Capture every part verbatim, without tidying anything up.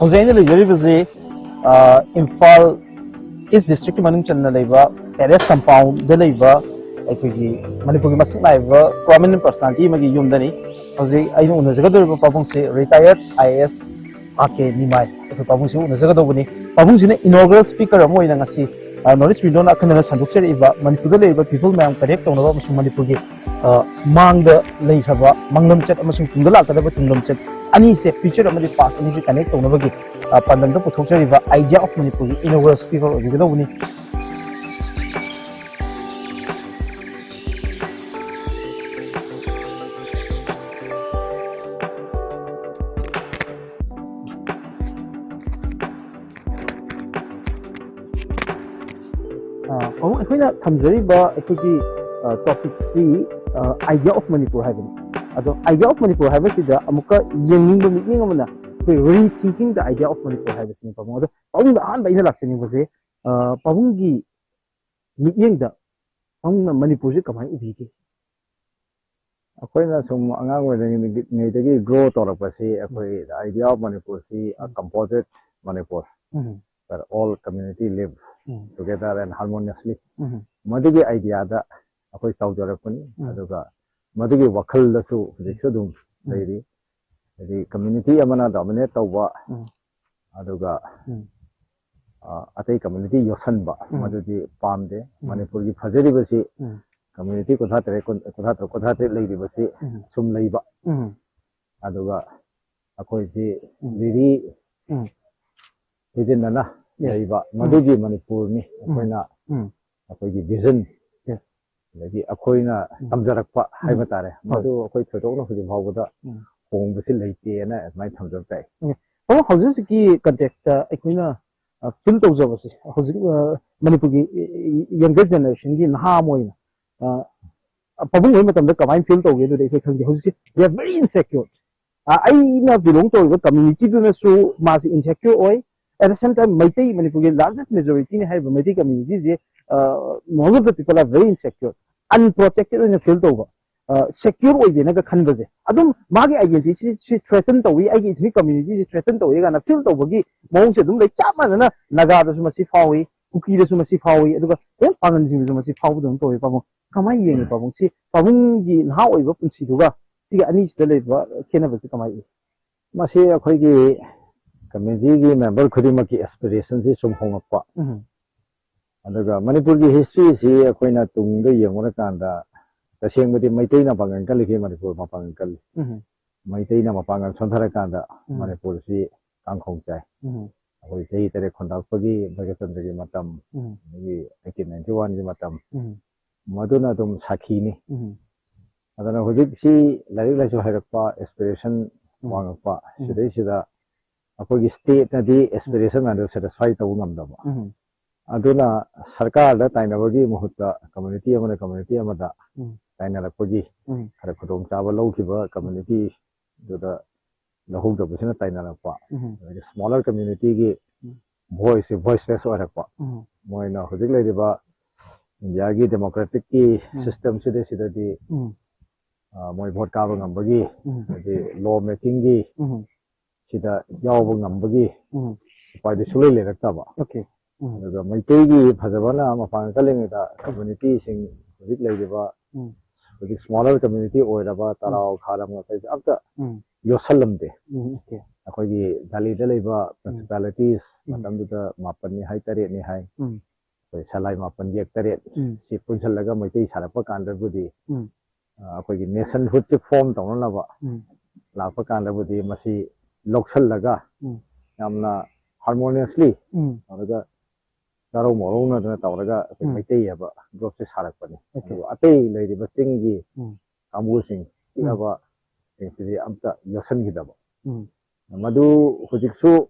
ꯍꯧꯖꯤꯛ ꯑꯩꯅ ꯂꯩꯖꯔꯤꯕꯁꯤ, ꯑ, ꯏꯝꯐꯥꯜ ꯏꯁ ꯗꯤꯁꯇ꯭ꯔꯤꯛꯀꯤ ꯃꯅꯨꯡ ꯆꯟꯅ ꯂꯩꯕ ꯄꯦꯂꯦꯁ ꯀꯝꯄꯥꯎꯟꯗ ꯂꯩꯕ ꯑꯩꯈꯣꯏꯒꯤ ꯃꯅꯤꯄꯨꯔꯒꯤ ꯃꯁꯛ ꯅꯥꯏꯕ ꯄ꯭ꯔꯣꯃꯤꯅꯦꯟ ꯄꯔꯁꯅꯥꯂꯤꯇꯤ ꯑꯃꯒꯤ ꯌꯨꯝꯗꯅꯤ꯫ ꯍꯧꯖꯤꯛ ꯑꯩꯅ ꯎꯅꯖꯒꯗꯧꯔꯤꯕ ꯄꯥꯕꯨꯡꯁꯤ ꯔꯤꯇꯥꯌꯔꯠ ꯑꯥꯏ ꯑꯦ ꯑꯦꯁ ꯑꯥꯔ ꯀꯦ ꯅꯤꯃꯥꯏ꯫ ꯑꯩꯈꯣꯏ ꯄꯥꯕꯨꯡꯁꯤꯒ ꯎꯅꯖꯒꯗꯧꯕꯅꯤ꯫ ꯄꯥꯕꯨꯡꯁꯤꯅ ꯏꯅꯣꯒ꯭ꯔꯦꯜ ꯁ꯭ꯄꯤꯀꯔ ꯑꯃ ꯑꯣꯏꯅ ꯉꯁꯤ, ꯑ, ꯅꯣꯔꯠ ꯏꯁ ꯋꯤꯟꯗꯣꯅ ꯑꯈꯟꯅꯅ ꯁꯟꯗꯣꯛꯆꯔꯛꯏꯕ ꯃꯅꯤꯄꯨꯔꯗ ꯂꯩꯔꯤꯕ ꯄꯤꯄꯜ ꯃꯌꯥꯝ ꯀꯅꯦꯛ ꯇꯧꯅꯕ ꯑꯃꯁꯨꯡ ꯃꯅꯤꯄꯨꯔꯒꯤ, ꯑ, ꯃꯥꯡꯗ ꯂꯩꯈ꯭ꯔꯕ ꯃꯪꯂꯝꯆꯠ ꯑꯃꯁꯨꯡ ꯇꯨꯡꯗ ꯂꯥꯛꯀꯗꯕ ꯇꯨꯡꯂꯝꯆꯠ ꯑꯅꯤꯁꯦ, ꯐ꯭ꯌꯨꯆꯔ ꯑꯃꯗꯤ ꯄꯥꯁ ꯑꯅꯤꯁꯦ ꯀꯅꯦꯛ ꯇꯧꯅꯕꯒꯤ, ꯑ, ꯄꯥꯟꯗꯝꯗ ꯄꯨꯊꯣꯛꯆꯔꯤꯕ ꯑꯥꯏꯗꯤꯌꯥ ꯑꯣꯐ ꯃꯅꯤꯄꯨꯔꯒꯤ ꯏꯅꯣꯒ꯭ꯔꯦꯜ ꯁ꯭ꯄꯤꯀꯔ ꯑꯣꯏꯕꯤꯒꯗꯧꯕꯅꯤ꯫ ꯑ, ꯄꯥꯕꯨꯡ, ꯑꯩꯈꯣꯏꯅ ꯊꯝꯖꯔꯤꯕ ꯑꯩꯈꯣꯏꯒꯤ, ꯑ, ꯇꯣꯄꯤꯛꯁꯤ, ꯑ, ꯑꯥꯏꯗꯤꯌꯥ ꯑꯣꯐ ꯃꯅꯤꯄꯨꯔ ꯍꯥꯏꯕꯅꯤ꯫ ꯑꯗꯣ ꯑꯥꯏꯗꯤꯌꯥ ꯑꯣꯐ ꯃꯅꯤꯄꯨꯔ ꯍꯥꯏꯕꯁꯤꯗ ꯑꯃꯨꯛꯀ ꯌꯦꯡꯅꯤꯡꯕ ꯃꯤꯠꯌꯦꯡ ꯑꯃꯅ ꯑꯩꯈꯣꯏ ꯔꯤꯊꯤꯡꯀꯤꯡ ꯗ ꯑꯥꯏꯗꯤꯌꯥ ꯑꯣꯐ ꯃꯅꯤꯄꯨꯔ ꯍꯥꯏꯕꯁꯤꯅꯤ, ꯄꯥꯕꯨꯡ꯫ ꯑꯗꯣ ꯄꯥꯕꯨꯡꯗ ꯑꯍꯥꯟꯕ ꯑꯩꯅ ꯂꯥꯛꯆꯅꯤꯡꯕꯁꯦ, ꯑ, ꯄꯥꯕꯨꯡꯒꯤ ꯃꯤꯠꯌꯦꯡꯗ ꯄꯥꯕꯨꯡꯅ ꯃꯅꯤꯄꯨꯔꯁꯦ ꯀꯃꯥꯏꯅ ꯎꯕꯤꯒꯦ? ꯑꯩꯈꯣꯏꯅ ꯁꯨꯝ ꯑꯉꯥꯡ ꯑꯣꯏꯔꯤꯉꯩꯗꯒꯤ ꯒ꯭ꯔꯣ ꯇꯧꯔꯛꯄꯁꯤ, ꯑꯩꯈꯣꯏ idea of ꯃꯅꯤꯄꯨꯔꯁꯤ, a composite Manipur, um. Where all community live um. Together and harmoniously꯫ ꯎꯝ꯫ ꯃꯗꯨꯒꯤ ꯑꯥꯏꯗꯤꯌꯥꯗ ꯑꯩꯈꯣꯏ ꯆꯥꯎꯖꯔꯛꯄꯅꯤ꯫ ꯎꯝ꯫ ꯑꯗꯨꯒ ꯃꯗꯨꯒꯤ ꯋꯥꯈꯜꯗꯁꯨ ꯍꯧꯖꯤꯛꯁꯨ ꯑꯗꯨꯝ ꯎꯝ꯫ ꯂꯩꯔꯤ꯫ ꯍꯥꯏꯗꯤ, ꯀꯝꯃ꯭ꯌꯨꯅꯤꯇꯤ ꯑꯃꯅ ꯗꯣꯃꯤꯅꯦꯠ ꯇꯧꯕ, ꯎꯝ꯫ ꯑꯗꯨꯒ, ꯎꯝ꯫ ꯑ, ꯑꯇꯩ ꯀꯝꯃ꯭ꯌꯨꯅꯤꯇꯤ ꯌꯣꯠꯁꯟꯕ, ꯎꯝ꯫ ꯃꯗꯨꯗꯤ ꯄꯥꯝꯗꯦ꯫ ꯎꯝ꯫ ꯃꯅꯤꯄꯨꯔꯒꯤ ꯐꯖꯔꯤꯕꯁꯤ, ꯎꯝ꯫ ꯀꯝꯃ꯭ꯌꯨꯅꯤꯇꯤ ꯀꯨꯟꯊ꯭ꯔꯥ ꯇꯔꯦꯠ, ꯀꯨꯟ-, ꯀꯨꯟꯊ꯭ꯔꯥ ꯇꯔꯨꯛ, ꯀꯨꯟꯊ꯭ꯔꯥ ꯇꯔꯦꯠ ꯂꯩꯔꯤꯕꯁꯤ ꯎꯝ꯫ ꯁꯨꯝ ꯂꯩꯕ꯫ ꯎꯝ꯫ ꯑꯗꯨꯒ ꯑꯩꯈꯣꯏꯁꯤ ꯎꯝ꯫ ꯔꯤꯔꯤ ꯎꯝ꯫ ꯍꯤꯗꯤꯟꯅꯅ ꯌꯦꯁ꯫ ꯂꯩꯕ, ꯎꯝ꯫ ꯃꯗꯨꯒꯤ ꯃꯅꯤꯄꯨꯔꯅꯤ ꯎꯝ꯫ ꯑꯩꯈꯣꯏꯅ ꯎꯝ꯫ ꯑꯩꯈꯣꯏꯒꯤ ꯚꯤꯖꯟ, ꯌꯦꯁ꯫ ꯑꯗꯒꯤ ꯑꯩꯈꯣꯏꯅ ꯎꯝ꯫ ꯇꯝꯖꯔꯛꯄ ꯎꯝ꯫ ꯍꯥꯏꯕ ꯇꯥꯔꯦ, ꯍꯣꯏ꯫ ꯃꯗꯨ ꯑꯩꯈꯣꯏ ꯊꯣꯏꯗꯣꯛꯅ ꯍꯧꯖꯤꯛ ꯐꯥꯎꯕꯗ ꯎꯝ꯫ ꯍꯣꯡꯕꯁꯤ ꯂꯩꯇꯦꯅ ꯑꯗꯨꯃꯥꯏꯅ ꯊꯝꯖꯕ ꯇꯥꯏ꯫ ꯎꯝ꯫ ꯑꯗꯣ ꯍꯧꯖꯤꯛ ꯍꯧꯖꯤꯛꯀꯤ ꯀꯟꯇꯦꯛꯁꯇ ꯑꯩꯈꯣꯏꯅ, ꯑ, ꯐꯤꯜ ꯇꯧꯖꯕꯁꯦ, ꯍꯧꯖꯤꯛ, ꯑ, ꯃꯅꯤꯄꯨꯔꯒꯤ ꯌꯪꯒꯔ ꯖꯦꯅꯦꯔꯦꯁꯟꯒꯤ ꯅꯍꯥ ꯑꯃ ꯑꯣꯏꯅ, ꯑ, ꯄꯥꯕꯨꯡ ꯍꯣꯏ ꯃꯇꯝꯗ ꯀꯃꯥꯏꯅ ꯐꯤꯜ ꯇꯧꯒꯦ ꯑꯗꯨꯗꯤ ꯑꯩꯈꯣꯏ ꯈꯪꯗꯦ꯫ ꯍꯧꯖꯤꯛꯁꯦ they are very insecure꯫ ꯑ, ꯑꯩꯅ ꯕꯤꯂꯣꯡ ꯇꯧꯔꯤꯕ ꯀꯝꯃ꯭ꯌꯨꯅꯤꯇꯤꯗꯨꯅꯁꯨ ꯃꯥꯁꯦ ꯏꯟꯁꯦꯀ꯭ꯌꯣꯔ ꯑꯣꯏ꯫ At the same time, Meitei, ꯃꯅꯤꯄꯨꯔꯒꯤ ꯂꯥꯔꯖꯦꯁ ꯃꯦꯖꯣꯔꯤꯇꯤꯅꯤ ꯍꯥꯏꯔꯤꯕ ꯃꯩꯇꯩ ꯀꯝꯃ꯭ꯌꯨꯅꯤꯇꯤꯁꯦ, ꯑ, most of the people are very insecure, ꯑꯟꯄ꯭ꯔꯣꯇꯦꯛꯇꯦꯠ ꯑꯣꯏꯅ ꯐꯤꯜ ꯇꯧꯕ꯫ ꯁꯦꯀ꯭ꯌꯨꯔ ꯑꯣꯏꯗꯦꯅꯒ ꯈꯟꯕꯁꯦ, ꯑꯗꯨꯝ ꯃꯥꯒꯤ ꯑꯥꯏꯗꯦꯟꯇꯤꯇꯤꯁꯤ ꯊ꯭ꯔꯦꯇꯟ ꯇꯧꯏ, ꯑꯩꯒꯤ ꯏꯊꯅꯤꯛ ꯀꯝꯃ꯭ꯌꯨꯅꯤꯇꯤꯁꯤ ꯊ꯭ꯔꯦꯇꯟ ꯇꯧꯏ ꯀꯥꯏꯅ ꯐꯤꯜ ꯇꯧꯕꯒꯤ ꯃꯑꯣꯡꯁꯦ ꯑꯗꯨꯝ ꯂꯩ꯫ ꯆꯞ ꯃꯥꯟꯅꯅ ꯅꯥꯒꯥꯗꯁꯨ ꯃꯁꯤ ꯐꯥꯎꯏ, ꯀꯨꯀꯤꯗꯁꯨ ꯃꯁꯤ ꯐꯥꯎꯏ, ꯑꯗꯨꯒ ꯑꯦ ꯄꯥꯉꯟꯁꯤꯡꯗꯁꯨ ꯃꯁꯤ ꯐꯥꯎꯕꯗꯧꯅ ꯇꯧꯏ꯫ ꯄꯥꯕꯨꯡ ꯀꯃꯥꯏꯅ ꯌꯦꯡꯉꯤ? ꯄꯥꯕꯨꯡ, ꯁꯤ ꯄꯥꯕꯨꯡꯒꯤ ꯅꯍꯥ ꯑꯣꯏꯕ ꯄꯨꯟꯁꯤꯗꯨꯒ ꯁꯤꯒꯤ ꯑꯅꯤꯁꯤꯗ ꯂꯩꯕ ꯈꯦꯠꯅꯕꯁꯤ ꯀꯃꯥꯏꯅ ꯎꯏ? ꯃꯁꯤ ꯑꯩꯈꯣꯏꯒꯤ ꯀꯝꯃ꯭ꯌꯨꯅꯤꯇꯤꯒꯤ ꯃꯦꯝꯕꯔ ꯈꯨꯗꯤꯡꯃꯛꯀꯤ ꯑꯦꯁꯄꯤꯔꯦꯁꯟꯁꯤ ꯁꯨꯝ ꯍꯣꯡꯉꯛꯄ, ꯎꯝ꯫ ꯑꯗꯨꯒ ꯃꯅꯤꯄꯨꯔꯒꯤ ꯍꯤꯁꯇ꯭ꯔꯤꯁꯤ ꯑꯩꯈꯣꯏꯅ ꯇꯨꯡꯗ ꯌꯦꯡꯉꯨꯔꯀꯥꯟꯗ, ꯇꯁꯦꯡꯕꯗꯤ ꯃꯩꯇꯩꯅ ꯃꯄꯥꯡꯒꯜ ꯀꯜꯂꯤꯈꯩ ꯃꯅꯤꯄꯨꯔ ꯃꯄꯥꯡꯒꯜ ꯀꯜꯂꯤ꯫ ꯎꯝ꯫ ꯃꯩꯇꯩꯅ ꯃꯄꯥꯡꯒꯜ ꯁꯣꯟꯊꯔꯀꯥꯟꯗ ꯎꯝ꯫ ꯃꯅꯤꯄꯨꯔꯁꯤ ꯀꯥꯡꯈꯣꯡ ꯆꯥꯏ꯫ ꯎꯝ꯫ ꯑꯩꯈꯣꯏ ꯆꯍꯤ ꯇꯔꯦꯠ ꯈꯣꯟꯗꯥꯔꯛꯄꯒꯤ ꯚꯒꯠꯆꯟꯗ꯭ꯔꯒꯤ ꯃꯇꯝ, ꯎꯝ꯫ ꯑꯗꯒꯤ ꯑꯩꯠꯇꯤꯟ ꯅꯥꯏꯟꯇꯤ ꯋꯥꯟꯒꯤ ꯃꯇꯝ, ꯎꯝ꯫ ꯃꯗꯨꯅ ꯑꯗꯨꯝ ꯁꯥꯈꯤꯅꯤ꯫ ꯎꯝ꯫ ꯑꯗꯨꯅ ꯍꯧꯖꯤꯛꯁꯤ ꯂꯥꯏꯔꯤꯛ ꯂꯥꯏꯁꯨ ꯍꯩꯔꯛꯄ, ꯑꯦꯁꯄꯤꯔꯦꯁꯟ ꯎꯝ꯫ ꯋꯥꯡꯉꯛꯄ, ꯎꯝ꯫ ꯁꯤꯗꯩꯁꯤꯗ ꯑꯩꯈꯣꯏꯒꯤ ꯁ꯭ꯇꯦꯠꯅꯗꯤ ꯑꯦꯁꯄꯤꯔꯦꯁꯟ ꯑꯗꯨ ꯁꯦꯇꯤꯁꯐꯥꯏ ꯇꯧꯕ ꯉꯝꯗꯕ꯫ ꯎꯝ꯫ ꯑꯗꯨꯅ ꯁꯔꯀꯥꯔꯗ ꯇꯥꯏꯅꯕꯒꯤ ꯃꯍꯨꯠꯇ ꯀꯝꯃ꯭ꯌꯨꯅꯤꯇꯤ ꯑꯃꯅ ꯀꯝꯃ꯭ꯌꯨꯅꯤꯇꯤ ꯑꯃꯗ ꯎꯝ꯫ ꯇꯥꯏꯅꯔꯛꯄꯒꯤ ꯎꯝ꯫ ꯈꯔ ꯈꯨꯗꯣꯡꯆꯥꯕ ꯂꯧꯈꯤꯕ ꯀꯝꯃ꯭ꯌꯨꯅꯤꯇꯤꯗꯨꯗ ꯂꯧꯍꯧꯗꯕꯁꯤꯅ ꯇꯥꯏꯅꯔꯛꯄ꯫ ꯎꯝ꯫ ꯑꯗꯒꯤ ꯁ꯭ꯃꯣꯂꯔ ꯀꯝꯃ꯭ꯌꯨꯅꯤꯇꯤꯒꯤ ꯎꯝ꯫ ꯚꯣꯏꯁꯁꯦ ꯚꯣꯏꯁꯂꯦꯁ ꯑꯣꯏꯔꯛꯄ꯫ ꯎꯝ꯫ ꯃꯣꯏꯅ ꯍꯧꯖꯤꯛ ꯂꯩꯔꯤꯕ ꯏꯟꯗꯤꯌꯥꯒꯤ ꯗꯦꯃꯣꯀ꯭ꯔꯦꯇꯤꯛꯀꯤ ꯎꯝ꯫ ꯁꯤꯁꯇꯦꯝꯁꯤꯗ ꯁꯤꯗꯗꯤ, ꯎꯝ꯫ ꯑ, ꯃꯣꯏ ꯚꯣꯠ ꯀꯥꯕ ꯉꯝꯕꯒꯤ, ꯎꯝ꯫ ꯍꯥꯏꯗꯤ ꯂꯣ ꯃꯦꯀꯤꯡꯒꯤ ꯎꯝ꯫ ꯁꯤꯗ ꯌꯥꯎꯕ ꯉꯝꯕꯒꯤ ꯎꯝ꯫ ꯎꯄꯥꯏꯗꯤ ꯁꯨꯡꯂꯩ ꯂꯩꯔꯛꯇꯕ꯫ ꯑꯣꯀꯦ꯫ ꯎꯝ꯫ ꯑꯗꯨꯒ ꯃꯩꯇꯩꯒꯤ ꯐꯖꯕꯅ ꯃꯄꯥꯡꯒꯜ ꯀꯜꯂꯤꯉꯩꯗ ꯎꯝ꯫ ꯀꯝꯃ꯭ꯌꯨꯅꯤꯇꯤꯁꯤꯡ ꯍꯧꯖꯤꯛ ꯂꯩꯔꯤꯕ, ꯎꯝ꯫ ꯍꯧꯖꯤꯛ ꯁ꯭ꯃꯣꯂꯔ ꯀꯝꯃ꯭ꯌꯨꯅꯤꯇꯤ ꯑꯣꯏꯔꯕ ꯎꯝ꯫ ꯇꯔꯥꯎ, ꯈꯥꯔꯝ ꯃꯈꯩꯁꯦ ꯑꯝꯇ ꯎꯝ꯫ ꯌꯣꯠꯁꯜꯂꯝꯗꯦ꯫ ꯎꯝ, ꯑꯣꯀꯦ꯫ ꯑꯩꯈꯣꯏꯒꯤ ꯗꯦꯜꯂꯤꯗ ꯂꯩꯕ ꯎꯝ꯫ ꯄ꯭ꯔꯤꯟꯁꯤꯄꯥꯂꯤꯇꯤꯁ ꯎꯝ꯫ ꯃꯇꯝꯗꯨꯗ ꯃꯥꯄꯟꯅꯤ ꯍꯥꯏ, ꯇꯔꯦꯠꯅꯤ ꯍꯥꯏ꯫ ꯎꯝ꯫ ꯑꯩꯈꯣꯏ ꯁꯂꯥꯏ ꯃꯥꯄꯟ ꯌꯦꯛ ꯇꯔꯦꯠ ꯎꯝ꯫ ꯁꯤ ꯄꯨꯟꯁꯤꯜꯂꯒ ꯃꯩꯇꯩ ꯁꯥꯔꯛꯄ ꯀꯥꯟꯗꯕꯨꯗꯤ, ꯎꯝ꯫ ꯑ, ꯑꯩꯈꯣꯏꯒꯤ ꯅꯦꯁꯟꯍꯨꯠꯁꯦ ꯐꯣꯔꯝ ꯇꯧꯅꯅꯕ ꯎꯝ꯫ ꯂꯥꯛꯄ ꯀꯥꯟꯗꯕꯨꯗꯤ ꯃꯁꯤ ꯂꯧꯁꯜꯂꯒ ꯎꯝ꯫ ꯌꯥꯝꯅ ꯍꯥꯔꯃꯣꯅꯤꯌꯁꯂꯤ ꯎꯝ꯫ ꯇꯧꯔꯒ ꯆꯥꯔꯧ ꯃꯧꯔꯧꯅꯗꯅ ꯇꯧꯔꯒ ꯑꯩꯈꯣꯏ ꯎꯝ꯫ ꯃꯩꯇꯩ ꯍꯥꯏꯕ ꯒ꯭ꯔꯨꯞꯁꯦ ꯁꯥꯔꯛꯄꯅꯤ꯫ ꯑꯣꯀꯦ꯫ ꯑꯗꯨꯒ ꯑꯇꯩ ꯂꯩꯔꯤꯕ ꯆꯤꯡꯒꯤ ꯎꯝ꯫ ꯀꯥꯡꯕꯨꯁꯤꯡ ꯎꯝ꯫ ꯄꯤꯛꯑꯕ ꯁꯤꯡꯁꯤꯗꯤ ꯑꯝꯇ ꯌꯣꯠꯁꯤꯟꯈꯤꯗꯕ꯫ ꯎꯝ꯫ ꯃꯗꯨ ꯍꯧꯖꯤꯛꯁꯨ,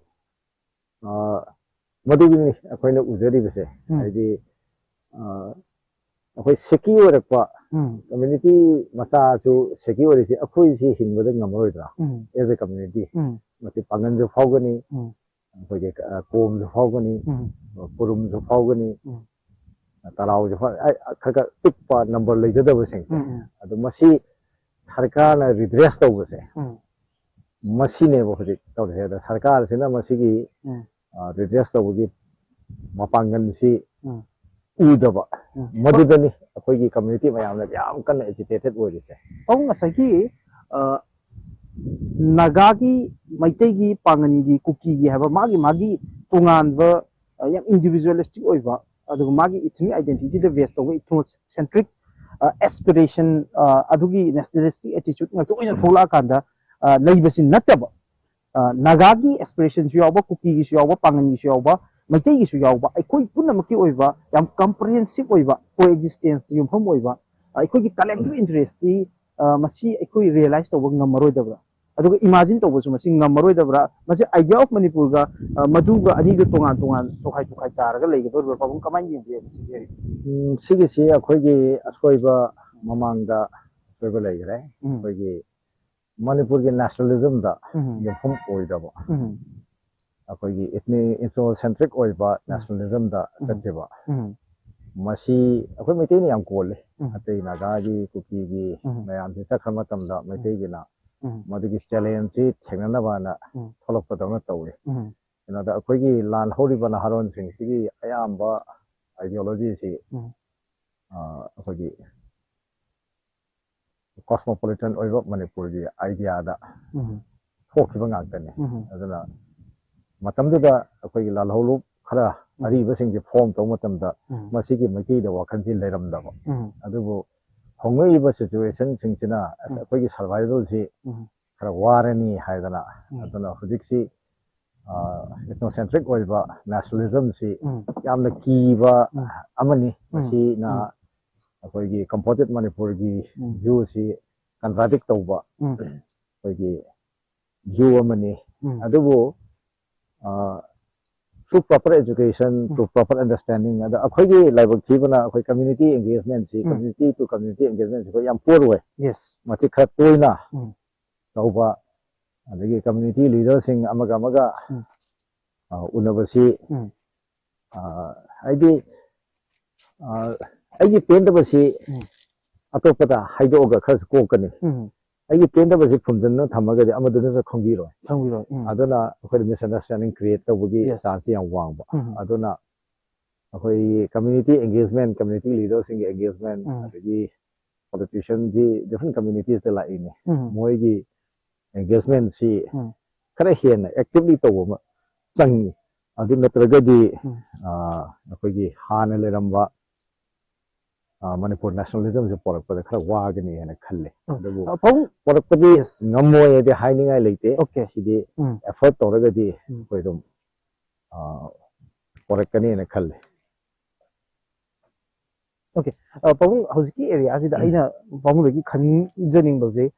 ꯑ, ꯃꯗꯨꯒꯤꯅꯤ ꯑꯩꯈꯣꯏꯅ ꯎꯖꯔꯤꯕꯁꯦ꯫ ꯎꯝ꯫ ꯍꯥꯏꯗꯤ, ꯑ, ꯑꯩꯈꯣꯏ ꯁꯦꯀꯤ ꯑꯣꯏꯔꯛꯄ ꯎꯝ꯫ ꯀꯝꯃ꯭ꯌꯨꯅꯤꯇꯤ ꯃꯆꯥꯁꯨ ꯁꯦꯀꯤ ꯑꯣꯏꯔꯤꯁꯤ ꯑꯩꯈꯣꯏꯁꯤ ꯍꯤꯡꯕꯗ ꯉꯝꯃꯔꯣꯏꯗ꯭ꯔꯥ? ꯎꯝ꯫ As a community꯫ ꯎꯝ꯫ ꯃꯁꯤ ꯄꯥꯡꯒꯟꯁꯨ ꯐꯥꯎꯒꯅꯤ, ꯎꯝ꯫ ꯑꯩꯈꯣꯏꯒꯤ, ꯑ, ꯀꯣꯝꯁꯨ ꯐꯥꯎꯒꯅꯤ, ꯎꯝ꯫ ꯀꯨꯔꯨꯝꯁꯨ ꯐꯥꯎꯒꯅꯤ꯫ ꯎꯝ꯫ ꯇꯔꯥꯎꯁꯦ ꯍꯣꯏ, ꯑꯩ, ꯈꯔ ꯈꯔ ꯄꯤꯛꯄ ꯅꯝꯕꯔ ꯂꯩꯖꯗꯕꯁꯤꯡꯁꯦ꯫ ꯎꯝ, ꯎꯝ꯫ ꯑꯗꯣ ꯃꯁꯤ ꯁꯔꯀꯥꯔꯅ ꯔꯤꯗ꯭ꯔꯦꯁ ꯇꯧꯕꯁꯦ, ꯎꯝ꯫ ꯃꯁꯤꯅꯦꯕ ꯍꯧꯖꯤꯛ ꯇꯧꯔꯤꯁꯦ꯫ ꯑꯗ ꯁꯔꯀꯥꯔꯁꯤꯅ ꯃꯁꯤꯒꯤ, ꯎꯝ꯫ ꯑ, ꯔꯤꯗ꯭ꯔꯦꯁ ꯇꯧꯕꯒꯤ ꯃꯄꯥꯡꯒꯜꯁꯤ ꯎꯝ꯫ ꯎꯗꯕ, ꯎꯝ꯫ ꯃꯗꯨꯗꯅꯤ ꯑꯩꯈꯣꯏꯒꯤ ꯀꯝꯃ꯭ꯌꯨꯅꯤꯇꯤ ꯃꯌꯥꯝꯅ ꯌꯥꯝ ꯀꯟꯅ ꯑꯦꯖꯤꯇꯦꯇꯦꯠ ꯑꯣꯏꯔꯤꯁꯦ꯫ ꯄꯥꯕꯨꯡ, ꯉꯁꯥꯏꯒꯤ, ꯑ, ꯅꯥꯒꯥꯒꯤ, ꯃꯩꯇꯩꯒꯤ, ꯄꯥꯉꯟꯒꯤ, ꯀꯨꯀꯤꯒꯤ ꯍꯥꯏꯕ ꯃꯥꯒꯤ ꯃꯥꯒꯤ ꯇꯣꯉꯥꯟꯕ, ꯑ, ꯌꯥꯝ ꯏꯟꯗꯤꯕꯤꯖꯨꯋꯦꯂꯤꯁꯇꯤꯛ ꯑꯣꯏꯕ, ꯑꯗꯨꯒ ꯃꯥꯒꯤ ꯏꯊꯅꯤꯛ ꯑꯥꯏꯗꯦꯟꯇꯤꯇꯤꯗ ꯕꯦꯁ ꯇꯧꯕ ꯏꯊ꯭ꯅꯣꯁꯦꯟꯇ꯭ꯔꯤꯛ, ꯑ, ꯑꯦꯁꯄꯤꯔꯦꯁꯟ, ꯑ, ꯑꯗꯨꯒꯤ ꯅꯦꯁꯅꯦꯂꯤꯁꯇꯤꯛ ꯑꯦꯇꯤꯆꯨꯠ ꯉꯥꯛꯇ ꯑꯣꯏꯅ ꯊꯣꯛꯂꯛꯑꯀꯥꯟꯗ, ꯑ, ꯂꯩꯕꯁꯤ ꯅꯠꯇꯕ, ꯑ, ꯅꯥꯒꯥꯒꯤ ꯑꯦꯁꯄꯤꯔꯦꯁꯟꯁꯨ ꯌꯥꯎꯕ, ꯀꯨꯀꯤꯒꯤꯁꯨ ꯌꯥꯎꯕ, ꯄꯥꯉꯟꯒꯤꯁꯨ ꯌꯥꯎꯕ, ꯃꯩꯇꯩꯒꯤꯁꯨ ꯌꯥꯎꯕ, ꯑꯩꯈꯣꯏ ꯄꯨꯝꯅꯃꯛꯀꯤ ꯑꯣꯏꯕ ꯌꯥꯝ ꯀꯝꯄ꯭ꯔꯤꯍꯦꯟꯁꯤꯞ ꯑꯣꯏꯕ, ꯀꯣ ꯑꯦꯛꯖꯤꯁꯇꯦꯟꯁꯇ ꯌꯨꯝꯐꯝ ꯑꯣꯏꯕ, ꯑ, ꯑꯩꯈꯣꯏꯒꯤ ꯀꯂꯦꯛꯇꯤꯚ ꯏꯟꯇꯔꯦꯁꯁꯤ, ꯑ, ꯃꯁꯤ ꯑꯩꯈꯣꯏ ꯔꯤꯌꯦꯂꯥꯏꯁ ꯇꯧꯕ ꯉꯝꯃꯔꯣꯏꯗꯕ꯭ꯔꯥ? ꯑꯗꯨꯒ ꯏꯃꯥꯖꯤꯟ ꯇꯧꯕꯁꯨ ꯃꯁꯤ ꯉꯝꯃꯔꯣꯏꯗꯕ꯭ꯔꯥ? ꯃꯁꯤ ꯑꯥꯏꯗꯤꯌꯥ ꯑꯣꯐ ꯃꯅꯤꯄꯨꯔꯒ, ꯑ, ꯃꯗꯨꯒ ꯑꯅꯤꯗꯨ ꯇꯣꯉꯥꯟ ꯇꯣꯉꯥꯟ ꯇꯣꯈꯥꯏ ꯇꯣꯈꯥꯏ ꯇꯥꯔꯒ ꯂꯩꯒꯗꯧꯔꯤꯕ꯭ꯔꯥ? ꯄꯥꯕꯨꯡ, ꯀꯃꯥꯏꯅ ꯌꯦꯡꯕꯤꯔꯦ ꯃꯁꯤꯒꯤ ꯋꯥꯔꯤꯁꯦ? ꯎꯝ, ꯁꯤꯒꯤꯁꯤ ꯑꯩꯈꯣꯏꯒꯤ ꯑꯁꯣꯏꯕ, ꯃꯃꯥꯡꯗ ꯑꯁꯣꯏꯕ ꯂꯩꯈ꯭ꯔꯦ꯫ ꯎꯝ꯫ ꯑꯩꯈꯣꯏꯒꯤ ꯃꯅꯤꯄꯨꯔꯒꯤ ꯅꯦꯁꯅꯦꯂꯤꯖꯝꯗ ꯎꯝ꯫ ꯌꯨꯝꯐꯝ ꯑꯣꯏꯗꯕ, ꯎꯝ꯫ ꯑꯩꯈꯣꯏꯒꯤ ꯏꯊꯅꯤꯛ, ꯏꯊꯅꯣꯁꯦꯟꯇ꯭ꯔꯤꯛ ꯑꯣꯏꯕ ꯎꯝ꯫ ꯅꯦꯁꯅꯦꯂꯤꯖꯝꯗ ꯎꯝ꯫ ꯆꯠꯈꯤꯕ꯫ ꯎꯝ꯫ ꯃꯁꯤ ꯑꯩꯈꯣꯏ ꯃꯩꯇꯩꯅ ꯌꯥꯝ ꯀꯣꯜꯂꯤ꯫ ꯎꯝ꯫ ꯑꯇꯩ ꯅꯥꯒꯥꯒꯤ, ꯀꯨꯀꯤꯒꯤ ꯎꯝ꯫ ꯃꯌꯥꯝꯁꯤ ꯆꯠꯈ꯭ꯔ ꯃꯇꯝꯗ ꯃꯩꯇꯩꯒꯤꯅ ꯎꯝ꯫ ꯃꯗꯨꯒꯤ ꯆꯦꯂꯦꯟꯖꯁꯤ ꯊꯦꯡꯅꯅꯕꯅ ꯎꯝ꯫ ꯊꯣꯛꯂꯛꯄꯗꯧꯅ ꯇꯧꯏ꯫ ꯎꯝ꯫ ꯀꯩꯅꯣꯗ ꯑꯩꯈꯣꯏꯒꯤ ꯂꯥꯜꯍꯧꯔꯤꯕ ꯅꯍꯥꯔꯣꯟꯁꯤꯡꯁꯤꯒꯤ ꯑꯌꯥꯝꯕ ꯑꯥꯏꯗꯤꯌꯣꯂꯣꯖꯤꯁꯤ, ꯎꯝ꯫ ꯑ, ꯑꯩꯈꯣꯏꯒꯤ ꯀꯣꯁꯃꯣꯄꯣꯂꯤꯇꯟ ꯑꯣꯏꯕ ꯃꯅꯤꯄꯨꯔꯒꯤ ꯑꯥꯏꯗꯤꯌꯥꯗ ꯎꯝ꯫ ꯊꯣꯛꯈꯤꯕ ꯉꯥꯛꯇꯅꯤ꯫ ꯎꯝ꯫ ꯑꯗꯨꯅ ꯃꯇꯝꯗꯨꯗ ꯑꯩꯈꯣꯏꯒꯤ ꯂꯥꯜꯍꯧꯂꯨꯞ ꯈꯔ ꯎꯝ꯫ ꯑꯔꯤꯕꯁꯤꯡꯁꯦ ꯐꯣꯔꯝ ꯇꯧꯕ ꯃꯇꯝꯗ ꯎꯝ꯫ ꯃꯁꯤꯒꯤ ꯃꯩꯇꯩꯗ ꯋꯥꯈꯜꯁꯤ ꯂꯩꯔꯝꯗꯕ꯫ ꯎꯝ꯫ ꯑꯗꯨꯕꯨ ꯍꯣꯡꯂꯛꯏꯕ ꯁꯤꯆꯨꯋꯦꯁꯟꯁꯤꯡꯁꯤꯅ ꯑꯁ, ꯎꯝ꯫ ꯑꯩꯈꯣꯏꯒꯤ ꯁꯔꯚꯥꯏꯚꯦꯜꯁꯤ ꯎꯝ꯫ ꯈꯔ ꯋꯥꯔꯅꯤ ꯍꯥꯏꯗꯅ, ꯎꯝ꯫ ꯑꯗꯨꯅ ꯍꯧꯖꯤꯛꯁꯤ, ꯑ, ꯏꯊꯅꯣꯁꯦꯟꯇ꯭ꯔꯤꯛ ꯑꯣꯏꯕ ꯅꯦꯁꯅꯦꯂꯤꯖꯝꯁꯤ ꯎꯝ꯫ ꯌꯥꯝꯅ ꯀꯤꯕ ꯎꯝ꯫ ꯑꯃꯅꯤ꯫ ꯎꯝ꯫ ꯃꯁꯤꯅ ꯎꯝ꯫ ꯑꯩꯈꯣꯏꯒꯤ ꯀꯝꯄꯣꯖꯤꯠ ꯃꯅꯤꯄꯨꯔꯒꯤ ꯎꯝ꯫ ꯚ꯭ꯌꯨꯁꯤ ꯀꯟꯇ꯭ꯔꯥꯗꯤꯛ ꯇꯧꯕ ꯎꯝ꯫ ꯑꯩꯈꯣꯏꯒꯤ ꯚ꯭ꯌꯨ ꯑꯃꯅꯤ꯫ ꯎꯝ꯫ ꯑꯗꯨꯕꯨ, ꯑ, through proper education, ꯎꯝ꯫ Through proper understanding, ꯑꯗ ꯑꯩꯈꯣꯏꯒꯤ ꯂꯥꯏꯕꯛ ꯊꯤꯕꯅ ꯑꯩꯈꯣꯏ ꯀꯝꯃ꯭ꯌꯨꯅꯤꯇꯤ ꯑꯦꯡꯒꯦꯖꯃꯦꯟꯁꯤ, um. Community to community engagement ꯁꯤ ꯑꯩꯈꯣꯏ ꯌꯥꯝ ꯄꯣꯔ ꯑꯣꯏ꯫ Yes꯫ ꯃꯁꯤ ꯈꯔ ꯇꯣꯏꯅ ꯎꯝ꯫ ꯇꯧꯕ, ꯑꯗꯒꯤ ꯀꯝꯃ꯭ꯌꯨꯅꯤꯇꯤ ꯂꯤꯗꯔꯁꯤꯡ ꯑꯃꯒ ꯑꯃꯒ, ꯎꯝ꯫ ꯑ, ꯎꯅꯕꯁꯤ, ꯎꯝ꯫ ꯑ, ꯍꯥꯏꯗꯤ ꯑ, ꯑꯩꯒꯤ ꯄꯦꯟꯗꯕꯁꯤ ꯎꯝ꯫ ꯑꯇꯣꯞꯄꯗ ꯍꯥꯏꯗꯣꯛꯑꯒ ꯈꯔꯁꯨ ꯀꯣꯛꯀꯅꯤ꯫ ꯎꯝ꯫ ꯑꯩꯒꯤ ꯄꯦꯟꯗꯕꯁꯤ ꯐꯨꯝꯖꯤꯟꯗꯨꯅ ꯊꯝꯃꯒꯗꯤ ꯑꯃꯗꯨꯅꯁꯨ ꯈꯪꯕꯤꯔꯣꯏ꯫ ꯈꯪꯕꯤꯔꯣꯏ꯫ ꯎꯝ꯫ ꯑꯗꯨꯅ ꯑꯩꯈꯣꯏꯗ misunderstanding create ꯇꯧꯕꯒꯤ Yes. chance ꯌꯥꯝ ꯋꯥꯡꯕ꯫ ꯎꯝ꯫ ꯑꯗꯨꯅ ꯑꯩꯈꯣꯏꯒꯤ community engagement, community leaderꯁꯤꯡꯒꯤ engagement, ꯎꯝ꯫ ꯑꯗꯒꯤ politicianꯁꯤ different communitiesꯇ ꯂꯥꯛꯏꯅꯦ꯫ ꯎꯝ꯫ ꯃꯣꯏꯒꯤ engagementꯁꯤ ꯎꯝ꯫ ꯈꯔ ꯍꯦꯟꯅ actively ꯇꯧꯕ ꯑꯃ ꯆꯪꯉꯤ꯫ ꯑꯗꯨ ꯅꯠꯇ꯭ꯔꯒꯗꯤ ꯎꯝ꯫ ꯑ, ꯑꯩꯈꯣꯏꯒꯤ ꯍꯥꯟꯅ ꯂꯩꯔꯝꯕ ꯑ, ꯃꯅꯤꯄꯨꯔ nationalismꯁꯦ ꯄꯣꯔꯛꯄꯗ ꯈꯔ ꯋꯥꯒꯅꯤ ꯍꯥꯏꯅ ꯈꯜꯂꯦ꯫ ꯎꯝ꯫ ꯑꯗꯨꯕꯨ ꯑ, ꯄꯥꯕꯨꯡ ꯄꯣꯔꯛꯄꯗꯤ Yes. ꯉꯝꯃꯣꯏ ꯍꯥꯏꯗꯤ ꯍꯥꯏꯅꯤꯡꯉꯥꯏ ꯂꯩꯇꯦ꯫ Okay. ꯁꯤꯗꯤ ꯎꯝ꯫ effort ꯇꯧꯔꯒꯗꯤ ꯎꯝ꯫ ꯑꯩꯈꯣꯏ ꯑꯗꯨꯝ ꯑ, ꯄꯣꯔꯛꯀꯅꯤꯅ ꯈꯜꯂꯦ꯫ ꯑ, ꯄꯥꯕꯨꯡ ꯍꯧꯖꯤꯛꯀꯤ areaꯁꯤꯗ ꯎꯝ꯫ ꯑꯩꯅ ꯄꯥꯕꯨꯡꯗꯒꯤ ꯈꯟꯖꯅꯤꯡꯕꯁꯦ,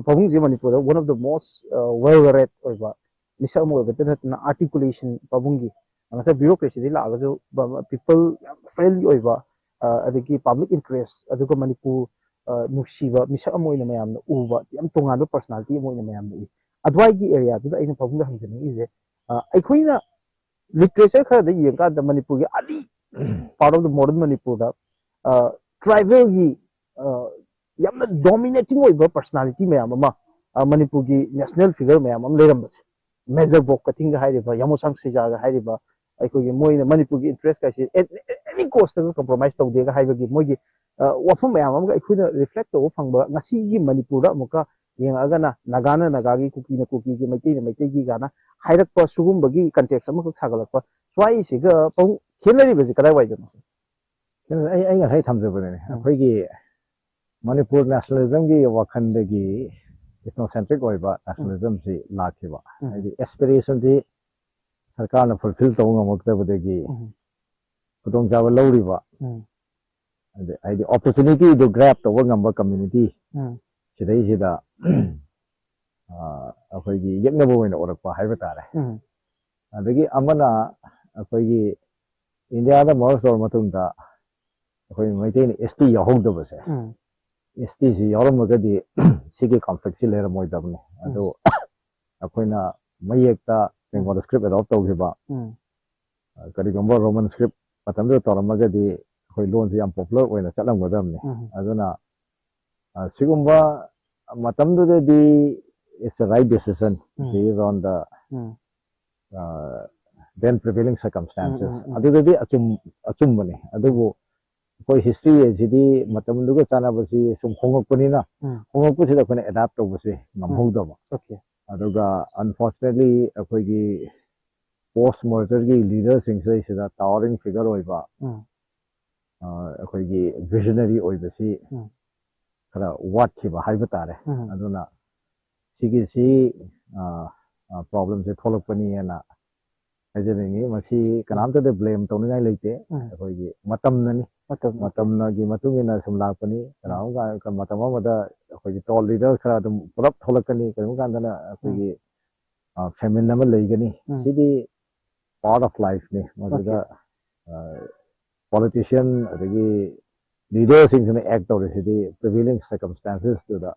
ꯄꯥꯕꯨꯡꯁꯦ ꯃꯅꯤꯄꯨꯔꯗ one of the most, ꯑ, well read ꯑꯣꯏꯕ ꯃꯤꯁꯛ ꯑꯃ ꯑꯣꯏꯕꯇ ꯅꯠꯇꯅ articulation ꯄꯥꯕꯨꯡꯒꯤ ꯉꯁꯥꯏ bureaucracyꯗꯒꯤ ꯂꯥꯛꯑꯒꯁꯨ ꯕ-, ꯕ-, people ꯌꯥꯝ friendly ꯑꯣꯏꯕ, ꯑ, ꯑꯗꯒꯤ public interest, ꯑꯗꯨꯒ ꯃꯅꯤꯄꯨꯔ, ꯑ, ꯅꯨꯡꯁꯤꯕ ꯃꯤꯁꯛ ꯑꯃ ꯑꯣꯏꯅ ꯃꯌꯥꯝꯅ ꯎꯕ ꯌꯥꯝ ꯇꯣꯉꯥꯟꯕ personality ꯑꯃ ꯑꯣꯏꯅ ꯃꯌꯥꯝꯅ ꯎꯏ꯫ ꯑꯗꯨꯋꯥꯏꯒꯤ areaꯗꯨꯗ ꯑꯩꯅ ꯄꯥꯕꯨꯡꯗ ꯍꯪꯖꯅꯤꯡꯉꯤꯁꯦ, ꯑ, ꯑꯩꯈꯣꯏꯅ literature ꯈꯔꯗ ꯌꯦꯡꯀꯥꯟꯗ ꯃꯅꯤꯄꯨꯔꯒꯤ early part of the modern ꯃꯅꯤꯄꯨꯔꯗ, ꯑ, tribalꯒꯤ, ꯑ, ꯌꯥꯝꯅ dominating ꯑꯣꯏꯕ personality ꯃꯌꯥꯝ ꯑꯃ, ꯑ, ꯃꯅꯤꯄꯨꯔꯒꯤ national figure ꯃꯌꯥꯝ ꯑꯃ ꯂꯩꯔꯝꯕꯁꯦ, ꯃꯦꯖꯔ ꯕꯣꯕ ꯀꯊꯤꯡꯒ ꯍꯥꯏꯔꯤꯕ, ꯌꯥꯃꯣꯁꯥꯡ ꯁꯤꯖꯥꯒ ꯍꯥꯏꯔꯤꯕ, ꯑꯩꯈꯣꯏꯒꯤ ꯃꯣꯏꯅ ꯃꯅꯤꯄꯨꯔꯒꯤ interest ꯀꯥꯏꯁꯦ at any costꯇꯒ compromise ꯇꯧꯗꯦꯒ ꯍꯥꯏꯕꯒꯤ ꯃꯣꯏꯒꯤ, ꯑ, ꯋꯥꯐꯝ ꯃꯌꯥꯝ ꯑꯃꯒ ꯑꯩꯈꯣꯏꯅ reflect ꯇꯧꯕ ꯐꯪꯕ, ꯉꯁꯤꯒꯤ ꯃꯅꯤꯄꯨꯔꯗ ꯑꯃꯨꯛꯀ ꯌꯦꯡꯉꯛꯑꯒꯅ ꯅꯥꯒꯥꯅ ꯅꯥꯒꯥꯒꯤ, ꯀꯨꯀꯤꯅ ꯀꯨꯀꯤꯒꯤ, ꯃꯩꯇꯩꯅ ꯃꯩꯇꯩꯒꯤ ꯀꯥꯏꯅ ꯍꯥꯏꯔꯛꯄ ꯁꯤꯒꯨꯝꯕꯒꯤ context ꯑꯃꯈꯛ ꯁꯥꯒꯠꯂꯛꯄ, ꯁ꯭ꯋꯥꯏꯁꯤꯒ ꯄꯥꯕꯨꯡ ꯈꯦꯠꯅꯔꯤꯕꯁꯤ ꯀꯗꯥꯏꯋꯥꯏꯗꯅꯣ? ꯑꯩ, ꯑꯩ ꯉꯁꯥꯏ ꯊꯝꯖꯕꯅꯤꯅꯦ, ꯎꯝ꯫ ꯑꯩꯈꯣꯏꯒꯤ ꯃꯅꯤꯄꯨꯔ nationalismꯒꯤ ꯋꯥꯈꯜꯗꯒꯤ ethnocentric ꯑꯣꯏꯕ nationalismꯁꯤ ꯂꯥꯛꯈꯤꯕ꯫ ꯎꯝ꯫ ꯍꯥꯏꯗꯤ aspirationꯁꯤ ꯁꯔꯀꯥꯔꯅ fulfill ꯇꯧꯕ ꯉꯝꯃꯛꯇꯕꯗꯒꯤ ꯎꯝ꯫ ꯈꯨꯗꯣꯡꯆꯥꯕ ꯂꯧꯔꯤꯕ, ꯎꯝ꯫ ꯑꯗ-, ꯍꯥꯏꯗꯤ opportunityꯗꯨ grab ꯇꯧꯕ ꯉꯝꯕ community ꯎꯝ꯫ ꯁꯤꯗꯩꯁꯤꯗ, ꯑ, ꯑꯩꯈꯣꯏꯒꯤ ꯌꯦꯛꯅꯕ ꯑꯣꯏꯅ ꯎꯔꯛꯄ ꯍꯥꯏꯕ ꯇꯥꯔꯦ꯫ ꯎꯝ꯫ ꯑꯗꯒꯤ ꯑꯃꯅ ꯑꯩꯈꯣꯏꯒꯤ ꯏꯟꯗꯤꯌꯥꯗ merge ꯇꯧꯔ ꯃꯇꯨꯡꯗ ꯑꯩꯈꯣꯏ ꯃꯩꯇꯩꯅ ST ꯌꯥꯎꯍꯧꯗꯕꯁꯦ, ꯎꯝ꯫ STꯁꯤ ꯌꯥꯎꯔꯝꯃꯒꯗꯤ ꯁꯤꯒꯤ conflictꯁꯤ ꯂꯩꯔꯝꯃꯣꯏꯗꯕꯅꯤ꯫ ꯑꯗꯨ ꯑꯩꯈꯣꯏꯅ ꯃꯌꯦꯛꯇ Bengali script adopt ꯇꯧꯈꯤꯕ, ꯎꯝ꯫ ꯑ, ꯀꯔꯤꯒꯨꯝꯕ Roman script ꯃꯇꯝꯗꯨꯗ ꯇꯧꯔꯝꯃꯒꯗꯤ ꯑꯩꯈꯣꯏ ꯂꯣꯟꯁꯦ ꯌꯥꯝ popular ꯑꯣꯏꯅ ꯆꯠꯂꯝꯒꯗꯕꯅꯤ꯫ ꯎꯝ꯫ ꯑꯗꯨꯅ, ꯑ, ꯁꯤꯒꯨꯝꯕ ꯃꯇꯝꯗꯨꯗꯗꯤ it's the right decision um. Based on the, um. uh, then prevailing circumstances꯫ ꯎꯝ, ꯎꯝ, ꯎꯝ꯫ ꯑꯗꯨꯗꯗꯤ ꯑꯆꯨꯝ-, ꯑꯆꯨꯝꯕꯅꯤ꯫ ꯑꯗꯨꯕꯨ ꯑꯩꯈꯣꯏ history ꯑꯁꯤꯗꯤ ꯃꯇꯝꯗꯨꯒ ꯆꯥꯟꯅꯕꯁꯤ ꯁꯨꯝ ꯍꯣꯡꯉꯛꯄꯅꯤꯅ, ꯎꯝ꯫ ꯍꯣꯡꯉꯛꯄꯁꯤꯗ ꯑꯩꯈꯣꯏꯅ adapt ꯇꯧꯕꯁꯦ ꯉꯝꯍꯧꯗꯕ꯫ Okay꯫ ꯑꯗꯨꯒ unfortunately ꯑꯩꯈꯣꯏꯒꯤ post mergerꯒꯤ leaderꯁꯤꯡꯁꯤꯗꯩꯁꯤꯗ towering figure ꯑꯣꯏꯕ, ꯎꯝ꯫ ꯑ, ꯑꯩꯈꯣꯏꯒꯤ visionary ꯑꯣꯏꯕꯁꯤ ꯎꯝ꯫ ꯈꯔ ꯋꯥꯠꯈꯤꯕ ꯍꯥꯏꯕ ꯇꯥꯔꯦ꯫ ꯎꯝ꯫ ꯑꯗꯨꯅ ꯁꯤꯒꯤꯁꯤ, ꯑ, ꯑ, problemꯁꯦ ꯊꯣꯛꯂꯛꯄꯅꯤꯅ ꯍꯥꯏꯖꯅꯤꯡꯉꯤ꯫ ꯃꯁꯤ ꯀꯅꯥꯝꯇꯗ blame ꯇꯧꯅꯤꯡꯉꯥꯏ ꯂꯩꯇꯦ꯫ ꯎꯝ꯫ ꯑꯩꯈꯣꯏꯒꯤ ꯃꯇꯝꯅꯅꯤ꯫ ꯃꯇꯝ, ꯃꯇꯝ꯫ ꯃꯇꯝꯒꯤ ꯃꯇꯨꯡ ꯏꯟꯅ ꯁꯨꯝ ꯂꯥꯛꯄꯅꯤ꯫ ꯎꯝ꯫ ꯀꯅꯥꯒꯨꯝꯕ ꯀ-, ꯃꯇꯝ ꯑꯃꯗ ꯑꯩꯈꯣꯏꯒꯤ tall leader ꯈꯔ ꯑꯗꯨꯝ ꯄꯨꯂꯞ ꯊꯣꯛꯂꯛꯀꯅꯤ꯫ ꯀꯔꯤꯒꯨꯝꯕ ꯀꯥꯟꯗꯅ ꯎꯝ꯫ ꯑꯩꯈꯣꯏꯒꯤ, ꯑ, famine ꯑꯃ ꯂꯩꯒꯅꯤ꯫ ꯎꯝ꯫ ꯁꯤꯗꯤ part of lifeꯅꯤ꯫ ꯃꯗꯨꯗ, Okay꯫ ꯑ, politician ꯑꯗꯒꯤ leaderꯁꯤꯡꯁꯤꯅ act ꯇꯧꯔꯤꯁꯤꯗꯤ prevailing circumstancesꯇꯨꯗ,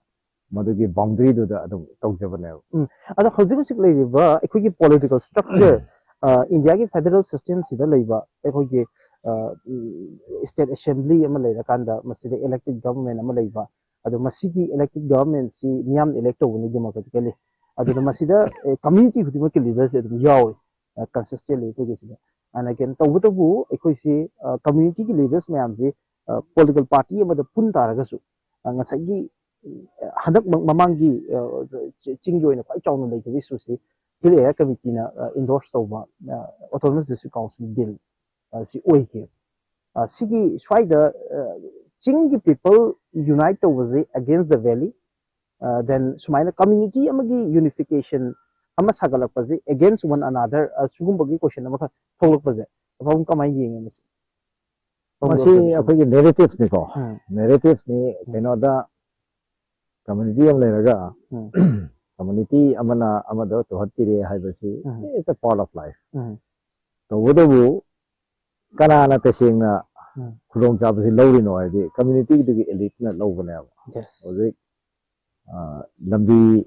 ꯃꯗꯨꯒꯤ boundaryꯗꯨꯗ ꯑꯗꯨꯝ ꯇꯧꯖꯕꯅꯦꯕ꯫ ꯎꯝ꯫ ꯑꯗꯣ ꯍꯧꯖꯤꯛ ꯍꯧꯖꯤꯛ ꯂꯩꯔꯤꯕ ꯑꯩꯈꯣꯏꯒꯤ political structure, ꯑ, ꯏꯟꯗꯤꯌꯥꯒꯤ federal systemꯁꯤꯗ ꯂꯩꯕ ꯑꯩꯈꯣꯏꯒꯤ, ꯑ, ꯎꯝ, state assembly ꯑꯃ ꯂꯩꯔꯀꯥꯟꯗ ꯃꯁꯤꯗ elected government ꯑꯃ ꯂꯩꯕ, ꯑꯗꯣ ꯃꯁꯤꯒꯤ elected governmentꯁꯤ ꯃꯤꯌꯥꯝꯅ elect ꯇꯧꯕꯅꯤ democratically꯫ ꯑꯗꯨꯅ ꯃꯁꯤꯗ, ꯑꯦ, community ꯈꯨꯗꯤꯡꯃꯛꯀꯤ leaderꯁꯦ ꯑꯗꯨꯝ ꯌꯥꯎꯏ, ꯑ, consistently ꯑꯩꯈꯣꯏꯒꯤꯁꯤꯗ꯫ ꯑꯅ ꯀꯩꯅꯣ ꯇꯧꯕꯇꯕꯨ ꯑꯩꯈꯣꯏꯁꯤ, ꯑ, communityꯒꯤ leaders ꯃꯌꯥꯝꯁꯤ, ꯑ, political party ꯑꯃꯗ ꯄꯨꯟ ꯇꯥꯔꯒꯁꯨ, ꯑ, ꯉꯁꯥꯏꯒꯤ, ꯑ, ꯍꯟꯗꯛ ꯃ-, ꯃꯃꯥꯡꯒꯤ, ꯑ, ꯆ-, ꯆꯤꯡꯒꯤ ꯑꯣꯏꯅ ꯈ꯭ꯋꯥꯏ ꯆꯥꯎꯅ ꯂꯩꯈꯤꯕ issueꯁꯤ Hill Area Committeeꯅ, ꯑ, endorse ꯇꯧꯕ, ꯑ, Autonomous District Council Bill, ꯑ, ꯁꯤ ꯑꯣꯏꯈꯤ꯫ ꯑ, ꯁꯤꯒꯤ ꯁ꯭ꯋꯥꯏꯗ, ꯑ, ꯆꯤꯡꯒꯤ people unite ꯇꯧꯕꯁꯤ against the valley, ꯑ, then ꯁꯨꯃꯥꯏꯅ community ꯑꯃꯒꯤ unification ꯑꯃ ꯁꯥꯒꯠꯂꯛꯄꯁꯦ against one another, ꯑ, ꯁꯤꯒꯨꯝꯕꯒꯤ question ꯑꯃꯈꯛ ꯊꯣꯛꯂꯛꯄꯁꯦ ꯄꯥꯕꯨꯡ ꯀꯃꯥꯏꯅ ꯌꯦꯡꯉꯦ ꯃꯁꯤ? ꯃꯁꯤ ꯑꯩꯈꯣꯏꯒꯤ narrativeꯅꯤꯀꯣ꯫ ꯎꯝ꯫ Narrativeꯅꯤ꯫ ꯎꯝ꯫ ꯀꯩꯅꯣꯗ community ꯑꯃ ꯂꯩꯔꯒ ꯎꯝ꯫ Community ꯑꯃꯅ ꯑꯃꯗ ꯇꯨꯍꯠꯄꯤꯔꯦ ꯍꯥꯏꯕꯁꯤ ꯎꯝ꯫ It's a part of life꯫ ꯎꯝ꯫ ꯇꯧꯕꯇꯕꯨ ꯀꯅꯥꯅ ꯇꯁꯦꯡꯅ ꯎꯝ꯫ ꯈꯨꯗꯣꯡꯆꯥꯕꯁꯤ ꯂꯧꯔꯤꯅꯣ ꯍꯥꯏꯗꯤ communityꯗꯨꯒꯤ eliteꯅ ꯂꯧꯕꯅꯦꯕ꯫ Yes꯫ ꯍꯧꯖꯤꯛ, ꯑ, ꯂꯝꯕꯤ,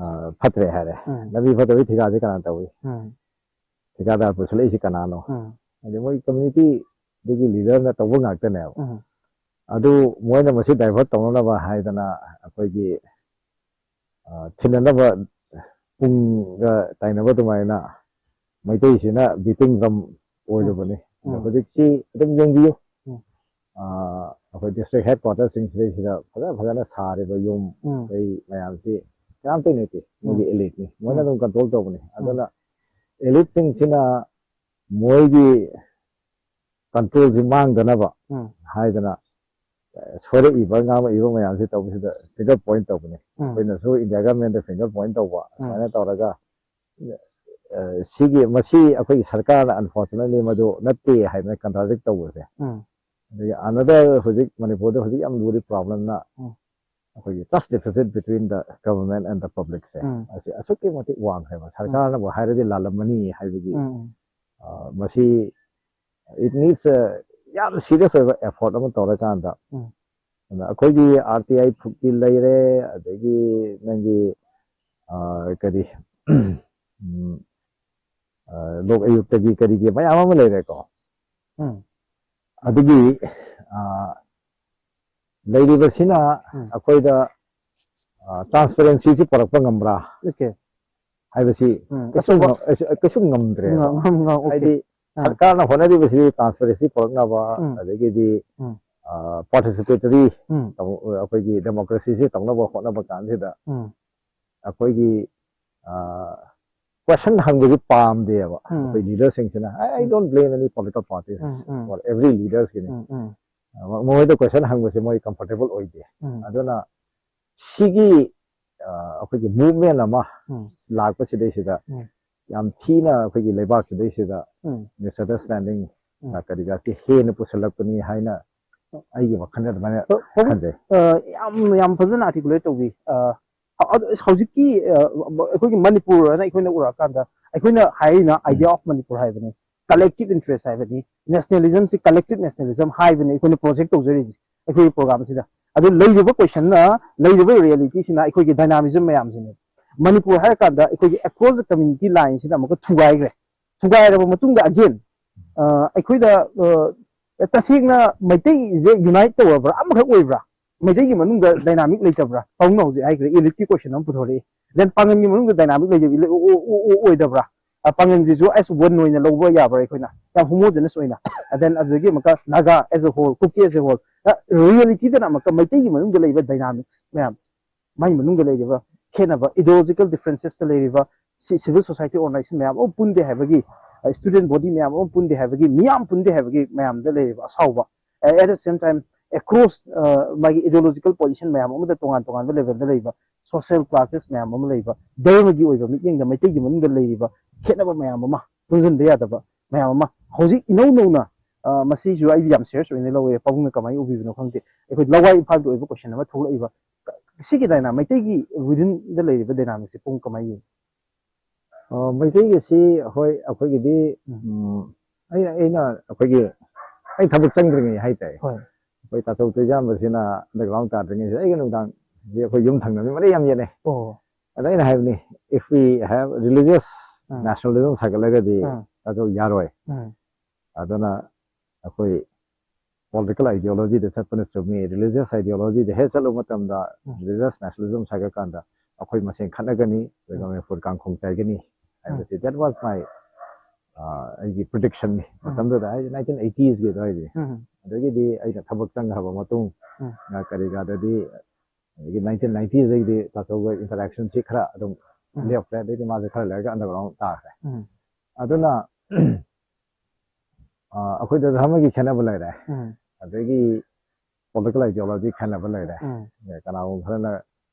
ꯑ, ꯐꯠꯇ꯭ꯔꯦ ꯍꯥꯏꯔꯦ꯫ ꯎꯝ꯫ ꯂꯝꯕꯤ ꯐꯠꯇꯕꯒꯤ ꯊꯤꯀꯥꯁꯦ ꯀꯅꯥ ꯇꯧꯏ? ꯎꯝ꯫ ꯊꯤꯀꯥꯗꯥꯔ ꯄꯨꯁꯜꯂꯛꯏꯁꯤ ꯀꯅꯥꯅꯣ? ꯎꯝ꯫ ꯍꯥꯏꯗꯤ ꯃꯣꯏ community ꯑꯗꯨꯒꯤ ꯂꯤꯗꯔꯅ ꯇꯧꯕ ꯉꯥꯛꯇꯅꯦꯕ꯫ ꯎꯝ ꯑꯗꯨ ꯃꯣꯏꯅ ꯃꯁꯤ ꯗꯥꯏꯚꯔꯠ ꯇꯧꯅꯅꯕ ꯍꯥꯏꯗꯅ ꯑꯩꯈꯣꯏꯒꯤ ꯑ, ꯊꯤꯟꯅꯅꯕ ꯄꯨꯡꯒ ꯇꯥꯏꯅꯕ ꯑꯗꯨꯃꯥꯏꯅ ꯃꯩꯇꯩꯁꯤꯅ ꯕꯤꯇꯤꯡ ꯗ꯭ꯔꯝ ꯑꯣꯏꯔꯨꯕꯅꯤ꯫ ꯑꯗꯣ ꯎꯝ꯫ ꯍꯧꯖꯤꯛꯁꯤ ꯑꯗꯨꯝ ꯌꯦꯡꯕꯤꯌꯨ꯫ ꯎꯝ꯫ ꯑ, ꯑꯩꯈꯣꯏ ꯗꯤꯁꯇ꯭ꯔꯤꯛ ꯍꯦꯗ ꯀ꯭ꯋꯥꯇꯔꯁꯤꯡꯁꯤꯗꯩꯁꯤꯗ ꯐꯖ ꯐꯖꯅ ꯁꯥꯔꯤꯕ ꯌꯨꯝ ꯎꯝ꯫ ꯀꯩ ꯃꯌꯥꯝꯁꯤ ꯀꯅꯥꯝꯇꯩ ꯅꯠꯇꯦ, ꯃꯣꯏꯒꯤ ꯎꯝ꯫ ꯏꯂꯤꯠꯅꯤ, ꯃꯣꯏꯅ ꯎꯝ꯫ ꯑꯗꯨꯝ ꯀꯟꯇ꯭ꯔꯣꯜ ꯇꯧꯕꯅꯤ꯫ ꯎꯝ꯫ ꯑꯗꯨꯅ ꯏꯂꯤꯠꯁꯤꯡꯁꯤꯅ ꯃꯣꯏꯒꯤ ꯀꯟꯇ꯭ꯔꯣꯜꯁꯤ ꯃꯥꯡꯗꯅꯕ ꯎꯝ꯫ ꯍꯥꯏꯗꯅ ꯑ, ꯁꯣꯏꯔꯛꯏꯕ ꯉꯥꯡꯉꯛꯏꯕ ꯃꯌꯥꯝꯁꯤ ꯇꯧꯕꯁꯤꯗ ꯐꯤꯡꯒꯔ ꯄꯣꯏꯟ ꯇꯧꯕꯅꯤ꯫ ꯎꯝ꯫ ꯑꯩꯈꯣꯏꯅꯁꯨ ꯏꯟꯗꯤꯌꯥ ꯒꯃꯦꯟꯗ ꯐꯤꯡꯒꯔ ꯄꯣꯏꯟ ꯇꯧꯕ ꯎꯝ꯫ ꯁꯨꯃꯥꯏꯅ ꯇꯧꯔꯒ ꯑ, ꯁꯤꯒꯤ ꯃꯁꯤ ꯑꯩꯈꯣꯏꯒꯤ ꯁꯔꯀꯥꯔꯅ ꯑꯟꯐꯣꯔꯆꯨꯅꯦꯠꯂꯤ ꯃꯗꯨ ꯅꯠꯇꯦ ꯍꯥꯏꯗꯅ ꯀꯟꯇ꯭ꯔꯥꯗꯤꯛ ꯇꯧꯕꯁꯦ꯫ ꯎꯝ꯫ ꯑꯗꯒꯤ ꯑꯅꯗꯔ ꯍꯧꯖꯤꯛ ꯃꯅꯤꯄꯨꯔꯗ ꯍꯧꯖꯤꯛ ꯌꯥꯝ ꯂꯨꯔꯤ ꯄ꯭ꯔꯣꯕ꯭ꯂꯦꯝꯅ ꯎꯝ꯫ ꯑꯩꯈꯣꯏꯒꯤ trust deficit between the government and the public ꯁꯦ ꯎꯝ꯫ ꯑꯁꯤ ꯑꯁꯨꯛꯀꯤ ꯃꯇꯤꯛ ꯋꯥꯡꯈ꯭ꯔꯦꯕ꯫ ꯁꯔꯀꯥꯔꯅꯕꯨ ꯍꯥꯏꯔꯗꯤ ꯂꯥꯜꯂꯝꯃꯅꯤ ꯍꯥꯏꯕꯒꯤ ꯎꯝ꯫ ꯑ, ꯃꯁꯤ it needs a ꯌꯥꯝ ꯁꯤꯔꯤꯌꯁ ꯑꯣꯏꯕ ꯑꯦꯐꯣꯔꯠ ꯑꯃ ꯇꯧꯔꯀꯥꯟꯗ ꯎꯝ꯫ ꯑꯗ ꯑꯩꯈꯣꯏꯒꯤ ꯑꯥꯔ ꯇꯤ ꯑꯥꯏ ꯐꯨꯛꯇꯤ ꯂꯩꯔꯦ, ꯑꯗꯒꯤ ꯅꯪꯒꯤ ꯑ, ꯀꯔꯤ ꯎꯝ, ꯑ, ꯂꯣꯛ ꯑꯌꯨꯛꯇꯒꯤ ꯀꯔꯤꯒꯤ ꯃꯌꯥꯝ ꯑꯃ ꯂꯩꯔꯦꯀꯣ꯫ ꯎꯝ꯫ ꯑꯗꯨꯒꯤ ꯑ, ꯂꯩꯔꯤꯕꯁꯤꯅ ꯎꯝ꯫ ꯑꯩꯈꯣꯏꯗ ꯇ꯭ꯔꯥꯟꯁꯄꯦꯔꯦꯟꯁꯤꯁꯤ ꯄꯨꯔꯛꯄ ꯉꯝꯕ꯭ꯔꯥ Okay. ꯍꯥꯏꯕꯁꯤ ꯎꯝ, ꯀꯩꯁꯨ ꯑꯆꯧꯕ ꯉꯝ-, ꯀꯩꯁꯨ ꯉꯝꯗ꯭ꯔꯦꯕ꯫ ꯉꯝ-, ꯉꯝ-, okay. ꯍꯥꯏꯗꯤ ꯑꯥ꯫ ꯁꯔꯀꯥꯔꯅ ꯍꯣꯠꯅꯔꯤꯕꯁꯤ ꯇ꯭ꯔꯥꯟꯁꯄꯦꯔꯦꯟꯁꯤ ꯄꯨꯔꯛꯅꯕ, ꯎꯝ꯫ ꯑꯗꯒꯤꯗꯤ ꯎꯝ꯫ ꯄꯥꯔꯇꯤꯁꯤꯄꯦꯇꯔꯤ ꯎꯝ꯫ ꯑꯩꯈꯣꯏꯒꯤ ꯗꯦꯃꯣꯀ꯭ꯔꯦꯁꯤꯁꯤ ꯇꯧꯅꯕ ꯍꯣꯠꯅꯕ ꯀꯥꯟꯁꯤꯗ ꯎꯝ꯫ ꯑꯩꯈꯣꯏꯒꯤ ꯀꯣꯏꯁꯟ ꯍꯪꯕꯁꯤ ꯄꯥꯝꯗꯦꯕ꯫ ꯎꯝ꯫ ꯑꯩꯈꯣꯏ ꯂꯤꯗꯔꯁꯤꯡꯁꯤꯅ, "I, I um. don't blame any political parties um, um. or every leaders ꯀꯤꯅꯤ꯫ ꯎꯝ, ꯎꯝ꯫ ꯃꯣꯏꯗ ꯀꯣꯏꯁꯟ ꯍꯪꯕꯁꯦ ꯃꯣꯏ ꯀꯝꯐꯣꯔꯇꯦꯕꯜ ꯑꯣꯏꯗꯦ꯫ ꯎꯝ꯫ ꯑꯗꯨꯅ ꯁꯤꯒꯤ ꯑ, ꯑꯩꯈꯣꯏꯒꯤ ꯃꯨꯚꯃꯦꯟ ꯑꯃ ꯎꯝ꯫ ꯂꯥꯛꯄꯁꯤꯗꯩꯁꯤꯗ ꯎꯝ꯫ ꯌꯥꯝ ꯊꯤꯅ ꯑꯩꯈꯣꯏꯒꯤ ꯂꯩꯕꯥꯛꯁꯤꯗꯩꯁꯤꯗ ꯎꯝ꯫ ꯃꯤꯁꯑꯟꯗꯔꯁꯇꯦꯟꯗꯤꯡ ꯎꯝ꯫ ꯀꯔꯤꯒꯁꯤ ꯍꯦꯟꯅ ꯄꯨꯁꯜꯂꯛꯄꯅꯤ ꯍꯥꯏꯅ ꯑꯩꯒꯤ ꯋꯥꯈꯜꯗ ꯑꯗꯨꯃꯥꯏꯅ ꯄꯥꯕꯨꯡ, ꯈꯟꯖꯩ꯫ ꯑ, ꯌꯥꯝ, ꯌꯥꯝ ꯐꯖꯅ articulate ꯇꯧꯕꯤ꯫ ꯑ, ꯑꯗꯣ ꯍꯧꯖꯤꯛꯀꯤ, ꯑ, ꯑꯩꯈꯣꯏꯒꯤ ꯃꯅꯤꯄꯨꯔ ꯍꯥꯏꯅ ꯑꯩꯈꯣꯏꯅ ꯎꯔꯛꯑꯀꯥꯟꯗ ꯑꯩꯈꯣꯏꯅ ꯍꯥꯏꯔꯤꯅ ꯎꯝ꯫ Idea of Manipur ꯍꯥꯏꯕꯅꯤ, collective interest ꯍꯥꯏꯕꯅꯤ, nationalism ꯁꯤ collective nationalism ꯍꯥꯏꯕꯅꯤ ꯑꯩꯈꯣꯏꯅ project ꯇꯧꯖꯔꯤꯁꯦ ꯑꯩꯈꯣꯏꯒꯤ program ꯁꯤꯗ꯫ ꯑꯗꯨ ꯂꯩꯔꯤꯕ questionꯅ, ꯂꯩꯔꯤꯕ reality ꯁꯤꯅ ꯑꯩꯈꯣꯏꯒꯤ dynamism ꯃꯌꯥꯝꯁꯤꯅꯦ꯫ ꯃꯅꯤꯄꯨꯔ ꯍꯥꯏꯔꯀꯥꯟꯗ ꯑꯩꯈꯣꯏꯒꯤ across the community line ꯁꯤꯗ ꯑꯃꯨꯛꯀ ꯊꯨꯒꯥꯏꯈ꯭ꯔꯦ꯫ ꯊꯨꯒꯥꯏꯔꯕ ꯃꯇꯨꯡꯗ again, ꯑ, ꯑꯩꯈꯣꯏꯗ, ꯑ, ꯇꯁꯦꯡꯅ ꯃꯩꯇꯩꯁꯦ unite ꯇꯧꯔꯕ꯭ꯔꯥ? ꯑꯃꯈꯛ ꯑꯣꯏꯕ꯭ꯔꯥ? ꯃꯩꯇꯩꯒꯤ ꯃꯅꯨꯡꯗ dynamic ꯂꯩꯇꯕ꯭ꯔꯥ? ꯄꯥꯕꯨꯡꯅ ꯍꯧꯖꯤꯛ ꯍꯥꯏꯈ꯭ꯔꯦ, elite ꯀꯤ question ꯑꯃ ꯄꯨꯊꯣꯔꯛꯏ꯫ Then ꯄꯥꯡꯒꯟꯒꯤ ꯃꯅꯨꯡꯗ dynamic ꯂꯩꯇꯕ, ꯏꯂ-, ꯑꯣ-, ꯑꯣ-, ꯑꯣ-, ꯑꯣꯏꯗꯕ꯭ꯔꯥ? ꯑ, ꯄꯥꯡꯒꯟꯁꯤꯁꯨ as one ꯑꯣꯏꯅ ꯂꯧꯕ ꯌꯥꯕ꯭ꯔꯥ ꯑꯩꯈꯣꯏꯅ? ꯌꯥꯝ homogeneous ꯑꯣꯏꯅ꯫ And then ꯑꯗꯨꯗꯒꯤ ꯑꯃꯨꯛꯀ Naga as a whole, Kuki as a whole꯫ ꯑ, reality ꯗꯅ ꯑꯃꯨꯛꯀ ꯃꯩꯇꯩꯒꯤ ꯃꯅꯨꯡꯗ ꯂꯩꯕ dynamics ꯃꯌꯥꯝꯁꯦ, ꯃꯥꯏ ꯃꯅꯨꯡꯗ ꯂꯩꯔꯤꯕ ꯈꯦꯠꯅꯕ, ideological differences ꯇ ꯂꯩꯔꯤꯕ ꯁꯤ-, civil society organization ꯃꯌꯥꯝ ꯑꯃ ꯄꯨꯟꯗꯦ ꯍꯥꯏꯕꯒꯤ, ꯑ, student body ꯃꯌꯥꯝ ꯑꯃ ꯄꯨꯟꯗꯦ ꯍꯥꯏꯕꯒꯤ, ꯃꯤꯌꯥꯝ ꯄꯨꯟꯗꯦ ꯍꯥꯏꯕꯒꯤ ꯃꯌꯥꯝꯗ ꯂꯩꯔꯤꯕ ꯑꯁꯥꯎꯕ꯫ ꯑ, at the same time, across, ꯑ, ꯃꯥꯒꯤ ideological position ꯃꯌꯥꯝ ꯑꯃꯗ ꯇꯣꯉꯥꯟ ꯇꯣꯉꯥꯟꯕ level ꯗ ꯂꯩꯕ, social classes ꯃꯌꯥꯝ ꯑꯃ ꯂꯩꯕ, ꯙꯔꯃꯒꯤ ꯑꯣꯏꯕ ꯃꯤꯠꯌꯦꯡꯗ ꯃꯩꯇꯩꯒꯤ ꯃꯅꯨꯡꯗ ꯂꯩꯔꯤꯕ ꯈꯦꯠꯅꯕ ꯃꯌꯥꯝ ꯑꯃ, ꯄꯨꯟꯁꯤꯟꯕ ꯌꯥꯗꯕ ꯃꯌꯥꯝ ꯑꯃ꯫ ꯍꯧꯖꯤꯛ ꯏꯅꯧ ꯅꯧꯅ, ꯑ, ꯃꯁꯤꯁꯨ ꯑꯩꯗꯤ ꯌꯥꯝ serious ꯑꯣꯏꯅ ꯂꯧꯋꯦ, ꯄꯥꯕꯨꯡꯅ ꯀꯃꯥꯏꯅ ꯎꯕꯤꯕꯅꯣ ꯈꯪꯗꯦ, ꯑꯩꯈꯣꯏ ꯂꯋꯥꯏ ꯏꯝꯐꯥꯜꯒꯤ ꯑꯣꯏꯕ question ꯑꯃ ꯊꯣꯛꯂꯛꯏꯕ, ꯁꯤꯒꯤ dynamic, ꯃꯩꯇꯩꯒꯤ within ꯗ ꯂꯩꯔꯤꯕ dynamic ꯁꯦ ꯄꯨꯡ ꯀꯃꯥꯏꯅ ꯌꯦꯡꯉꯤ? ꯑ, ꯃꯩꯇꯩꯒꯤꯁꯤ, ꯍꯣꯏ, ꯑꯩꯈꯣꯏꯒꯤꯗꯤ, ꯎꯝ꯫ ꯎꯝ, ꯑꯩꯅ, ꯑꯩꯅ ꯑꯩꯈꯣꯏꯒꯤ, ꯑꯩ ꯊꯕꯛ ꯆꯪꯗ꯭ꯔꯤꯉꯩ ꯍꯥꯏꯇꯥꯔꯦ꯫ ꯍꯣꯏ꯫ ꯑꯩꯈꯣꯏ ꯇꯥꯆꯧ ꯇꯣꯏꯖꯥꯝꯕꯁꯤꯅ underground ꯇꯥꯗ꯭ꯔꯤꯉꯩꯁꯤꯗ ꯑꯩꯒ ꯅꯨꯡꯗꯥꯡꯁꯦ ꯑꯩꯈꯣꯏ ꯌꯨꯝ ꯊꯪꯅꯕ ꯃꯔꯤ ꯌꯥꯝ ꯌꯦꯠꯅꯩ꯫ ꯑꯣ꯫ ꯑꯗ ꯑꯩꯅ ꯍꯥꯏꯕꯅꯤ, if we have religious ah. Nationalism ꯁꯥꯒꯠꯂꯒꯗꯤ ꯑꯥ꯫ ꯇꯥꯆꯧ ꯌꯥꯔꯣꯏ꯫ ꯑꯥ꯫ ꯑꯗꯨꯅ ꯑꯩꯈꯣꯏ political ideology ꯗ ꯆꯠꯄꯅ ꯆꯨꯝꯃꯤ, religious ideology ꯗ ꯍꯦꯛ ꯆꯠꯂꯨꯕ ꯃꯇꯝꯗ ꯎꯝ꯫ Religious nationalism ꯁꯥꯒꯠ ꯀꯥꯟꯗ ꯑꯩꯈꯣꯏ ꯃꯁꯦꯟ ꯈꯠꯅꯒꯅꯤ, ꯑꯗꯨꯒ ꯎꯝ꯫ ꯃꯅꯤꯄꯨꯔ ꯀꯥꯡꯈꯣꯡ ꯆꯥꯏꯒꯅꯤ ꯍꯥꯏꯕꯁꯤ, ꯎꯝ꯫ That was my, ꯑ, ꯑꯩꯒꯤ prediction ꯅꯤ꯫ ꯎꯝ꯫ ꯃꯇꯝꯗꯨꯗ ꯍꯥꯏꯗꯤ nineteen eighties ꯀꯤ ꯑꯗꯨꯋꯥꯏꯗꯤ꯫ ꯎꯝ꯫ ꯑꯗꯒꯤꯗꯤ ꯑꯩꯅ ꯊꯕꯛ ꯆꯪꯈ꯭ꯔꯕ ꯃꯇꯨꯡ, ꯎꯝ꯫ ꯑ, ꯀꯔꯤ ꯀꯥꯗꯗꯤ, ꯑꯗꯒꯤ nineteen nineties ꯗꯒꯤꯗꯤ ꯇꯥꯆꯧꯒ interaction ꯁꯤ ꯈꯔ ꯑꯗꯨꯝ ꯎꯝ꯫ ꯂꯦꯞꯈ꯭ꯔꯦ꯫ ꯑꯗꯩꯗꯤ ꯃꯥꯁꯦ ꯈꯔ ꯂꯩꯔꯒ underground ꯇꯥꯈ꯭ꯔꯦ꯫ ꯎꯝ꯫ ꯑꯗꯨꯅ, ꯑ, ꯑꯩꯈꯣꯏꯗ ꯙꯔꯃꯒꯤ ꯈꯦꯠꯅꯕ ꯂꯩꯔꯦ꯫ ꯎꯝ꯫ ꯑꯗꯒꯤ political ideology ꯈꯦꯠꯅꯕ ꯂꯩꯔꯦ꯫ ꯎꯝ꯫ ꯑꯦ, ꯀꯅꯥꯒꯨꯝꯕ ꯈꯔꯅ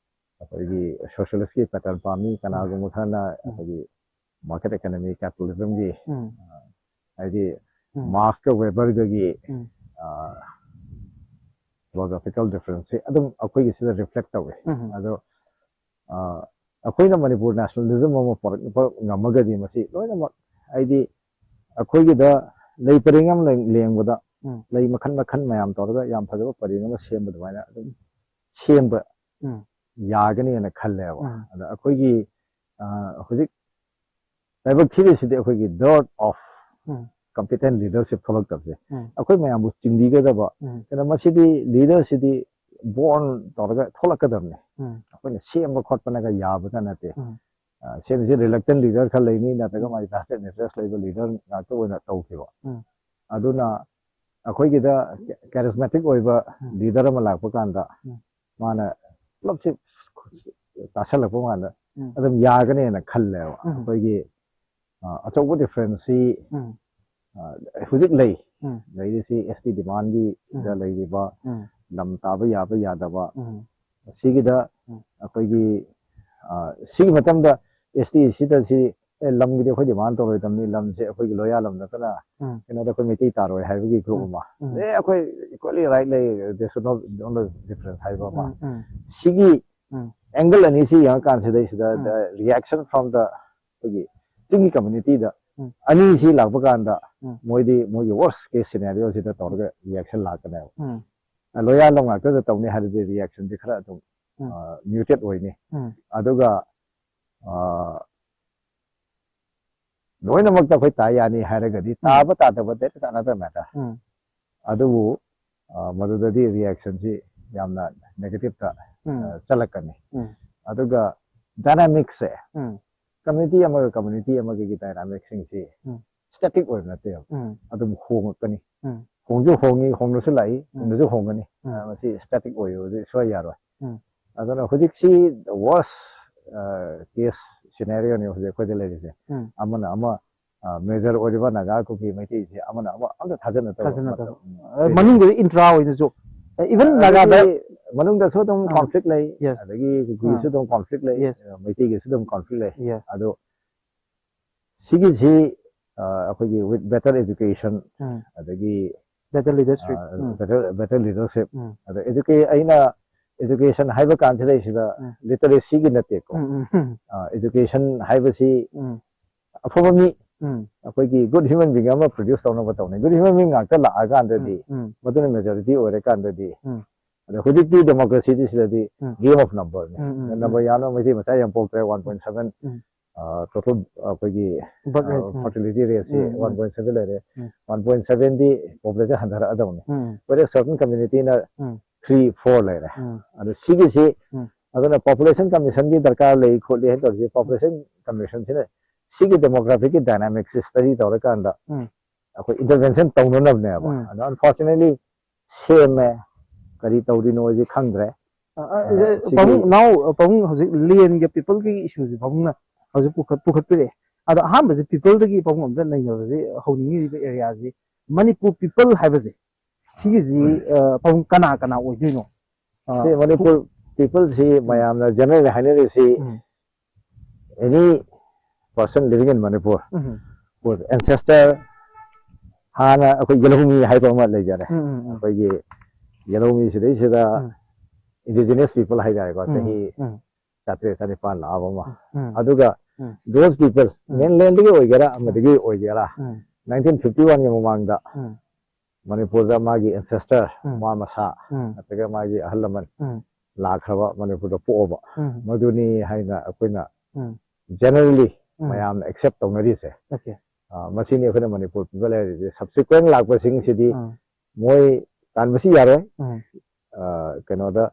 ꯑꯩꯈꯣꯏꯒꯤ socialist ꯀꯤ pattern ꯄꯥꯝꯃꯤ, ꯀꯅꯥꯒꯨꯝꯕ ꯈꯔꯅ ꯎꯝ꯫ ꯑꯩꯈꯣꯏꯒꯤ market economy, capitalism ꯒꯤ, ꯎꯝ꯫ ꯑ, ꯍꯥꯏꯗꯤ ꯎꯝ꯫ Marx ꯀ Weber ꯒꯒꯤ, ꯎꯝ꯫ ꯑ, philosophical difference ꯁꯦ ꯑꯗꯨꯝ ꯑꯩꯈꯣꯏꯒꯤ ꯁꯤꯗ reflect ꯇꯧꯋꯦ꯫ ꯎꯝ꯫ ꯑꯗꯣ, ꯑ, ꯑꯩꯈꯣꯏꯅ ꯃꯅꯤꯄꯨꯔ nationalism ꯑꯃ ꯄꯨꯔꯛꯄ ꯉꯝꯃꯒꯗꯤ ꯃꯁꯤ ꯂꯣꯏꯅꯃꯛ, ꯍꯥꯏꯗꯤ ꯑꯩꯈꯣꯏꯒꯤꯗ ꯂꯩ ꯄꯔꯦꯡ ꯑꯃ ꯂꯦꯡ-, ꯂꯦꯡꯕꯗ ꯎꯝ꯫ ꯂꯩ ꯃꯈꯜ ꯃꯈꯜ ꯃꯌꯥꯝ ꯇꯧꯔꯒ ꯌꯥꯝ ꯐꯖꯕ ꯄꯔꯦꯡ ꯑꯃ ꯁꯦꯝꯕ ꯑꯗꯨꯃꯥꯏꯅ ꯑꯗꯨꯝ ꯁꯦꯝꯕ ꯎꯝ꯫ ꯌꯥꯒꯅꯤꯅ ꯈꯜꯂꯦꯕ꯫ ꯎꯝ꯫ ꯑꯗ ꯑꯩꯈꯣꯏꯒꯤ, ꯑ, ꯍꯧꯖꯤꯛ ꯂꯥꯏꯕꯛ ꯊꯤꯔꯤꯁꯤꯗꯤ ꯑꯩꯈꯣꯏꯒꯤ dearth of um. competent leadership ꯊꯣꯛꯂꯛꯇꯕꯁꯦ ꯎꯝ ꯑꯩꯈꯣꯏ ꯃꯌꯥꯝꯕꯨ ꯆꯤꯡꯕꯤꯒꯗꯕ ꯎꯝ ꯀꯩꯅꯣ ꯃꯁꯤꯗꯤ ꯂꯤꯗꯔꯁꯤꯗꯤ ꯕꯣꯔꯟ ꯇꯧꯔꯒ ꯊꯣꯛꯂꯛꯀꯗꯕꯅꯤ꯫ ꯎꯝ ꯑꯩꯈꯣꯏꯅ ꯁꯦꯝꯕ ꯈꯣꯠꯄꯅꯒ ꯌꯥꯕꯗ ꯅꯠꯇꯦ꯫ ꯎꯝ ꯑ, ꯁꯦꯝꯃꯤꯁꯦ reluctant leader ꯈꯔ ꯂꯩꯅꯤ, ꯅꯠꯇ꯭ꯔꯒ ꯃꯥꯒꯤ vested interest ꯂꯩꯕ leader ꯉꯥꯛꯇ ꯑꯣꯏꯅ ꯇꯧꯈꯤꯕ꯫ ꯎꯝ ꯑꯗꯨꯅ ꯑꯩꯈꯣꯏꯒꯤꯗ charismatic ꯑꯣꯏꯕ ꯎꯝ leader ꯑꯃ ꯂꯥꯛꯄ ꯀꯥꯟꯗ ꯎꯝ ꯃꯥꯅ ꯄꯨꯂꯞꯁꯤ ꯇꯥꯁꯜꯂꯛꯄ ꯀꯥꯟꯗ ꯎꯝ ꯑꯗꯨꯝ ꯌꯥꯒꯅꯦꯅ ꯈꯜꯂꯦꯕ꯫ ꯎꯝ ꯑꯩꯈꯣꯏꯒꯤ ꯑ, ꯑꯆꯧꯕ differenceꯁꯤ ꯎꯝ ꯑ, ꯍꯧꯖꯤꯛ ꯂꯩ ꯎꯝ ꯂꯩꯔꯤꯁꯤ ꯑꯦꯁ ꯇꯤ ꯗꯤꯃꯥꯟꯒꯤꯗ ꯎꯝ ꯂꯩꯔꯤꯕ ꯎꯝ ꯂꯝ ꯇꯥꯕ ꯌꯥꯕ ꯌꯥꯗꯕ ꯎꯝ ꯁꯤꯒꯤꯗ ꯎꯝ ꯑꯩꯈꯣꯏꯒꯤ ꯑ, ꯁꯤꯒꯤ ꯃꯇꯝꯗ ꯑꯦꯁ ꯇꯤ ꯁꯤꯗ ꯁꯤ ꯑꯦ, ꯂꯝꯒꯤꯗꯤ ꯑꯩꯈꯣꯏ ꯗꯤꯃꯥꯟ ꯇꯧꯔꯣꯏꯗꯕꯅꯤ, ꯂꯝꯁꯦ ꯑꯩꯈꯣꯏꯒꯤ ꯂꯣꯌꯥ ꯂꯝ ꯅꯠꯇꯅ ꯎꯝ ꯀꯩꯅꯣꯗ ꯑꯩꯈꯣꯏ ꯃꯩꯇꯩ ꯇꯥꯔꯣꯏ ꯍꯥꯏꯕꯒꯤ ꯒ꯭ꯔꯨꯞ ꯎꯝ ꯑꯃ ꯎꯝ ꯑꯦ ꯑꯩꯈꯣꯏ equally right ꯂꯩ, there should not be difference ꯍꯥꯏꯕ ꯑꯃ꯫ ꯎꯝ ꯎꯝ ꯁꯤꯒꯤ ꯎꯝ angle ꯑꯅꯤꯁꯤ ꯌꯦꯡꯉꯀꯥꯟꯁꯤꯗꯩꯁꯤꯗ ꯎꯝ the reaction from the ꯑꯩꯈꯣꯏꯒꯤ ꯆꯤꯡꯒꯤ communityꯗ ꯎꯝ ꯑꯅꯤꯁꯤ ꯂꯥꯛꯄ ꯀꯥꯟꯗ ꯎꯝ ꯃꯣꯏꯗꯤ ꯃꯣꯏꯒꯤ worst case scenarioꯁꯤꯗ ꯇꯧꯔꯒ reaction ꯂꯥꯛꯀꯅꯦꯕ꯫ ꯎꯝ ꯂꯣꯌꯥ ꯂꯝ ꯉꯥꯛꯇꯗ ꯇꯧꯅꯤ ꯍꯥꯏꯔꯗꯤ reactionꯁꯤ ꯈꯔ ꯑꯗꯨꯝ ꯎꯝ muted ꯑꯣꯏꯅꯤ꯫ ꯎꯝ ꯑꯗꯨꯒ ꯑ, ꯂꯣꯏꯅꯃꯛꯇ ꯑꯩꯈꯣꯏ ꯇꯥ ꯌꯥꯅꯤ ꯍꯥꯏꯔꯒꯗꯤ ꯇꯥꯕ ꯇꯥꯗꯕ that is another matter꯫ ꯎꯝ ꯑꯗꯨꯕꯨ ꯑ, ꯃꯗꯨꯗꯗꯤ reactionꯁꯤ ꯌꯥꯝꯅ negativeꯇ ꯎꯝ ꯑ, ꯆꯠꯂꯛꯀꯅꯤ꯫ ꯎꯝ ꯑꯗꯨꯒ dynamicꯁꯦ ꯎꯝ community ꯑꯃꯒ community ꯑꯃꯒꯤ dynamicꯁꯤꯡꯁꯤ ꯎꯝ static ꯑꯣꯏꯕ ꯅꯠꯇꯦꯕ, ꯎꯝ ꯑꯗꯨꯝ ꯍꯣꯡꯉꯛꯀꯅꯤ꯫ ꯎꯝ ꯍꯣꯡꯁꯨ ꯍꯣꯡꯉꯤ, ꯍꯣꯡꯅꯁꯨ ꯂꯥꯛꯏ, ꯎꯝ ꯍꯣꯡꯅꯁꯨ ꯍꯣꯡꯒꯅꯤ꯫ ꯎꯝ ꯑ, ꯃꯁꯤ static ꯑꯣꯏꯕꯗꯤ ꯁꯨꯡꯌꯥ ꯌꯥꯔꯣꯏ꯫ ꯎꯝ ꯑꯗꯨꯅ ꯍꯧꯖꯤꯛꯁꯤ worst case scenarioꯅꯦ ꯍꯧꯖꯤꯛ ꯑꯩꯈꯣꯏꯗ ꯂꯩꯔꯤꯁꯦ꯫ ꯎꯝ ꯑꯃꯅ ꯑꯃ major ꯑꯣꯏꯔꯤꯕ ꯅꯥꯒꯥ ꯀꯨꯀꯤ ꯃꯩꯇꯩꯁꯦ ꯑꯃꯅ ꯑꯃ ꯑꯝꯇ ꯊꯥꯖꯅꯗꯕ ꯊꯥꯖꯅꯗꯕ꯫ ꯃꯇꯝ, ꯎꯝ, ꯑ, ꯃꯅꯨꯡꯗ intra ꯑꯣꯏꯅꯁꯨ even ꯑꯗꯒꯤ ꯅꯥꯒꯥꯗ ꯃꯅꯨꯡꯗꯁꯨ ꯑꯗꯨꯝ ꯑꯥ. conflict ꯂꯩ, Yes. ꯑꯗꯒꯤ ꯀꯨꯀꯤꯁꯨ ꯑꯥ. ꯑꯗꯨꯝ conflict ꯂꯩ, Yes. ꯃꯩꯇꯩꯒꯤꯁꯨ ꯑꯗꯨꯝ conflict ꯂꯩ꯫ Yes. ꯑꯗꯣ ꯁꯤꯒꯤꯁꯤ ꯑ, ꯑꯩꯈꯣꯏꯒꯤ with better education ꯎꯝ. ꯑꯗꯒꯤ Better leadership. ꯑ, ꯎꯝ. better better leadership ꯎꯝ. ꯑꯗ educa ꯑꯩꯅ education ꯍꯥꯏꯕ ꯀꯥꯟꯁꯤꯗꯩꯁꯤꯗ ꯎꯝ. literacyꯒꯤ ꯅꯠꯇꯦꯀꯣ꯫ ꯎꯝ, ꯎꯝ, ꯎꯝ. ꯑ, education ꯍꯥꯏꯕꯁꯤ ꯎꯝ. ꯑꯐꯕ ꯃꯤ ꯎꯝ. ꯑꯩꯈꯣꯏꯒꯤ good human being ꯑꯃ produce ꯇꯧꯅꯕ ꯇꯧꯅꯤ꯫ Good human being ꯉꯥꯛꯇ ꯂꯥꯛꯑꯀꯥꯟꯗꯗꯤ ꯎꯝ. ꯃꯗꯨꯅ majority ꯑꯣꯏꯔꯀꯥꯟꯗꯗꯤ ꯎꯝ. ꯑꯗ ꯍꯧꯖꯤꯛꯇꯤ democracyꯗꯤ ꯁꯤꯗꯗꯤ ꯎꯝ. game of numberꯅꯤ꯫ Um, um, Number ꯎꯝ. ꯌꯥꯝꯅ ꯃꯩꯇꯩ ꯃꯆꯥ ꯌꯥꯝ ꯄꯣꯛꯇ꯭ꯔꯦ, one point seven꯫ Um. Total ꯑꯩꯈꯣꯏꯒꯤ Birth rate, ꯎꯝ. ꯐꯔꯇꯤꯂꯤꯇꯤ ꯔꯦꯠꯁꯤ um, um. One point seven ꯂꯩꯔꯦ. ꯎꯝ. ꯋꯥꯟ ꯄꯣꯏꯟ ꯁꯚꯦꯟꯗꯤ ꯄꯣꯄꯨꯂꯦꯁꯟ ꯍꯟꯊꯔꯛꯑꯗꯕꯅꯤ. ꯎꯝ. Whereas certain communityꯅ ꯎꯝ. ꯊ꯭ꯔꯤ ꯐꯣꯔ ꯂꯩꯔꯦ. ꯎꯝ. ꯑꯗꯨ ꯁꯤꯒꯤꯁꯤ ꯎꯝ. ꯑꯗꯨꯅ population commissionꯒꯤ ꯗꯔꯀꯥꯔ ꯂꯩ ꯈꯣꯠꯂꯤ ꯍꯥꯏꯅ ꯇꯧꯔꯤꯁꯤ, population commissionꯁꯤꯅ ꯁꯤꯒꯤ demographyꯒꯤ dynamicsꯁꯤ study ꯇꯧꯔꯀꯥꯟꯗ ꯎꯝ. ꯑꯩꯈꯣꯏ intervention ꯇꯧꯅꯅꯕꯅꯦꯕ. ꯎꯝ. ꯑꯗꯣ unfortunately ꯁꯦꯝꯃꯦ, ꯀꯔꯤ ꯇꯧꯔꯤꯅꯣꯁꯤ ꯈꯪꯗ꯭ꯔꯦ. ꯑ, ꯑ, ꯑ, ꯁꯤꯒꯤ ꯄꯥꯕꯨꯡ ꯅꯥꯎ, ꯑ, ꯄꯥꯕꯨꯡ ꯍꯧꯖꯤꯛ ꯂꯦꯟꯒ ꯄꯤꯄꯜꯒꯤ ꯏꯁꯨꯁꯦ ꯄꯥꯕꯨꯡꯅ ꯍꯧꯖꯤꯛ ꯄꯨꯈꯠ ꯄꯨꯈꯠꯄꯤꯔꯛꯑꯦ꯫ ꯑꯗꯣ ꯑꯍꯥꯟꯕꯁꯦ ꯄꯤꯄꯜꯗꯒꯤ ꯄꯥꯕꯨꯡ ꯑꯝꯇ ꯅꯩꯅꯕꯁꯦ ꯍꯧꯅꯤꯡꯉꯤꯕ ꯑꯦꯔꯤꯌꯥꯁꯤ ꯃꯅꯤꯄꯨꯔ ꯄꯤꯄꯜ ꯍꯥꯏꯕꯁꯦ ꯁꯤꯒꯤꯁꯤ, ꯑ, ꯄꯥꯕꯨꯡ ꯀꯅꯥ ꯀꯅꯥ ꯑꯣꯏꯗꯣꯏꯅꯣ? ꯑ, ꯁꯤ ꯃꯅꯤꯄꯨꯔ ꯄꯤꯄꯜꯁꯤ ꯃꯌꯥꯝꯅ ꯖꯦꯅꯔꯦꯜ ꯍꯥꯏꯅꯔꯤꯁꯤ um. any person living in Manipur um. whose ancestor, ꯍꯥꯟꯅ ꯑꯩꯈꯣꯏ ꯌꯦꯜꯍꯧꯃꯤ ꯍꯥꯏꯕ ꯑꯃ ꯂꯩꯖꯔꯦ. ꯎꯝ, ꯎꯝ, ꯎꯝ. ꯑꯩꯈꯣꯏꯒꯤ ꯌꯦꯜꯍꯧꯃꯤꯁꯤꯗꯩꯁꯤꯗ ꯎꯝ. indigenous people ꯍꯥꯏꯇꯥꯔꯦꯀꯣ, ꯎꯝ, ꯆꯍꯤ ꯎꯝ. ꯆꯥꯇ꯭ꯔꯦꯠ ꯆꯅꯤꯄꯥꯟ ꯂꯥꯛꯑꯕ ꯑꯃ. ꯎꯝ. ꯑꯗꯨꯒ ꯎꯝ. those people, ꯎꯝ. mainlandꯗꯒꯤ ꯑꯣꯏꯒꯦꯔꯥ ꯑꯃꯗꯒꯤ ꯑꯣꯏꯒꯦꯔꯥ, ꯎꯝ. nineteen fifty oneꯒꯤ ꯃꯃꯥꯡꯗ ꯎꯝ. ꯃꯅꯤꯄꯨꯔꯗ ꯃꯥꯒꯤ ancestor, ꯎꯝ. ꯃꯥ ꯃꯁꯥ, ꯎꯝ. ꯅꯠꯇ꯭ꯔꯒ ꯃꯥꯒꯤ ꯑꯍꯜ ꯂꯃꯟ ꯎꯝ. ꯂꯥꯛꯈ꯭ꯔꯕ, ꯃꯅꯤꯄꯨꯔꯗ ꯄꯣꯛꯑꯕ, ꯎꯝ. ꯃꯗꯨꯅꯤ ꯍꯥꯏꯅ ꯑꯩꯈꯣꯏꯅ ꯎꯝ. generally ꯎꯝ. ꯃꯌꯥꯝꯅ accept ꯇꯧꯅꯔꯤꯁꯦ. Okay. ꯑ, ꯃꯁꯤꯅꯤ ꯑꯩꯈꯣꯏꯅ ꯃꯅꯤꯄꯨꯔ ꯄꯤꯄꯜ ꯍꯥꯏꯔꯤꯁꯦ. Subsequent ꯂꯥꯛꯄꯁꯤꯡꯁꯤꯗꯤ ꯎꯝ. ꯃꯣꯏ ꯇꯥꯟꯕꯁꯤ ꯌꯥꯔꯣꯏ. ꯎꯝ. ꯑ, ꯀꯩꯅꯣꯗ,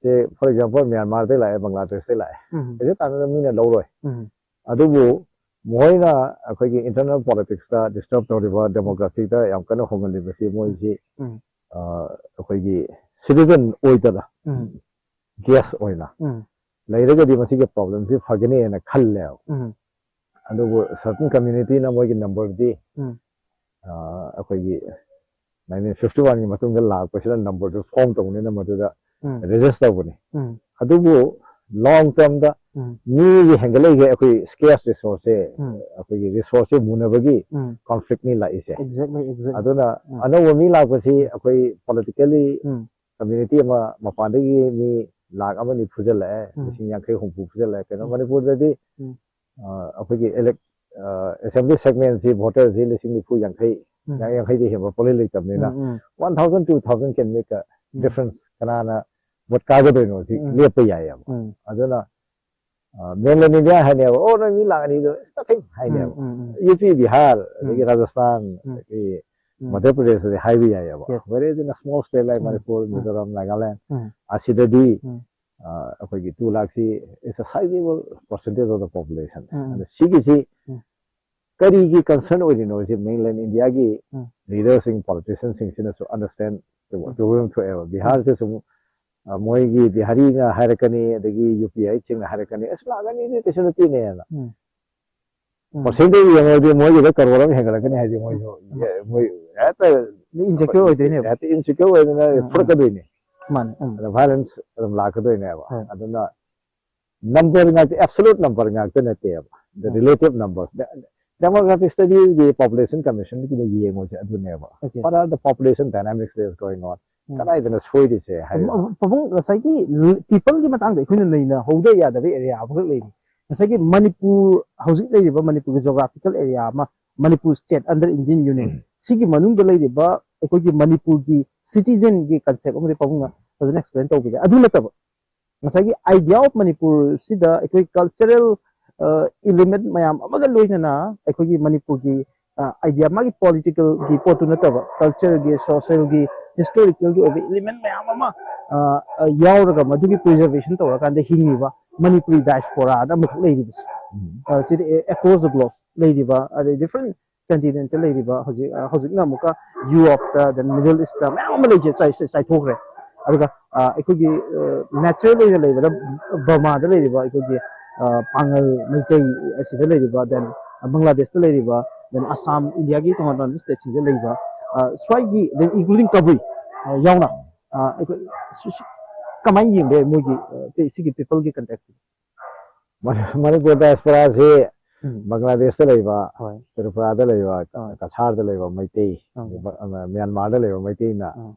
ꯁꯦ, for example, ꯃ꯭ꯌꯥꯟꯃꯥꯔꯗꯩ ꯂꯥꯛꯑꯦ, ꯕꯪꯒ꯭ꯂꯥꯗꯦꯁꯇꯩ ꯂꯥꯛꯑꯦ, ꯎꯝ. ꯀꯩꯁꯨ ꯇꯥꯟꯅꯗ ꯃꯤꯅ ꯂꯧꯔꯣꯏ. ꯎꯝ. ꯑꯗꯨꯕꯨ ꯃꯈꯣꯏꯅ ꯑꯩꯈꯣꯏꯒꯤ internal politicsꯇ disturb ꯇꯧꯔꯤꯕ, demographyꯗ ꯌꯥꯝ ꯀꯟꯅ ꯍꯣꯡꯍꯜꯂꯤꯕꯁꯤ ꯃꯣꯏꯁꯤ, ꯎꯝ. ꯑ, ꯑꯩꯈꯣꯏꯒꯤ citizen ꯑꯣꯏꯗꯅ, ꯎꯝ. guest ꯑꯣꯏꯅ ꯎꯝ. ꯂꯩꯔꯒꯗꯤ ꯃꯁꯤꯒꯤ problemꯁꯤ ꯐꯒꯅꯤꯅ ꯈꯜꯂꯦꯕ. ꯎꯝ. ꯑꯗꯨꯕꯨ certain communityꯅ ꯃꯣꯏꯒꯤ numberꯗꯤ, ꯎꯝ. ꯑ, ꯑꯩꯈꯣꯏꯒꯤ nineteen fifty oneꯒꯤ ꯃꯇꯨꯡꯗ ꯂꯥꯛꯄꯁꯤꯅ numberꯗꯨ form ꯇꯧꯕꯅꯤꯅ ꯃꯗꯨꯗ ꯎꯝ. register ꯇꯧꯕꯅꯤ. ꯎꯝ. ꯑꯗꯨꯕꯨ long termꯗ ꯎꯝ. ꯃꯤꯒꯤ ꯍꯦꯟꯒꯠꯂꯛꯏꯒꯦ, ꯑꯩꯈꯣꯏ scarce resourceꯁꯦ, ꯎꯝ. ꯑꯩꯈꯣꯏꯒꯤ resourceꯁꯦ ꯃꯨꯅꯕꯒꯤ ꯎꯝ. conflictꯅꯤ ꯂꯥꯛꯏꯁꯦ. Exactly, exactly. ꯑꯗꯨꯅ ꯎꯝ. ꯑꯅꯧꯕ ꯃꯤ ꯂꯥꯛꯄꯁꯤ ꯑꯩꯈꯣꯏ politically ꯎꯝ. community ꯑꯃ ꯃꯄꯥꯟꯗꯒꯤ ꯃꯤ ꯂꯥꯛ ꯑꯃ ꯅꯤ ꯐꯨꯖꯜꯂꯛꯑꯦ, ꯎꯝ. ꯂꯤꯁꯤꯡ ꯌꯥꯡꯈꯩ ꯍꯨꯝꯐꯨ ꯐꯨꯖꯜꯂꯛꯑꯦ꯫ ꯀꯩꯅꯣ ꯎꯝ. ꯃꯅꯤꯄꯨꯔꯗꯗꯤ, ꯎꯝ. ꯑ, ꯑꯩꯈꯣꯏꯒꯤ elect-, ꯑ, assembly segmentꯁꯤ voterꯁꯤ ꯂꯤꯁꯤꯡ ꯅꯤꯐꯨ ꯌꯥꯡꯈꯩ, ꯎꯝ. ꯌꯥꯡꯈꯩꯗꯤ ꯍꯦꯟꯕ ꯄꯣꯂꯤ ꯂꯩꯇꯕꯅꯤꯅ, ꯎꯝ, ꯎꯝ. one thousand, two thousand can make a um. difference. ꯀꯅꯥꯅ vote ꯀꯥꯒꯗꯣꯏꯅꯣ ꯁꯤ ꯎꯝ. ꯂꯦꯞꯄ ꯌꯥꯏꯌꯦꯕ. ꯎꯝ. ꯑꯗꯨꯅ ꯃꯦꯟꯂꯦꯟ ꯏꯟꯗꯤꯌꯥ ꯍꯥꯏꯅꯦꯕ, ꯑꯣ ꯅꯣꯏ ꯃꯤ ꯂꯥꯛ ꯑꯅꯤꯗꯣ, it's nothing ꯍꯥꯏꯅꯦꯕ꯫ Um, um, U P, Bihar, ꯑꯗꯒꯤ ꯎꯝ. ꯔꯥꯖꯁꯊꯥꯟ, ꯎꯝ. ꯑꯗꯒꯤ ꯎꯝ. ꯃꯙ꯭ꯌ ꯄ꯭ꯔꯗꯦꯁꯇꯗꯤ ꯍꯥꯏꯕ ꯌꯥꯏꯑꯕ꯫ Yes. Whereas in a small state like ꯎꯝ. ꯃꯅꯤꯄꯨꯔ, ꯎꯝ. ꯃꯤꯖꯣꯔꯥꯝ, ꯅꯥꯒꯥꯂꯦꯟ, ꯎꯝ. ꯑꯁꯤꯗꯗꯤ ꯎꯝ. ꯑ, ꯑꯩꯈꯣꯏꯒꯤ two ꯂꯥꯛꯁꯤ is a sizable percentage of the population. ꯎꯝ. ꯑꯗ ꯁꯤꯒꯤꯁꯤ ꯎꯝ. ꯀꯔꯤꯒꯤ concern ꯑꯣꯏꯔꯤꯅꯣ ꯁꯤ ꯃꯦꯟꯂꯦꯟ ꯏꯟꯗꯤꯌꯥꯒꯤ ꯎꯝ. ꯂꯤꯗꯔꯁꯤꯡ, ꯄꯣꯂꯤꯇꯤꯁꯤꯌꯟꯁꯤꯡꯁꯤꯅꯁꯨ ꯑꯟꯗꯔꯁꯇꯦꯟ ꯎꯝ. ꯇꯧꯕ ꯑꯃ ꯊꯣꯛꯑꯦꯕ꯫ ꯕꯤꯍꯥꯔꯁꯦ ꯁꯨꯝ ꯑ, ꯃꯣꯏꯒꯤ ꯕꯤꯍꯥꯔꯤꯅ ꯍꯥꯏꯔꯛꯀꯅꯤ, ꯑꯗꯒꯤ ꯌꯨ ꯄꯤ ꯑꯥꯏꯠꯁꯤꯡꯅ ꯍꯥꯏꯔꯛꯀꯅꯤ, ꯑꯁ ꯂꯥꯛꯀꯅꯤꯗꯤ ꯀꯩꯁꯨ ꯅꯠꯇꯦꯅꯦꯅ꯫ ꯎꯝ. ꯎꯝ. ꯄꯔꯁꯦꯟꯇꯦꯖ ꯌꯦꯡꯉꯨꯔꯗꯤ ꯃꯣꯏꯒꯤꯗ ꯀꯔꯣꯔ ꯑꯃ ꯍꯦꯟꯒꯠꯂꯛꯀꯅꯤ ꯍꯥꯏꯗꯤ ꯃꯣꯏꯁꯨ ꯎꯝ. ꯌꯦ-, ꯃꯣꯏ ꯍꯦꯛꯇ Insecure ꯑꯣꯏꯗꯣꯏꯅꯦꯕ꯫ ꯍꯦꯛꯇ insecure ꯑꯣꯏꯗꯅ ꯎꯝ, ꯎꯝ. ꯐꯨꯔꯛꯀꯗꯣꯏꯅꯦ꯫ ꯃꯥꯅꯦ ꯎꯝ. ꯑꯗ violence ꯑꯗꯨꯝ ꯂꯥꯛꯀꯗꯣꯏꯅꯦꯕ꯫ ꯍꯣꯏ. ꯑꯗꯨꯅ number ꯉꯥꯛꯇ, absolute number ꯉꯥꯛꯇ ꯅꯠꯇꯦꯕ, the um. relative numbers. Demographic studiesꯒꯤ population commissionꯒꯤꯗ ꯌꯦꯡꯉꯨꯁꯦ ꯑꯗꯨꯅꯦꯕ꯫ Okay. What are the population dynamics that is going on? ꯎꯝ. ꯀꯗꯥꯏꯗꯅ ꯁꯣꯏꯔꯤꯁꯦ ꯍꯥꯏꯕ꯫ ꯄꯥꯕꯨꯡ, ꯄꯥꯕꯨꯡ, ꯉꯁꯥꯏꯒꯤ ꯄꯤꯄꯜꯒꯤ ꯃꯇꯥꯡꯗ ꯑꯩꯈꯣꯏꯅ ꯅꯩꯅꯍꯧꯗ ꯌꯥꯗꯕ ꯑꯦꯔꯤꯌꯥ ꯑꯃꯈꯛ ꯂꯩꯔꯤ꯫ ꯉꯁꯥꯏꯒꯤ ꯃꯅꯤꯄꯨꯔ, ꯍꯧꯖꯤꯛ ꯂꯩꯔꯤꯕ ꯃꯅꯤꯄꯨꯔꯒꯤ geographical area ꯑꯃ, Manipur state under Indian Union, ꯎꯝ. ꯁꯤꯒꯤ ꯃꯅꯨꯡꯗ ꯂꯩꯔꯤꯕ ꯑꯩꯈꯣꯏꯒꯤ ꯃꯅꯤꯄꯨꯔꯒꯤ citizenꯒꯤ concept ꯑꯃꯗꯤ ꯄꯥꯕꯨꯡꯅ ꯐꯖꯅ explain ꯇꯧꯕꯤꯔꯦ꯫ ꯑꯗꯨ ꯅꯠꯇꯕ ꯉꯁꯥꯏꯒꯤ idea of ꯃꯅꯤꯄꯨꯔꯁꯤꯗ ꯑꯩꯈꯣꯏ cultural element ꯃꯌꯥꯝ ꯑꯃꯒ ꯂꯣꯏꯅꯅ ꯑꯩꯈꯣꯏꯒꯤ ꯃꯅꯤꯄꯨꯔꯒꯤ idea, ꯃꯥꯒꯤ politicalꯒꯤ ꯄꯣꯠꯇꯨ ꯅꯠꯇꯕ cultureꯒꯤ, socialꯒꯤ, historicalꯒꯤ ꯑꯣꯏꯕ element ꯃꯌꯥꯝ ꯑꯃ ꯑ, ꯑ, ꯌꯥꯎꯔꯒ ꯃꯗꯨꯒꯤ preservation ꯇꯧꯔꯀꯥꯟꯗ ꯍꯤꯡꯉꯤꯕ ꯃꯅꯤꯄꯨꯔꯤ diasporaꯗ ꯑꯃꯈꯛ ꯂꯩꯔꯤꯕꯁꯦ꯫ ꯎꯝ. ꯑ, ꯁꯤꯗꯤ across the globe ꯂꯩꯔꯤꯕ, ꯑꯗꯩ different continentꯇ ꯂꯩꯔꯤꯕ, ꯍꯧꯖꯤꯛ, ꯑ, ꯍꯧꯖꯤꯛꯅ ꯑꯃꯨꯛꯀ ꯌꯨ ꯑꯣꯐꯇ, then Middle Eastꯇ ꯃꯌꯥꯝ ꯑꯃ ꯂꯩꯁꯦ, ꯆꯥꯏ-, ꯆꯥꯏꯊꯣꯛꯈ꯭ꯔꯦ꯫ ꯑꯗꯨꯒ, ꯑ, ꯑꯩꯈꯣꯏꯒꯤ, ꯑ, natural ꯑꯣꯏꯅ ꯂꯩꯕꯗ ꯕꯔꯃꯥꯗ ꯂꯩꯔꯤꯕ ꯑꯩꯈꯣꯏꯒꯤ, ꯑ, ꯄꯥꯉꯜ ꯃꯩꯇꯩ ꯑꯁꯤꯗ ꯂꯩꯔꯤꯕ, then ꯕꯪꯒ꯭ꯂꯥꯗꯦꯁꯇ ꯂꯩꯔꯤꯕ, then ꯑꯁꯥꯝ, ꯏꯟꯗꯤꯌꯥꯒꯤ ꯇꯣꯉꯥꯟ ꯇꯣꯉꯥꯟꯕ stateꯁꯤꯡꯗ ꯂꯩꯕ, ꯑ, ꯁ꯭ꯋꯥꯏꯒꯤ, then including ꯀꯕꯨꯏ, ꯑ, ꯌꯥꯎꯅ, ꯑ, ꯑꯩꯈꯣꯏ ꯁꯤ-, ꯁꯤ-, ꯀꯃꯥꯏꯅ ꯌꯦꯡꯕ ꯌꯥꯏ ꯃꯣꯏꯒꯤ, ꯑ, ꯁꯤꯒꯤ peopleꯒꯤ context? ꯃꯅꯤ-, ꯃꯅꯤꯄꯨꯔ diasporaꯁꯤ ꯎꯝ. ꯕꯪꯒ꯭ꯂꯥꯗꯦꯁꯇ ꯂꯩꯕ, ꯍꯣꯏ. ꯇ꯭ꯔꯤꯄꯨꯔꯥꯗ ꯂꯩꯕ, ꯑꯥ. ꯀꯁꯥꯔꯗ ꯂꯩꯕ ꯃꯩꯇꯩ, ꯑꯥ. ꯃ-, ꯃ꯭ꯌꯥꯟꯃꯥꯔꯗ ꯂꯩꯕ ꯃꯩꯇꯩꯅ ꯑꯥ.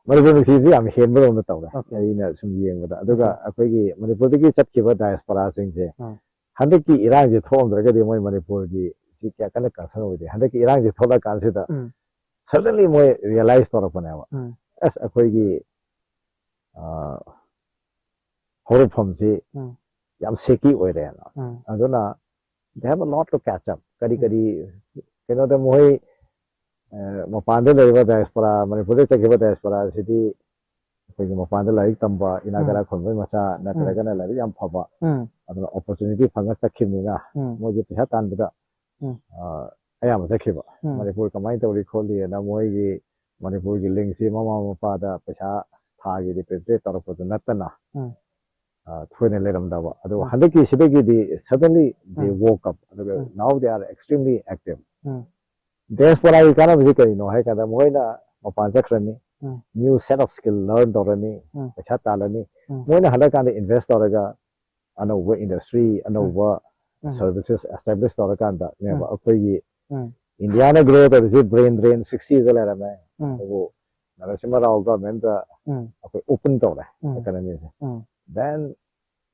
ꯃꯅꯤꯄꯨꯔ ꯅꯨꯡꯁꯤꯕꯁꯤ ꯌꯥꯝ ꯍꯦꯟꯕꯗꯧꯅ ꯇꯧꯔꯦ, Okay. ꯑꯩꯅ ꯁꯨꯝ ꯌꯦꯡꯕꯗ꯫ ꯑꯗꯨꯒ Okay. ꯑꯩꯈꯣꯏꯒꯤ ꯃꯅꯤꯄꯨꯔꯗꯒꯤ ꯆꯠꯈꯤꯕ diasporaꯁꯤꯡꯁꯦ ꯑꯥ. ꯍꯟꯗꯛꯀꯤ ꯏꯔꯥꯡꯁꯦ ꯊꯣꯛꯑꯝꯗ꯭ꯔꯒꯗꯤ ꯃꯣꯏ ꯃꯅꯤꯄꯨꯔꯒꯤ ꯁꯤ ꯀꯌꯥ ꯀꯟꯅ concern ꯑꯣꯏꯗꯦ꯫ ꯍꯟꯗꯛꯀꯤ ꯏꯔꯥꯡꯁꯦ ꯊꯣꯛꯂꯛꯀꯥꯟꯁꯤꯗ ꯎꯝ. suddenly ꯃꯣꯏ realize ꯇꯧꯔꯛꯄꯅꯦꯕ, ꯎꯝ. ꯑꯁ ꯑꯩꯈꯣꯏꯒꯤ, ꯑ, ꯍꯧꯔꯛꯐꯝꯁꯤ ꯎꯝ. ꯌꯥꯝ ꯁꯦꯀꯤ ꯑꯣꯏꯔꯦꯅ꯫ ꯎꯝ ꯑꯗꯨꯅ they have a lot to catch up. ꯀꯔꯤ ꯀꯔꯤ ꯀꯩꯅꯣꯗ ꯃꯈꯣꯏ ꯑ, ꯃꯄꯥꯟꯗ ꯂꯩꯔꯤꯕ ꯗꯥꯏꯁꯄꯣꯔꯥ, ꯃꯅꯤꯄꯨꯔꯗ ꯆꯠꯈꯤꯕ ꯗꯥꯏꯁꯄꯣꯔꯥꯁꯤꯗꯤ ꯑꯩꯈꯣꯏꯒꯤ ꯃꯄꯥꯟꯗ ꯂꯥꯏꯔꯤꯛ ꯇꯝꯕ ꯏꯅꯥ ꯎꯝ ꯀꯩꯔꯥ ꯈꯨꯟꯕꯒꯤ ꯃꯆꯥ ꯅꯠꯇ꯭ꯔꯒꯅ ꯂꯥꯏꯔꯤꯛ ꯌꯥꯝ ꯐꯕ, ꯎꯝ ꯑꯗꯨꯅ ꯑꯣꯄꯣꯔꯆꯨꯅꯤꯇꯤ ꯐꯪꯉ ꯆꯠꯈꯤꯕꯅꯤꯅ ꯎꯝ ꯃꯣꯏꯁꯦ ꯄꯩꯁꯥ ꯇꯥꯟꯕꯗ ꯎꯝ ꯑ, ꯑꯌꯥꯝꯕ ꯆꯠꯈꯤꯕ꯫ ꯎꯝ ꯃꯅꯤꯄꯨꯔ ꯀꯃꯥꯏꯅ ꯇꯧꯔꯤ ꯈꯣꯠꯂꯤꯅ ꯃꯣꯏꯒꯤ ꯃꯅꯤꯄꯨꯔꯒꯤ ꯂꯤꯡꯁꯤ ꯃꯃꯥ ꯃꯄꯥꯗ ꯄꯩꯁꯥ ꯊꯥꯒꯤ ꯔꯤꯄꯦꯇ꯭ꯔꯤꯌꯦꯠ ꯇꯧꯔꯛꯄꯗꯨ ꯅꯠꯇꯅ ꯎꯝ ꯑ, ꯊꯣꯏꯅ ꯂꯩꯔꯝꯗꯕ꯫ ꯑꯗꯨꯒ ꯎꯝ ꯍꯟꯗꯛꯀꯤꯁꯤꯗꯒꯤꯗꯤ suddenly they um woke up, ꯑꯗꯨꯒ ꯎꯝ now they are extremely active. ꯎꯝ ꯗꯥꯏꯁꯄꯣꯔꯥꯒꯤ ꯀꯥꯟꯅꯕꯁꯤ ꯀꯔꯤꯅꯣ ꯍꯥꯏ ꯀꯥꯟꯗ ꯃꯈꯣꯏꯅ ꯃꯄꯥꯟ ꯆꯠꯈ꯭ꯔꯅꯤ, ꯎꯝ new set of skill learn ꯇꯧꯔꯅꯤ, ꯎꯝ ꯄꯩꯁꯥ ꯇꯥꯜꯂꯅꯤ꯫ ꯎꯝ ꯃꯣꯏꯅ ꯍꯜꯂꯛꯀꯥꯟꯗ ꯏꯟꯚꯦꯁ ꯇꯧꯔꯒ ꯑꯅꯧꯕ ꯏꯟꯗꯁꯇ꯭ꯔꯤ, ꯑꯅꯧꯕ ꯎꯝ ꯁꯔꯚꯤꯁꯦꯁ ꯑꯦꯁꯇꯥꯕ꯭ꯂꯤꯁ ꯇꯧꯔꯀꯥꯟꯗꯅꯦꯕ ꯎꯝ ꯑꯩꯈꯣꯏꯒꯤ ꯎꯝ ꯏꯟꯗꯤꯌꯥꯅ ꯒ꯭ꯔꯣ ꯇꯧꯔꯤꯁꯤ ꯕ꯭ꯔꯦꯟ ꯗ꯭ꯔꯦꯟ ꯁꯤꯛꯁꯇꯤꯗ ꯂꯩꯔꯝꯃꯦ꯫ ꯎꯝ ꯑꯗꯨꯕꯨ ꯅꯔꯁꯤꯃ ꯔꯥꯎ ꯒꯚꯔꯟꯃꯦꯟꯠꯇ ꯎꯝ ꯑꯩꯈꯣꯏ ꯑꯣꯄꯟ ꯇꯧꯔꯦ ꯎꯝ ꯏꯀꯅꯃꯤꯁꯦ꯫ ꯎꯝ Then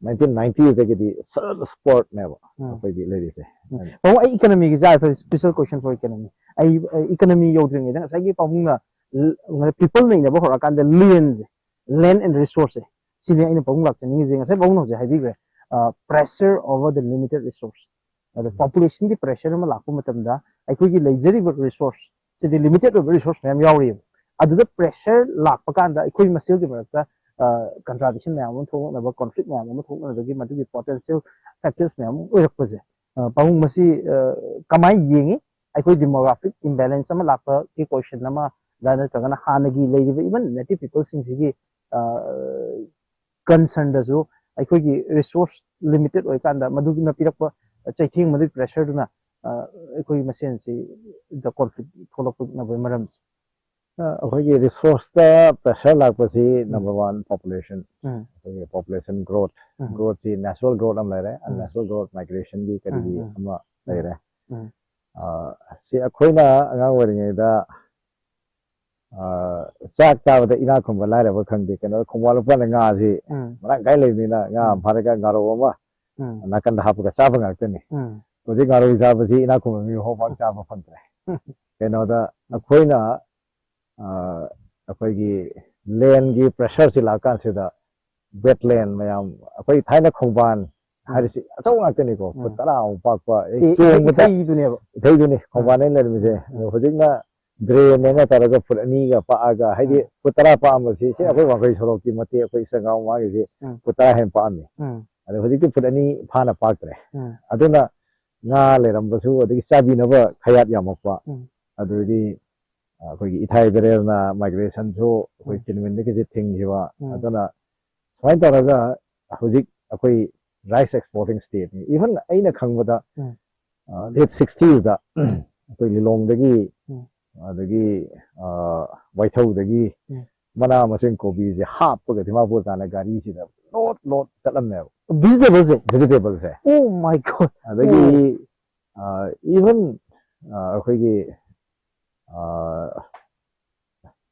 ꯅꯥꯏꯟꯇꯤꯟ ꯅꯥꯏꯟꯇꯤꯁꯗꯒꯤꯗꯤ ꯁꯔꯜ ꯁ꯭ꯄꯣꯔꯠꯅꯦꯕ ꯎꯝ ꯑꯩꯈꯣꯏꯒꯤ ꯂꯩꯔꯤꯁꯦ꯫ ꯄꯥꯕꯨꯡ, ꯑꯩ ꯏꯀꯅꯃꯤꯒꯤ ꯖꯥꯠ special question for economy꯫ ꯑꯩ ꯏꯀꯅꯃꯤ ꯌꯧꯗ꯭ꯔꯤꯉꯩꯗ ꯉꯁꯥꯏꯒꯤ ꯄꯥꯕꯨꯡꯅ ꯄꯤꯄꯜꯅ ꯏꯅꯕ ꯍꯧꯔꯛꯑꯀꯥꯟꯗ ꯂꯦꯟꯁꯦ, land and resource ꯁꯦ, ꯁꯤꯅꯤ ꯑꯩꯅ ꯄꯥꯕꯨꯡ ꯂꯥꯛꯆꯅꯤꯡꯉꯤꯁꯦ꯫ ꯉꯁꯥꯏ ꯄꯥꯕꯨꯡꯅ ꯍꯧꯖꯤꯛ ꯍꯥꯏꯕꯤꯈ꯭ꯔꯦ, pressure over the limited resource꯫ ꯑꯗ population ꯒꯤ pressure ꯑꯃ ꯂꯥꯛꯄ ꯃꯇꯝꯗ ꯑꯩꯈꯣꯏꯒꯤ ꯂꯩꯖꯔꯤꯕ resource ꯁꯤꯗꯤ limited ꯑꯣꯏꯕ resource ꯃꯌꯥꯝ ꯌꯥꯎꯔꯤꯕ꯫ ꯑꯗꯨꯗ pressure ꯂꯥꯛꯄ ꯀꯥꯟꯗ ꯑꯩꯈꯣꯏ ꯃꯁꯦꯜꯒꯤ ꯃꯔꯛꯇ contradiction ꯃꯌꯥꯝ ꯑꯃ ꯊꯣꯛꯂꯛꯅꯕ, conflict ꯃꯌꯥꯝ ꯑꯃ ꯊꯣꯛꯂꯛꯅꯕꯒꯤ ꯃꯗꯨꯒꯤ potential factors ꯃꯌꯥꯝ ꯑꯃ ꯑꯣꯏꯔꯛꯄꯁꯦ, ꯄꯥꯕꯨꯡ, ꯃꯁꯤ ꯀꯃꯥꯏꯅ ꯌꯦꯡꯉꯤ? ꯑꯩꯈꯣꯏ demographic imbalance ꯑꯃ ꯂꯥꯛꯄꯒꯤ question ꯑꯃ ꯅꯠꯇ꯭ꯔꯒꯅ ꯍꯥꯟꯅꯒꯤ ꯂꯩꯔꯤꯕ even native people ꯁꯤꯡꯁꯤꯒꯤ concern ꯗꯁꯨ ꯑꯩꯈꯣꯏꯒꯤ resource limited ꯑꯣꯏꯀꯥꯟꯗ ꯃꯗꯨꯅ ꯄꯤꯔꯛꯄ ꯆꯩꯊꯦꯡ, ꯃꯗꯨꯒꯤ pressure ꯗꯨꯅ ꯑꯩꯈꯣꯏ ꯃꯁꯦꯟꯁꯤ ꯗ conflict ꯊꯣꯛꯂꯛꯅꯕꯒꯤ ꯃꯔꯝꯁꯦ꯫ ꯑꯩꯈꯣꯏꯒꯤ resource ꯇ pressure ꯂꯥꯛꯄꯁꯤ number one population, ꯎꯝ ꯑꯩꯈꯣꯏꯒꯤ population growth, ꯎꯝ growth ꯁꯤ natural growth ꯑꯃ ꯂꯩꯔꯦ, ꯎꯝ unnatural growth, migration ꯒꯤ ꯀꯔꯤꯒꯤ ꯎꯝ ꯑꯃ ꯂꯩꯔꯦ꯫ ꯎꯝ ꯑ, ꯁꯤ ꯑꯩꯈꯣꯏꯅ ꯑꯉꯥꯡ ꯑꯣꯏꯔꯤꯉꯩꯗ ꯑ, ꯆꯥꯛ ꯆꯥꯕꯗ ꯏꯅꯥꯛ ꯈꯨꯟꯕ ꯂꯥꯏꯔꯕ ꯈꯪꯗꯦ, ꯀꯩꯅꯣ, ꯈꯣꯡꯕꯥꯟ ꯂꯨꯄꯥꯟꯗ ꯉꯥꯁꯤ ꯎꯝ ꯃꯔꯥꯡ ꯀꯥꯏ ꯂꯩꯕꯅꯤꯅ ꯉꯥ ꯑꯃ ꯎꯝ ꯐꯥꯔꯒ ꯉꯥꯔꯧ ꯑꯃ ꯎꯝ ꯅꯥꯀꯟꯗ ꯍꯥꯞꯄꯒ ꯆꯥꯕ ꯉꯥꯛꯇꯅꯤ꯫ ꯎꯝ ꯍꯧꯖꯤꯛ ꯉꯥꯔꯧ ꯆꯥꯕꯁꯤ ꯏꯅꯥꯛ ꯈꯨꯟꯕ ꯃꯤ ꯐꯥꯎ ꯄꯥꯛ ꯆꯥꯕ ꯐꯪꯗ꯭ꯔꯦ꯫ ꯀꯩꯅꯣꯗ ꯑꯩꯈꯣꯏꯅ ꯑ, ꯑꯩꯈꯣꯏꯒꯤ land ꯒꯤ pressure ꯁꯤ ꯂꯥꯛꯀꯥꯟꯁꯤꯗ wetland ꯃꯌꯥꯝ, ꯑꯩꯈꯣꯏ ꯊꯥꯏꯅ ꯈꯣꯡꯕꯥꯟ ꯍꯥꯏꯔꯤꯁꯤ ꯑꯆꯧꯕ ꯉꯥꯛꯇꯅꯤꯀꯣ, ꯐꯨꯠ ꯎꯝ. ꯇꯔꯥꯃꯨꯛ ꯄꯥꯛꯄ, ꯑꯦ, ꯏ- ꯆꯣꯡꯕꯗ ꯏꯊꯩꯗꯨꯅꯦꯕ. ꯏꯊꯩꯗꯨꯅꯤ ꯈꯣꯡꯕꯥꯟ ꯑꯩꯅ ꯂꯩꯔꯝꯃꯤꯁꯦ꯫ ꯑꯗꯣ ꯍꯧꯖꯤꯛꯅ drain ꯑꯅ ꯇꯧꯔꯒ ꯐꯨꯠ ꯑꯅꯤꯒ ꯄꯥꯛꯑꯒ, ꯍꯥꯏꯗꯤ ꯎꯝ. ꯐꯨꯠ ꯇꯔꯥ ꯄꯥꯛꯑꯝꯕꯁꯤ, ꯁꯤ ꯎꯝ. ꯑꯩꯈꯣꯏ ꯋꯥꯡꯈꯩ ꯁꯣꯔꯣꯛꯀꯤ ꯃꯇꯦꯛ, ꯑꯩꯈꯣꯏ ꯏꯆꯤꯟ ꯏꯅꯥꯎ ꯃꯥꯒꯤꯁꯤ ꯎꯝ. ꯐꯨꯠ ꯇꯔꯥ ꯍꯦꯟꯅ ꯄꯥꯛꯑꯝꯃꯤ꯫ ꯎꯝ. ꯑꯗꯣ ꯍꯧꯖꯤꯛꯇꯤ ꯐꯨꯠ ꯑꯅꯤ ꯐꯥꯅ ꯄꯥꯛꯇ꯭ꯔꯦ꯫ ꯎꯝ. ꯑꯗꯨꯅ ꯉꯥ ꯂꯩꯔꯝꯕꯁꯨ, ꯑꯗꯒꯤ ꯆꯥꯕꯤꯅꯕ ꯈꯌꯥꯠ ꯌꯥꯝꯃꯛꯄ, ꯎꯝ. ꯑꯗꯨꯗꯒꯤ ꯑ, ꯑꯩꯈꯣꯏꯒꯤ ꯏꯊꯥꯏ ꯕꯦꯔꯦꯜꯅ migrationꯁꯨ ꯑꯩꯈꯣꯏ ꯎꯝ. ꯆꯤꯟꯃꯤꯟꯗꯒꯤꯁꯦ ꯊꯤꯡꯈꯤꯕ꯫ ꯎꯝ. ꯑꯗꯨꯅ ꯁꯨꯃꯥꯏꯅ ꯇꯧꯔꯒ ꯍꯧꯖꯤꯛ ꯑꯩꯈꯣꯏ rice exporting stateꯅꯤ꯫ Even ꯑꯩꯅ ꯈꯪꯕꯗ ꯎꯝ. ꯑ, late sixtiesꯗ ꯑꯩꯈꯣꯏ ꯂꯤꯂꯣꯡꯗꯒꯤ, ꯎꯝ. ꯑꯗꯒꯤ ꯑ, ꯋꯥꯏꯊꯧꯗꯒꯤ ꯎꯝ. ꯃꯅꯥ ꯃꯁꯤꯡ ꯀꯣꯕꯤꯁꯦ ꯍꯥꯞꯄꯒ ꯗꯤꯃꯥꯄꯨꯔ ꯇꯥꯟꯅ ꯒꯥꯔꯤꯁꯤꯗ load load ꯆꯠꯂꯝꯃꯦꯕ, Vegetableꯁꯦ. vegetableꯁꯦ꯫ Oh my God. ꯑꯗꯒꯤ ꯑ, even ꯑ, ꯑꯩꯈꯣꯏꯒꯤ ꯑ,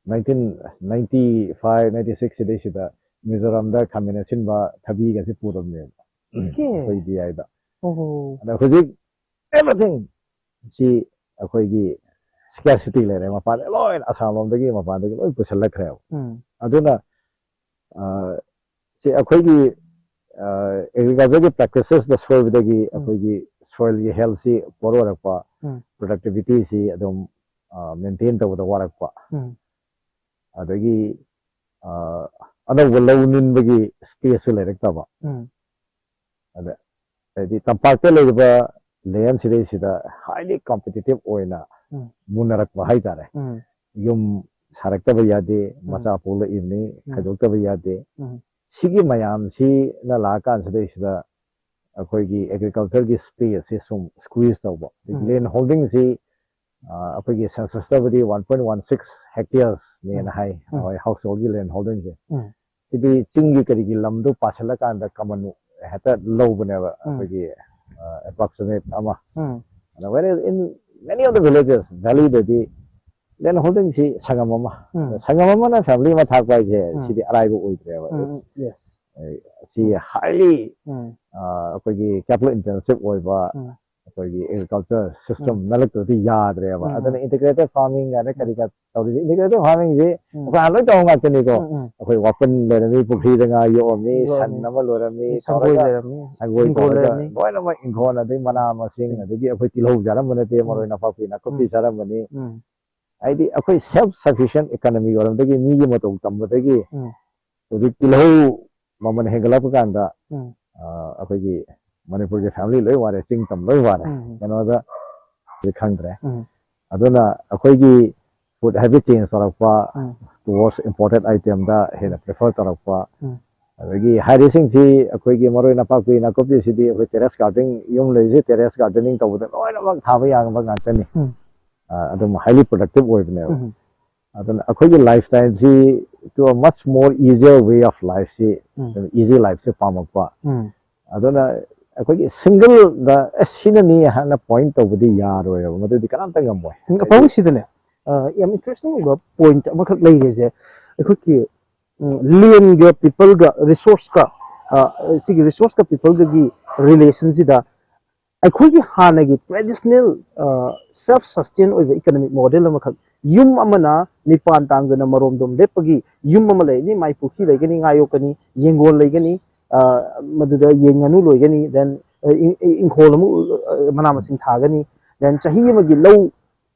nineteen ninety five ninety six ꯁꯤꯗꯩꯁꯤꯗ ꯃꯤꯖꯣꯔꯥꯝꯗ ꯈꯥꯃꯦꯟ ꯑꯁꯤꯟꯕ, ꯊꯕꯤꯒꯁꯦ ꯄꯨꯔꯝꯃꯦꯕ Okay. ꯑꯩꯈꯣꯏ D Iꯗ꯫ Oh. ꯑꯗ ꯍꯧꯖꯤꯛ everything ꯁꯤ ꯑꯩꯈꯣꯏꯒꯤ scarcity ꯂꯩꯔꯦ, ꯃꯄꯥꯟꯗ ꯂꯣꯏꯅ ꯑꯁꯥꯝ ꯂꯣꯝꯗꯒꯤ ꯃꯄꯥꯟꯗꯒꯤ ꯂꯣꯏ ꯄꯨꯁꯤꯜꯂꯛꯈ꯭ꯔꯦꯕ꯫ ꯎꯝ. ꯑꯗꯨꯅ ꯑ, ꯁꯤ ꯑꯩꯈꯣꯏꯒꯤ ꯑꯦꯒ꯭ꯔꯤꯀꯜꯆꯔꯒꯤ practicesꯇ ꯁꯣꯏꯕꯗꯒꯤ ꯑꯩꯈꯣꯏꯒꯤ soilꯒꯤ healthꯁꯤ poor ꯑꯣꯏꯔꯛꯄ, ꯎꯝ. productivityꯁꯤ ꯑꯗꯨꯝ maintain ꯇꯧꯕꯗ ꯋꯥꯔꯛꯄ, ꯎꯝ. ꯑꯗꯒꯤ ꯑ, ꯑꯅꯧꯕ ꯂꯧ ꯅꯤꯟꯕꯒꯤ spaceꯁꯨ ꯂꯩꯔꯛꯇꯕ꯫ ꯎꯝ. ꯑꯗ ꯍꯥꯏꯗꯤ ꯇꯝꯄꯥꯛꯇ ꯂꯩꯔꯤꯕ land ꯁꯤꯗꯩꯁꯤꯗ highly competitive ꯑꯣꯏꯅ ꯎꯝ. ꯃꯨꯟꯅꯔꯛꯄ ꯍꯥꯏꯇꯥꯔꯦ꯫ ꯎꯝ. ꯌꯨꯝ ꯁꯥꯔꯛꯇꯕ ꯌꯥꯗꯦ, ꯎꯝ. ꯃꯆꯥ ꯄꯣꯛꯂꯛꯏꯕꯅꯤ, ꯎꯝ. ꯈꯥꯏꯗꯣꯛꯇꯕ ꯌꯥꯗꯦ꯫ ꯎꯝ. ꯁꯤꯒꯤ ꯃꯌꯥꯝꯁꯤꯅ ꯂꯥꯛꯑꯀꯥꯟꯁꯤꯗꯩꯁꯤꯗ ꯑꯩꯈꯣꯏꯒꯤ agricultureꯒꯤ spaceꯁꯤ ꯁꯨꯝ squeeze ꯇꯧꯕ꯫ ꯎꯝ. Land holdingꯁꯤ ꯑ, ꯑꯩꯈꯣꯏꯒꯤ censusꯇꯕꯨꯗꯤ one point one six hectaresꯅꯦꯅ ꯍꯥꯏ, ꯎꯝ. ꯑꯩꯈꯣꯏ householdꯒꯤ land holdingꯁꯦ꯫ ꯎꯝ. ꯁꯤꯗꯤ ꯆꯤꯡꯒꯤ ꯀꯔꯤꯒꯤ ꯂꯝꯗꯨ ꯄꯥꯁꯤꯜꯂꯀꯥꯟꯗ common ꯍꯦꯛꯇ ꯂꯧꯕꯅꯦꯕ, ꯎꯝ. ꯑꯩꯈꯣꯏꯒꯤ approximate ꯑꯃ꯫ ꯎꯝ. ꯑꯗ whereas in many of the villages, valleyꯗꯗꯤ land holdingꯁꯤ ꯁꯪꯉꯝ ꯑꯃ꯫ ꯎꯝ. ꯁꯪꯉꯝ ꯑꯃꯅ family ꯑꯃ ꯊꯥꯛꯄ ꯍꯥꯏꯁꯦ ꯎꯝ. ꯁꯤꯗꯤ ꯑꯔꯥꯏꯕ ꯑꯣꯏꯗ꯭ꯔꯦꯕ꯫ ꯎꯝ. It's, Yes. ꯁꯤ highly ꯎꯝ. ꯑ, ꯑꯩꯈꯣꯏꯒꯤ capital intensive ꯑꯣꯏꯕ, ꯎꯝ. ꯑꯩꯈꯣꯏꯒꯤ ꯑꯦꯒ꯭ꯔꯤꯀꯜꯆꯔ ꯁꯤꯁꯇꯦꯝ ꯅꯠꯂꯛꯇ꯭ꯔꯗꯤ ꯌꯥꯗ꯭ꯔꯦꯕ꯫ ꯎꯝ꯫ ꯑꯗꯨꯅ ꯏꯟꯇꯤꯒ꯭ꯔꯦꯇꯦꯠ ꯐꯥꯔꯃꯤꯡ ꯀꯥꯏꯅ ꯀꯔꯤ ꯀꯔꯥ ꯇꯧꯔꯤꯁꯦ, ꯏꯟꯇꯤꯒ꯭ꯔꯦꯇꯦꯠ ꯐꯥꯔꯃꯤꯡꯁꯤ ꯎꯝ꯫ ꯑꯩꯈꯣꯏ ꯍꯥꯟꯅ ꯂꯣꯏ ꯇꯧꯕ ꯉꯥꯛꯇꯅꯤꯀꯣ꯫ ꯎꯝ, ꯎꯝ꯫ ꯑꯩꯈꯣꯏ ꯋꯥꯄꯟ ꯂꯩꯔꯝꯃꯤ, ꯄꯨꯈ꯭ꯔꯤꯗ ꯉꯥ ꯌꯣꯛꯑꯝꯃꯤ, ꯌꯣꯛꯑꯝꯃꯤ꯫ ꯁꯟ ꯑꯃ ꯂꯣꯏꯔꯝꯃꯤ, ꯁꯪꯒꯣꯏ ꯇꯧꯔꯒ ꯂꯩꯔꯝꯃꯤ, ꯁꯪꯒꯣꯏ ꯍꯤꯡꯒꯣꯜ ꯇꯧꯔꯒ ꯂꯩꯔꯝꯃꯤ꯫ ꯂꯣꯏꯅꯃꯛ ꯏꯪꯈꯣꯜ, ꯑꯗꯩ ꯃꯅꯥ ꯃꯁꯤꯡ, ꯎꯝ꯫ ꯑꯗꯒꯤ ꯑꯩꯈꯣꯏ ꯇꯤꯜꯍꯧ ꯆꯥꯔꯝꯕ ꯅꯠꯇꯦ, ꯃꯔꯣꯏ ꯎꯝ꯫ ꯅꯄꯥꯛꯄꯤ ꯅꯥꯀꯨꯞꯄꯤ ꯎꯝ꯫ ꯆꯥꯔꯝꯕꯅꯤ꯫ ꯎꯝ꯫ ꯍꯥꯏꯗꯤ ꯑꯩꯈꯣꯏ ꯁꯦꯜꯐ ꯁꯐꯤꯁꯤꯌꯦꯟ ꯏꯀꯣꯅꯣꯃꯤ ꯑꯣꯏꯔꯝꯕꯗꯒꯤ, ꯃꯤꯒꯤ ꯃꯇꯧ ꯇꯝꯕꯗꯒꯤ ꯎꯝ꯫ ꯍꯧꯖꯤꯛ ꯇꯤꯜꯍꯧ ꯃꯃꯜ ꯍꯦꯟꯒꯠꯂꯛꯄ ꯀꯥꯟꯗ ꯎꯝ꯫ ꯑ, ꯑꯩꯈꯣꯏꯒꯤ ꯃꯅꯤꯄꯨꯔꯒꯤ ꯐꯦꯃꯤꯂꯤ ꯂꯣꯏ ꯋꯥꯔꯦ, ꯆꯤꯡ ꯇꯝ ꯂꯣꯏ ꯋꯥꯔꯦ꯫ ꯎꯝ꯫ ꯀꯩꯅꯣꯗ ꯍꯧꯖꯤꯛ ꯈꯪꯗ꯭ꯔꯦ꯫ ꯎꯝ꯫ ꯑꯗꯨꯅ ꯑꯩꯈꯣꯏꯒꯤ ꯐꯨꯗ ꯍꯦꯕꯤꯠ ꯆꯦꯟꯖ ꯇꯧꯔꯛꯄ, ꯎꯝ꯫ ꯇꯨꯋꯣꯔꯁ ꯏꯝꯄꯣꯔꯇꯦꯠ ꯑꯥꯏꯇꯦꯝꯗ ꯍꯦꯟꯅ ꯄ꯭ꯔꯤꯐꯔ ꯇꯧꯔꯛꯄ, ꯎꯝ꯫ ꯑꯗꯒꯤ ꯍꯥꯏꯔꯤꯁꯤꯡꯁꯤ ꯑꯩꯈꯣꯏꯒꯤ ꯃꯔꯣꯏ ꯅꯄꯥꯛꯄꯤ ꯅꯥꯀꯨꯞꯄꯤꯁꯤꯗꯤ ꯑꯩꯈꯣꯏ ꯇꯦꯔꯦꯁ ꯒꯥꯔꯗꯦꯅꯤꯡ, ꯌꯨꯝ ꯂꯩꯔꯤꯁꯦ ꯇꯦꯔꯦꯁ ꯒꯥꯔꯗꯦꯅꯤꯡ ꯇꯧꯕꯗ ꯂꯣꯏꯅꯃꯛ ꯊꯥꯕ ꯌꯥꯕ ꯉꯥꯛꯇꯅꯤ꯫ ꯎꯝ꯫ ꯑ, ꯑꯗꯨꯝ ꯍꯥꯏꯂꯤ ꯄ꯭ꯔꯗꯛꯇꯤꯞ ꯑꯣꯏꯕꯅꯦꯕ꯫ ꯎꯝ꯫ ꯑꯗꯨꯅ ꯑꯩꯈꯣꯏꯒꯤ ꯂꯥꯏꯐ ꯁ꯭ꯇꯥꯏꯜꯁꯤ to a much more easier way of lifeꯁꯤ, ꯎꯝ꯫ ꯏꯖꯤ ꯂꯥꯏꯐꯁꯦ ꯄꯥꯝꯃꯛꯄ꯫ ꯎꯝ꯫ ꯑꯗꯨꯅ ꯑꯩꯈꯣꯏꯒꯤ ꯁꯤꯡꯒꯜꯗ ꯑꯦ ꯁꯤꯅꯅꯤ ꯍꯥꯏꯅ ꯄꯣꯏꯟ ꯇꯧꯕꯗꯤ ꯌꯥꯔꯣꯏꯕ, ꯃꯗꯨꯗꯤ ꯀꯅꯥꯝꯇ ꯉꯝꯃꯣꯏ꯫ ꯎꯝ, ꯑꯐꯧ ꯁꯤꯗꯅꯦ, ꯑ, ꯌꯥꯝ ꯏꯟꯇꯔꯦꯁꯇꯤꯡ ꯑꯣꯏꯕ ꯄꯣꯏꯟꯠ ꯑꯃꯈꯛ ꯂꯩꯔꯤꯁꯦ, ꯑꯩꯈꯣꯏꯒꯤ, ꯎꯝ, ꯂꯦꯟꯒ ꯄꯤꯄꯜꯒ ꯔꯤꯁꯣꯔꯁꯀ, ꯑ, ꯁꯤꯒꯤ ꯔꯤꯁꯣꯔꯁꯀ ꯄꯤꯄꯜꯒꯒꯤ ꯔꯤꯂꯦꯁꯟꯁꯤꯗ ꯑꯩꯈꯣꯏꯒꯤ ꯍꯥꯟꯅꯒꯤ ꯇ꯭ꯔꯦꯗꯤꯁꯅꯦꯜ, ꯑ, ꯁꯦꯜꯐ ꯁꯁꯇꯦꯟ ꯑꯣꯏꯕ ꯏꯀꯅꯣꯃꯤꯛ ꯃꯣꯗꯦꯜ ꯑꯃꯈꯛ, ꯌꯨꯝ ꯑꯃꯅ ꯅꯤꯄꯥꯟ ꯇꯥꯡꯗꯅ ꯃꯔꯣꯝꯗꯣꯝ ꯂꯦꯞꯄꯒꯤ ꯌꯨꯝ ꯑꯃ ꯂꯩꯔꯅꯤ, ꯃꯥꯏ ꯄꯨꯈ꯭ꯔꯤ ꯂꯩꯒꯅꯤ, ꯉꯥ ꯌꯣꯛꯀꯅꯤ, ꯌꯦꯡꯒꯣꯜ ꯂꯩꯒꯅꯤ, ꯑ, ꯃꯗꯨꯗ ꯌꯦꯟ ꯉꯥꯅꯨ ꯂꯣꯏꯒꯅꯤ, then, ꯑ, ꯏꯪ-, ꯏꯪꯈꯣꯜ ꯑꯃꯨꯛ, ꯑ, ꯃꯅꯥ ꯃꯁꯤꯡ ꯊꯥꯒꯅꯤ, then ꯆꯍꯤ ꯑꯃꯒꯤ ꯂꯧ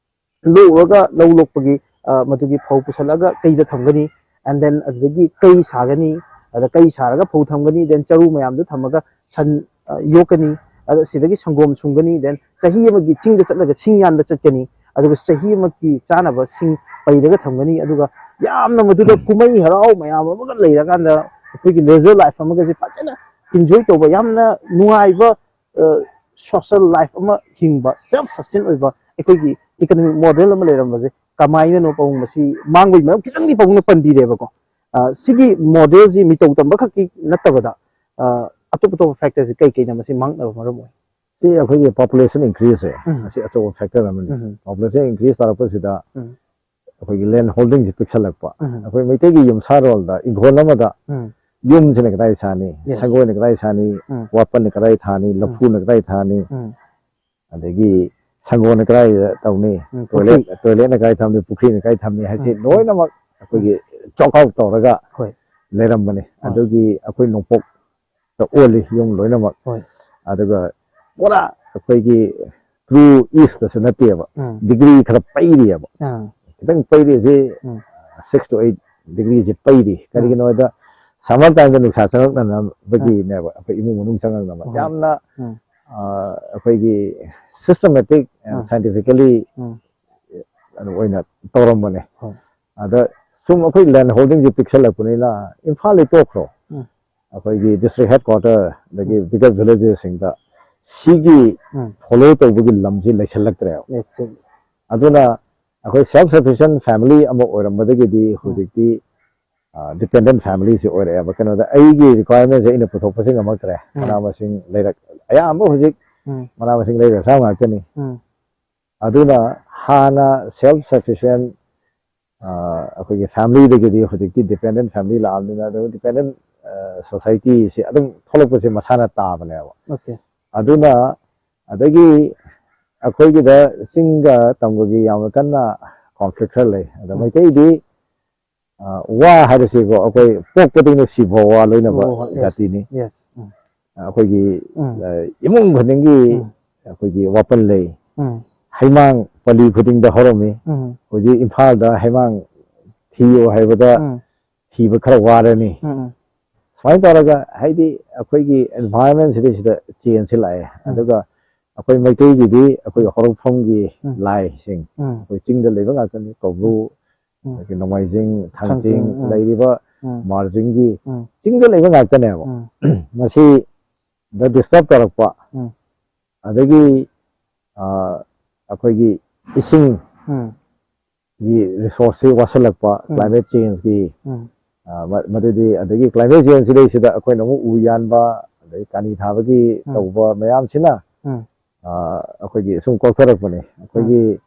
ꯂꯣꯛꯑꯒ ꯂꯧ ꯂꯣꯛꯄꯒꯤ, ꯑ, ꯃꯗꯨꯒꯤ ꯐꯧ ꯄꯨꯁꯜꯂꯒ ꯀꯩꯗ ꯊꯝꯒꯅꯤ, and then ꯑꯗꯨꯗꯒꯤ ꯀꯩ ꯁꯥꯒꯅꯤ, ꯑꯗ ꯀꯩ ꯁꯥꯔꯒ ꯐꯧ ꯊꯝꯒꯅꯤ, then ꯆꯔꯨ ꯃꯌꯥꯝꯗꯨ ꯊꯝꯃꯒ ꯁꯟ, ꯑ, ꯌꯣꯛꯀꯅꯤ, ꯑꯗ ꯁꯤꯗꯒꯤ ꯁꯪꯒꯣꯝ ꯁꯨꯡꯒꯅꯤ, then ꯆꯍꯤ ꯑꯃꯒꯤ ꯆꯤꯡꯗ ꯆꯠꯂꯒ ꯁꯤꯡ ꯌꯥꯟꯕ ꯆꯠꯀꯅꯤ, ꯑꯗꯨꯒ ꯆꯍꯤ ꯑꯃꯒꯤ ꯆꯥꯅꯕ ꯁꯤꯡ ꯄꯩꯔꯒ ꯊꯝꯒꯅꯤ, ꯑꯗꯨꯒ ꯌꯥꯝꯅ ꯃꯗꯨꯗ ꯀꯨꯝꯍꯩ ꯍꯔꯥꯎ ꯃꯌꯥꯝ ꯑꯃꯒ ꯂꯩꯔꯀꯥꯟꯗ ꯑꯩꯈꯣꯏꯒꯤ ꯂꯦꯖꯔ ꯂꯥꯏꯐ ꯑꯃꯒꯁꯦ ꯐꯖꯅ ꯏꯟꯖꯣꯏ ꯇꯧꯕ, ꯌꯥꯝꯅ ꯅꯨꯡꯉꯥꯏꯕ, ꯑ, ꯁꯣꯁꯦꯜ ꯂꯥꯏꯐ ꯑꯃ ꯍꯤꯡꯕ, ꯁꯦꯜꯐ ꯁꯁꯇꯦꯟ ꯑꯣꯏꯕ ꯑꯩꯈꯣꯏꯒꯤ ꯏꯀꯅꯣꯃꯤꯛ ꯃꯣꯗꯦꯜ ꯑꯃ ꯂꯩꯔꯝꯕꯁꯦ ꯀꯃꯥꯏꯅꯅꯣ ꯄꯥꯕꯨꯡ ꯃꯁꯤ ꯃꯥꯡꯕꯒꯤ ꯃꯔꯝ ꯈꯤꯇꯪꯗꯤ ꯄꯥꯕꯨꯡꯅ ꯄꯟꯕꯤꯔꯦꯕꯀꯣ꯫ ꯑ, ꯁꯤꯒꯤ ꯃꯣꯗꯦꯜꯁꯤ ꯃꯤꯇꯧ ꯇꯝꯕ ꯈꯛꯀꯤ ꯅꯠꯇꯕꯗ, ꯑ, ꯑꯇꯣꯞ ꯑꯇꯣꯞꯄ ꯐꯦꯛꯇꯔꯁꯤ ꯀꯩ ꯀꯩꯅ ꯃꯁꯤ ꯃꯥꯡꯅꯕ ꯃꯔꯝ ꯑꯣꯏ? ꯁꯤ ꯑꯩꯈꯣꯏꯒꯤ ꯄꯣꯄꯨꯂꯦꯁꯟ ꯏꯟꯀ꯭ꯔꯤꯖꯁꯦ, ꯎꯝ꯫ ꯑꯁꯤ ꯑꯆꯧꯕ ꯐꯦꯛꯇꯔ ꯑꯃꯅꯤ꯫ ꯎꯝ꯫ ꯄꯣꯄꯨꯂꯦꯁꯟ ꯏꯟꯀ꯭ꯔꯤꯖ ꯇꯥꯔꯛꯄꯁꯤꯗ ꯎꯝ꯫ ꯑꯩꯈꯣꯏꯒꯤ ꯂꯦꯟ ꯍꯣꯜꯗꯤꯡꯁꯤ ꯄꯤꯛꯁꯜꯂꯛꯄ, ꯎꯝ꯫ ꯑꯩꯈꯣꯏ ꯃꯩꯇꯩꯒꯤ ꯌꯨꯝꯁꯥꯔꯣꯜꯗ ꯏꯪꯈꯣꯜ ꯑꯃꯗ ꯎꯝ꯫ ꯌꯨꯝꯁꯤꯅ ꯀꯗꯥꯏ ꯁꯥꯅꯤ, Yes. ꯁꯪꯒꯣꯏꯅ ꯀꯗꯥꯏ ꯁꯥꯅꯤ, ꯎꯝ꯫ ꯋꯥꯄꯟꯅ ꯀꯗꯥꯏ ꯊꯥꯅꯤ, ꯂꯐꯨꯅ ꯀꯗꯥꯏ ꯊꯥꯅꯤ, ꯎꯝ꯫ ꯑꯗꯒꯤ ꯁꯪꯒꯣꯟꯅ ꯀꯗꯥꯏꯗ ꯇꯧꯅꯤ, ꯎꯝ, ꯇꯣꯏꯂꯦꯠ ꯇꯣꯏꯂꯦꯠꯅ ꯀꯗꯥꯏ ꯊꯝꯅꯤ, ꯄꯨꯈ꯭ꯔꯤꯅ ꯀꯗꯥꯏ ꯊꯝꯅꯤ ꯍꯥꯏꯁꯤ ꯎꯝ, ꯂꯣꯏꯅꯃꯛ ꯑꯩꯈꯣꯏꯒꯤ ꯆꯣꯛ ꯑꯥꯎꯠ ꯇꯧꯔꯒ ꯍꯣꯏ꯫ ꯂꯩꯔꯝꯕꯅꯤ꯫ ꯑꯗꯨꯒꯤ ꯑꯩꯈꯣꯏ ꯅꯣꯡꯄꯣꯛꯇ ꯑꯣꯜꯂꯤ ꯌꯨꯝ ꯂꯣꯏꯅꯃꯛ꯫ ꯍꯣꯏ꯫ ꯑꯗꯨꯒ ꯄꯨꯔꯥ ꯑꯩꯈꯣꯏꯒꯤ ꯇ꯭ꯔꯨ ꯏꯁꯇꯁꯨ ꯅꯠꯇꯦꯕ, ꯎꯝ꯫ ꯗꯤꯒ꯭ꯔꯤ ꯈꯔ ꯄꯩꯔꯤꯑꯕ꯫ ꯑꯥ꯫ ꯈꯤꯇꯪ ꯄꯩꯔꯤꯁꯤ ꯎꯝ꯫ ꯁꯤꯛꯁ ꯇꯨ ꯑꯩꯠ ꯗꯤꯒ꯭ꯔꯤꯁꯤ ꯄꯩꯔꯤ꯫ ꯀꯔꯤꯒꯤꯅꯣ ꯍꯥꯏꯗ ꯁꯝꯃꯔ ꯇꯥꯏꯝꯗ ꯅꯨꯡꯁꯥ ꯆꯪꯉꯛꯅꯅꯕꯒꯤꯅꯦꯕ ꯑꯩꯈꯣꯏ ꯏꯃꯨꯡ ꯃꯅꯨꯡ ꯆꯪꯉꯛꯅꯕ꯫ ꯎꯝ꯫ ꯌꯥꯝꯅ ꯎꯝ꯫ ꯑ, ꯑꯩꯈꯣꯏꯒꯤ ꯁꯤꯁꯇꯃꯦꯇꯤꯛ ꯎꯝ꯫ ꯁꯥꯏꯟꯇꯤꯐꯤꯀꯦꯂꯤ ꯎꯝ꯫ ꯑꯣꯏꯅ ꯇꯧꯔꯝꯕꯅꯦ꯫ ꯍꯣꯏ꯫ ꯑꯗ ꯁꯨꯝ ꯑꯩꯈꯣꯏ ꯂꯦꯟ ꯍꯣꯜꯗꯤꯡꯁꯦ ꯄꯤꯛꯁꯜꯂꯛꯄꯅꯤꯅ ꯏꯝꯐꯥꯜꯗꯤ ꯇꯣꯛꯈ꯭ꯔꯣ, ꯎꯝ꯫ ꯑꯩꯈꯣꯏꯒꯤ ꯗꯤꯁꯇ꯭ꯔꯤꯛ ꯍꯦꯗ ꯀ꯭ꯋꯥꯇꯔ ꯑꯗꯒꯤ ꯕꯤꯒꯔ ꯚꯤꯂꯦꯖꯦꯁꯁꯤꯡꯗ ꯁꯤꯒꯤ ꯎꯝ꯫ ꯐꯣꯂꯣ ꯇꯧꯕꯒꯤ ꯂꯝꯁꯤ ꯂꯩꯁꯜꯂꯛꯇ꯭ꯔꯦꯕ꯫ Exactly. ꯑꯗꯨꯅ ꯑꯩꯈꯣꯏ ꯁꯦꯜꯐ ꯁꯐꯤꯁꯤꯌꯦꯟ ꯐꯦꯃꯤꯂꯤ ꯑꯃ ꯑꯣꯏꯔꯝꯕꯗꯒꯤꯗꯤ ꯍꯧꯖꯤꯛꯇꯤ ꯗꯤꯄꯦꯟꯗꯦꯟ ꯐꯦꯃꯤꯂꯤꯁꯤ ꯑꯣꯏꯔꯛꯑꯦꯕ꯫ ꯀꯩꯅꯣꯗ ꯑꯩꯒꯤ ꯔꯤꯀ꯭ꯋꯥꯏꯔꯃꯦꯟꯁꯦ ꯑꯩꯅ ꯄꯨꯊꯣꯛꯄꯁꯦ ꯉꯝꯃꯛꯇ꯭ꯔꯦ꯫ ꯎꯝ꯫ ꯃꯅꯥ ꯃꯁꯤꯡ ꯂꯩꯔꯛ ꯑꯌꯥꯝꯕ ꯍꯧꯖꯤꯛ ꯎꯝ꯫ ꯃꯅꯥ ꯃꯁꯤꯡ ꯂꯩꯔꯒ ꯆꯥꯕ ꯉꯥꯛꯇꯅꯤ꯫ ꯎꯝ꯫ ꯑꯗꯨꯅ ꯍꯥꯟꯅ ꯁꯦꯜꯐ ꯁꯐꯤꯁꯤꯌꯦꯟ ꯑꯩꯈꯣꯏꯒꯤ ꯐꯦꯃꯤꯂꯤꯗꯒꯤꯗꯤ ꯍꯧꯖꯤꯛꯇꯤ ꯗꯤꯄꯦꯟꯗꯦꯟ ꯐꯦꯃꯤꯂꯤ ꯂꯥꯛꯑꯕꯅꯤꯅ, ꯑꯗꯨ ꯗꯤꯄꯦꯟꯗꯦꯟ ꯁꯣꯁꯥꯏꯇꯤꯁꯤ ꯑꯗꯨꯝ ꯊꯣꯛꯂꯛꯄꯁꯦ ꯃꯁꯥꯅ ꯇꯥꯕꯅꯦꯕ꯫ Okay. ꯑꯗꯨꯅ ꯑꯗꯒꯤ ꯑꯩꯈꯣꯏꯒꯤꯗ ꯆꯤꯡꯒ ꯇꯝꯒꯒꯤ ꯌꯥꯝꯅ ꯀꯟꯅ ꯀꯣꯟꯐ꯭ꯂꯤꯛ ꯈꯔ ꯂꯩ꯫ ꯑꯗ ꯎꯝ꯫ ꯃꯩꯇꯩꯗꯤ ꯑ, ꯋꯥ ꯍꯥꯏꯔꯁꯤꯀꯣ, ꯑꯩꯈꯣꯏ ꯄꯣꯛꯄꯗꯒꯤꯅ ꯁꯤꯐꯥꯎ ꯋꯥ ꯂꯣꯏꯅꯕ ꯍꯣꯏ, ꯍꯣꯏ, yes, ꯖꯥꯇꯤꯅꯤ꯫ Yes. ꯎꯝ꯫ ꯑꯩꯈꯣꯏꯒꯤ ꯎꯝ꯫ ꯑ, ꯏꯃꯨꯡ ꯈꯨꯗꯤꯡꯒꯤ ꯎꯝ꯫ ꯑꯩꯈꯣꯏꯒꯤ ꯋꯥꯄꯟ ꯂꯩ꯫ ꯎꯝ꯫ ꯍꯩꯃꯥꯡ ꯄꯜꯂꯤ ꯈꯨꯗꯤꯡꯗ ꯍꯧꯔꯝꯃꯤ꯫ ꯎꯝ꯫ ꯍꯧꯖꯤꯛ ꯏꯝꯐꯥꯜꯗ ꯍꯩꯃꯥꯡ ꯊꯤꯌꯣ ꯍꯥꯏꯕꯗ ꯎꯝ꯫ ꯊꯤꯕ ꯈꯔ ꯋꯥꯔꯅꯤ꯫ ꯎꯝ, ꯎꯝ꯫ ꯁꯨꯃꯥꯏꯅ ꯇꯧꯔꯒ ꯍꯥꯏꯗꯤ ꯑꯩꯈꯣꯏꯒꯤ ꯑꯦꯟꯚꯥꯏꯔꯟꯃꯦꯟꯁꯤꯗꯩꯁꯤꯗ ꯆꯦꯟꯖꯁꯤ ꯂꯥꯛꯑꯦ꯫ ꯎꯝ꯫ ꯑꯗꯨꯒ ꯑꯩꯈꯣꯏ ꯃꯩꯇꯩꯒꯤꯗꯤ ꯑꯩꯈꯣꯏ ꯍꯧꯔꯛꯐꯝꯒꯤ ꯎꯝ꯫ ꯂꯥꯏꯁꯤꯡ ꯎꯝ꯫ ꯑꯩꯈꯣꯏ ꯆꯤꯡꯗ ꯂꯩꯕ ꯉꯥꯛꯇꯅꯤ꯫ ꯀꯧꯕ꯭ꯔꯨ, ꯎꯝ꯫ ꯑꯗꯒꯤ ꯅꯣꯡꯃꯥꯏꯖꯤꯡ, ꯊꯥꯡꯖꯤꯡ, ꯊꯥꯡꯖꯤꯡ, ꯎꯝ꯫ ꯂꯩꯔꯤꯕ ꯎꯝ꯫ ꯃꯥꯔꯖꯤꯡꯒꯤ ꯎꯝ꯫ ꯆꯤꯡꯗ ꯂꯩꯕ ꯉꯥꯛꯇꯅꯦꯕ꯫ ꯎꯝ꯫ ꯃꯁꯤꯗ ꯗꯤꯁꯇꯔꯕ ꯇꯧꯔꯛꯄ, ꯎꯝ꯫ ꯑꯗꯒꯤ ꯑ, ꯑꯩꯈꯣꯏꯒꯤ ꯏꯁꯤꯡ ꯎꯝ꯫ ꯒꯤ ꯔꯤꯁꯣꯔꯁꯁꯤ ꯋꯥꯠꯁꯤꯜꯂꯛꯄ, ꯎꯝ꯫ ꯀ꯭ꯂꯥꯏꯃꯦꯠ ꯆꯦꯟꯖꯀꯤ ꯎꯝ꯫ ꯑ, ꯃ-, ꯃꯗꯨꯗꯤ ꯑꯗꯒꯤ ꯀ꯭ꯂꯥꯏꯃꯦꯠ ꯆꯦꯟꯖ ꯁꯤꯗꯩꯁꯤꯗ ꯑꯩꯈꯣꯏꯅ ꯑꯃꯨꯛ ꯎ ꯌꯥꯟꯕ, ꯑꯗꯩ ꯀꯥꯅꯤ ꯊꯥꯕꯒꯤ ꯎꯝ꯫ ꯇꯧꯕ ꯃꯌꯥꯝꯁꯤꯅ ꯎꯝ꯫ ꯑ, ꯑꯩꯈꯣꯏꯒꯤ ꯁꯨꯝ ꯀꯣꯛꯊꯔꯛꯄꯅꯦ꯫ ꯑꯩꯈꯣꯏꯒꯤ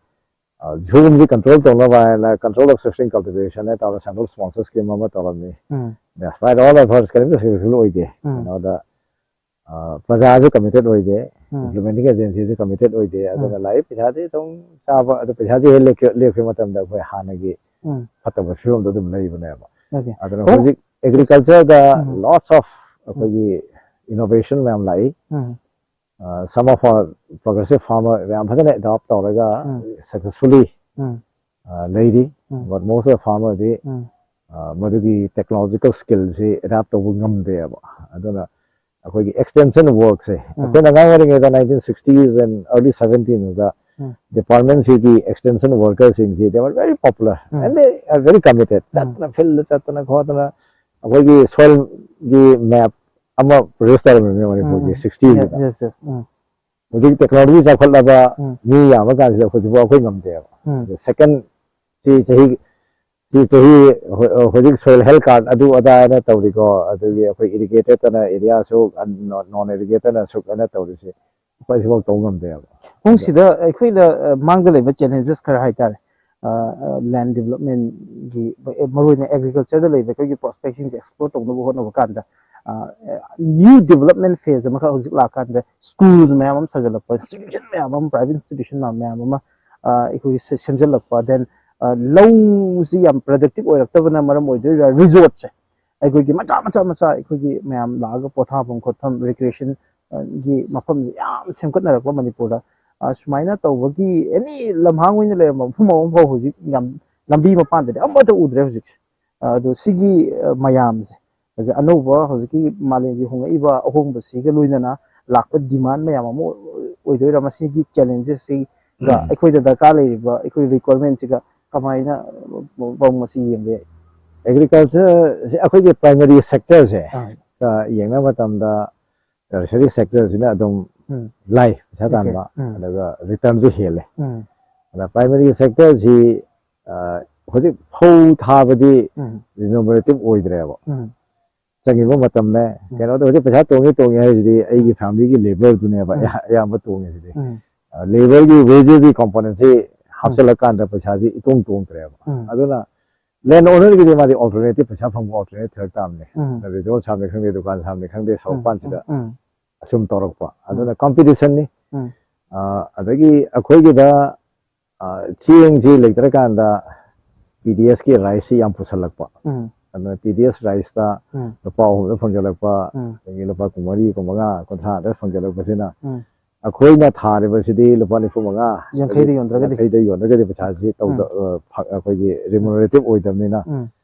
ꯑ, ꯖꯨꯒꯨꯝꯁꯤ ꯀꯟꯇ꯭ꯔꯣꯜ ꯇꯧꯅꯕ ꯍꯥꯏꯅ ꯀꯟꯇ꯭ꯔꯣꯜ ꯑꯣꯐ ꯁ꯭ꯋꯤꯐꯁ꯭ꯋꯤꯡ ꯀꯜꯇꯤꯚꯦꯁꯟ ꯍꯥꯏ ꯇꯥꯔꯦ, ꯁꯦꯟꯇ꯭ꯔꯦꯜ ꯁ꯭ꯄꯣꯟꯁꯔ ꯁ꯭ꯀꯤꯝ ꯑꯃ ꯇꯧꯔꯝꯃꯤ꯫ ꯎꯝ꯫ Despite all efforts, ꯀꯔꯤꯝꯇ ꯁꯛꯁꯦꯁꯐꯨꯜ ꯑꯣꯏꯗꯦ꯫ ꯎꯝ꯫ ꯀꯩꯅꯣꯗ ꯄ꯭ꯔꯖꯥꯁꯨ ꯀꯃꯤꯇꯦꯠ ꯑꯣꯏꯗꯦ, ꯏꯝꯄ꯭ꯂꯤꯃꯦꯟꯇꯤꯡ ꯑꯦꯖꯦꯟꯁꯤꯁꯨ ꯀꯃꯤꯇꯦꯠ ꯑꯣꯏꯗꯦ꯫ ꯑꯗꯨꯅ ꯂꯥꯛꯏ ꯄꯩꯁꯥꯗꯤ ꯑꯗꯨꯝ ꯆꯥꯕ, ꯑꯗꯨ ꯄꯩꯁꯥꯁꯤ ꯍꯦꯛ ꯂꯦꯞꯈꯤ- ꯂꯦꯞꯈꯤꯕ ꯃꯇꯝꯗ ꯑꯩꯈꯣꯏ ꯍꯥꯟꯅꯒꯤ ꯐꯠꯇꯕ ꯐꯤꯕꯝꯗꯣ ꯑꯗꯨꯝ ꯂꯩꯕꯅꯦꯕ꯫ Okay. ꯑꯗꯨꯅ ꯑꯣ. ꯍꯧꯖꯤꯛ ꯑꯦꯒ꯭ꯔꯤꯀꯜꯆꯔꯗ lots of ꯑꯩꯈꯣꯏꯒꯤ innovation ꯃꯌꯥꯝ ꯂꯥꯛꯏ꯫ Some of our progressive farmer ꯃꯌꯥꯝ ꯐꯖꯅ adopt ꯇꯧꯔꯒ successfully ꯂꯩꯔꯤ꯫ But most of the farmer ꯗꯤ ꯃꯗꯨꯒꯤ technological skill ꯁꯤ adopt ꯇꯧꯕ ꯉꯝꯗꯦꯕ꯫ ꯑꯗꯨꯅ ꯑꯩꯈꯣꯏꯒꯤ extension work ꯁꯦ ꯑꯩꯈꯣꯏꯅ ꯑꯉꯥꯡ ꯑꯣꯏꯔꯤꯉꯩꯗ nineteen sixties and early seventies the department ꯁꯤꯒꯤ extension worker ꯁꯤꯡꯁꯤ they were very popular and they are very committed. ꯆꯠꯇꯅ field ꯆꯠꯇꯅ ꯈꯣꯠꯇꯅ ꯑꯩꯈꯣꯏꯒꯤ soil ꯒꯤ map ꯑꯃ produce ꯇꯧꯔꯝꯃꯤꯅꯦ ꯃꯅꯤꯄꯨꯔꯒꯤ sixties ꯗ꯫ Yes, yes. ꯎꯝ. ꯍꯧꯖꯤꯛ technology ꯆꯥꯎꯈꯠꯂꯕ ꯎꯝ. ꯃꯤ ꯌꯥꯝꯕ ꯀꯥꯟꯁꯤꯗ ꯍꯧꯖꯤꯛꯐꯥꯎ ꯑꯩꯈꯣꯏ ꯉꯝꯗꯦꯕ꯫ ꯎꯝ. ꯑꯗ second ꯁꯤ ꯆꯍꯤ ꯁꯤ ꯆꯍꯤ ꯍꯧ- ꯍꯧꯖꯤꯛ soil health card ꯑꯗꯨ ꯑꯗꯥꯅ ꯇꯧꯔꯤꯀꯣ, ꯑꯗꯒꯤ ꯑꯩꯈꯣꯏ irrigated ꯑꯅ area ꯁꯨꯛ, non irrigated ꯑꯅ ꯁꯨꯛ ꯑꯅ ꯇꯧꯔꯤꯁꯦ ꯑꯩꯈꯣꯏ ꯁꯤꯐꯥꯎ ꯇꯧ ꯉꯝꯗꯦꯕ꯫ ꯄꯨꯡꯁꯤꯗ ꯑꯩꯈꯣꯏꯅ ꯑ, ꯃꯥꯡꯗ ꯂꯩꯕ challenges ꯈꯔ ꯍꯥꯏꯇꯥꯔꯦ꯫ ꯂꯦꯟ ꯗꯤꯕꯂꯞꯃꯦꯟꯒꯤ ꯃꯔꯨꯑꯣꯏꯅ ꯑꯦꯒ꯭ꯔꯤꯀꯜꯆꯔꯗ ꯂꯩꯕ ꯑꯩꯈꯣꯏꯒꯤ ꯄ꯭ꯔꯣꯁꯄꯦꯛꯁꯤꯡꯁꯦ ꯑꯦꯛꯁꯄ꯭ꯂꯣꯔ ꯇꯧꯅꯕ ꯍꯣꯠꯅꯕ ꯀꯥꯟꯗ ꯅ꯭ꯌꯨ ꯗꯤꯕꯂꯞꯃꯦꯟ ꯐꯦꯖ ꯑꯃꯈꯛ ꯍꯧꯖꯤꯛ ꯂꯥꯛꯀꯥꯟꯗ ꯁ꯭ꯀꯨꯜꯁ ꯃꯌꯥꯝ ꯑꯃ ꯁꯥꯖꯜꯂꯛꯄ, ꯏꯟꯁꯇꯤꯇ꯭ꯌꯨꯁꯟ ꯃꯌꯥꯝ ꯑꯃ, ꯄ꯭ꯔꯥꯏꯚꯦꯠ ꯏꯟꯁꯇꯤꯇ꯭ꯌꯨꯁꯟ ꯃꯌꯥꯝ ꯑꯃ ꯑ, ꯑꯩꯈꯣꯏꯒꯤ ꯁꯦ- ꯁꯦꯝꯖꯤꯜꯂꯛꯄ, then ꯂꯧꯁꯤ ꯌꯥꯝ ꯄ꯭ꯔꯗꯛꯇꯤꯞ ꯑꯣꯏꯔꯛꯇꯕꯅ ꯃꯔꯝ ꯑꯣꯏꯗꯣꯏꯔꯥ ꯔꯤꯖꯣꯔꯠꯁꯦ ꯑꯩꯈꯣꯏꯒꯤ ꯃꯆꯥ ꯃꯆꯥ ꯃꯆꯥ ꯑꯩꯈꯣꯏꯒꯤ ꯃꯌꯥꯝ ꯂꯥꯛꯑꯒ ꯄꯣꯊꯥꯐꯝ ꯈꯣꯠꯐꯝ ꯔꯤꯀ꯭ꯔꯤꯌꯦꯁꯟ ꯒꯤ ꯃꯐꯝꯁꯦ ꯌꯥꯝ ꯁꯦꯝꯒꯠꯅꯔꯛꯄ ꯃꯅꯤꯄꯨꯔꯗ꯫ ꯑ, ꯁꯨꯃꯥꯏꯅ ꯇꯧꯕꯒꯤ ꯑꯦꯅꯤ ꯂꯝꯍꯥꯡ ꯑꯣꯏꯅ ꯂꯩꯔꯝꯕ ꯃꯐꯝ ꯑꯃꯐꯥꯎ ꯍꯧꯖꯤꯛ ꯌꯥꯝ ꯂꯝꯕꯤ ꯃꯄꯥꯟꯗꯗꯤ ꯑꯃꯠꯇ ꯎꯗ꯭ꯔꯦ ꯍꯧꯖꯤꯛꯁꯦ꯫ ꯑ, ꯑꯗꯣ ꯁꯤꯒꯤ ꯑ, ꯃꯌꯥꯝꯁꯦ ꯍꯧꯖꯤꯛ ꯑꯅꯧꯕ ꯍꯧꯖꯤꯛꯀꯤ ꯃꯥꯂꯦꯝꯒꯤ ꯍꯣꯡꯂꯛꯏꯕ ꯑꯍꯣꯡꯕꯁꯤꯒ ꯂꯣꯏꯅꯅ ꯂꯥꯛꯄ ꯗꯤꯃꯥꯟ ꯃꯌꯥꯝ ꯑꯃ ꯑꯣꯏꯗꯣꯏꯔꯥ? ꯃꯁꯤꯒꯤ ꯆꯦꯂꯦꯟꯖꯦꯁꯁꯤꯒ ꯎꯝ. ꯑꯩꯈꯣꯏꯗ ꯗꯔꯀꯥꯔ ꯂꯩꯔꯤꯕ ꯑꯩꯈꯣꯏ ꯔꯤꯀ꯭ꯋꯥꯏꯔꯃꯦꯟꯁꯤꯒ ꯀꯃꯥꯏꯅ ꯃꯑꯣꯡ ꯑꯁꯤ ꯌꯦꯡꯕ ꯌꯥꯏ? ꯑꯦꯒ꯭ꯔꯤꯀꯜꯆꯔꯁꯦ ꯑꯩꯈꯣꯏꯒꯤ ꯄ꯭ꯔꯥꯏꯃꯔꯤ ꯁꯦꯛꯇꯔꯁꯦ ꯑꯥ. ꯌꯦꯡꯕ ꯃꯇꯝꯗ ꯇꯔꯁꯔꯤ ꯁꯦꯛꯇꯔꯁꯤꯅ ꯑꯗꯨꯝ ꯎꯝ. ꯂꯥꯏ ꯄꯩꯁꯥ Okay. ꯇꯥꯟꯕ ꯎꯝ. ꯑꯗꯨꯒ ꯔꯤꯇꯔꯟꯁꯨ ꯍꯦꯜꯂꯦ꯫ ꯎꯝ. ꯑꯗ ꯄ꯭ꯔꯥꯏꯃꯔꯤ ꯁꯦꯛꯇꯔꯁꯤ ꯍꯧꯖꯤꯛ ꯐꯧ ꯊꯥꯕꯗꯤ ꯎꯝ. ꯔꯤꯅꯣꯃꯔꯦꯇꯤꯞ ꯑꯣꯏꯗ꯭ꯔꯦꯕ꯫ ꯎꯝ. ꯆꯪꯉꯤꯕ ꯃꯇꯝꯅꯦ ꯎꯝ. ꯀꯩꯅꯣꯗ ꯍꯧꯖꯤꯛ ꯄꯩꯁꯥ ꯇꯣꯡꯉꯤ ꯇꯣꯡꯉꯤ ꯍꯥꯏꯁꯤꯗꯤ ꯑꯩꯒꯤ ꯎꯝ. ꯐꯦꯃꯤꯂꯤꯒꯤ ꯂꯦꯕꯔꯗꯨꯅꯦꯕ ꯎꯝ. ꯑꯌꯥ- ꯑꯌꯥꯝꯕ ꯇꯣꯡꯉꯤꯁꯤꯗꯤ꯫ ꯎꯝ. ꯂꯦꯕꯔꯒꯤ ꯋꯦꯖꯦꯁꯀꯤ ꯀꯣꯝꯄꯣꯅꯦꯟꯁꯤ ꯍꯥꯞꯆꯤꯜꯂꯀꯥꯟꯗ ꯄꯩꯁꯥꯁꯤ ꯏꯇꯣꯡ ꯇꯣꯡꯗ꯭ꯔꯦꯕ꯫ ꯎꯝ. ꯑꯗꯨꯅ ꯂꯦꯟ ꯑꯣꯅꯔꯒꯤꯗꯤ ꯃꯥꯗꯤ ꯑꯜꯇꯔꯅꯦꯇꯤꯞ ꯄꯩꯁꯥ ꯐꯪꯕ ꯑꯜꯇꯔꯅꯦꯇꯤꯞ ꯊꯤꯔꯛ ꯇꯥꯕꯅꯦ꯫ ꯎꯝ. ꯔꯤꯖꯣꯔꯠ ꯁꯥꯕꯅꯤ ꯈꯪꯗꯦ, ꯗꯨꯀꯥꯟ ꯁꯥꯕꯅꯤ ꯈꯪꯗꯦ, ꯁꯣꯔꯣꯛ ꯎꯝ. ꯃꯄꯥꯟꯁꯤꯗ ꯎꯝ. ꯑꯁꯨꯝ ꯇꯧꯔꯛꯄ꯫ ꯑꯗꯨꯅ ꯀꯝꯄꯤꯇꯤꯁꯟꯅꯤ꯫ ꯑꯗꯒꯤ ꯑꯩꯈꯣꯏꯒꯤꯗ ꯆꯦꯡꯁꯤ ꯂꯩꯇ꯭ꯔꯀꯥꯟꯗ ꯄꯤ ꯗꯤ ꯑꯦꯁꯀꯤ ꯔꯥꯏꯁꯁꯤ ꯌꯥꯝ ꯄꯨꯁꯜꯂꯛꯄ꯫ ꯑꯗꯨꯅ ꯄꯤ ꯗꯤ ꯑꯦꯁ ꯔꯥꯏꯁꯇ ꯂꯨꯄꯥ ꯑꯍꯨꯝꯗ ꯐꯪꯖꯜꯂꯛꯄ, ꯑꯗꯒꯤ ꯂꯨꯄꯥ ꯀꯨꯟꯃꯔꯤ, ꯀꯨꯟꯃꯉꯥ, ꯀꯨꯟꯊ꯭ꯔꯥꯗ ꯐꯪꯖꯜꯂꯛꯄꯁꯤꯅ ꯑꯩꯈꯣꯏꯅ ꯊꯥꯔꯤꯕꯁꯤꯗꯤ ꯂꯨꯄꯥ ꯅꯤꯐꯨ ꯃꯉꯥ, ꯌꯥꯡꯈꯩꯗ ꯌꯣꯟꯗ꯭ꯔꯒꯗꯤ? ꯌꯥꯡꯈꯩꯗ ꯌꯣꯟꯗ꯭ꯔꯒꯗꯤ ꯄꯩꯁꯥꯁꯤ ꯇꯧꯗ-, ꯑ, ꯐ-, ꯑꯩꯈꯣꯏꯒꯤ ꯔꯤꯃꯨꯅꯔꯦꯇꯤꯞ ꯑꯣꯏꯗꯕꯅꯤꯅ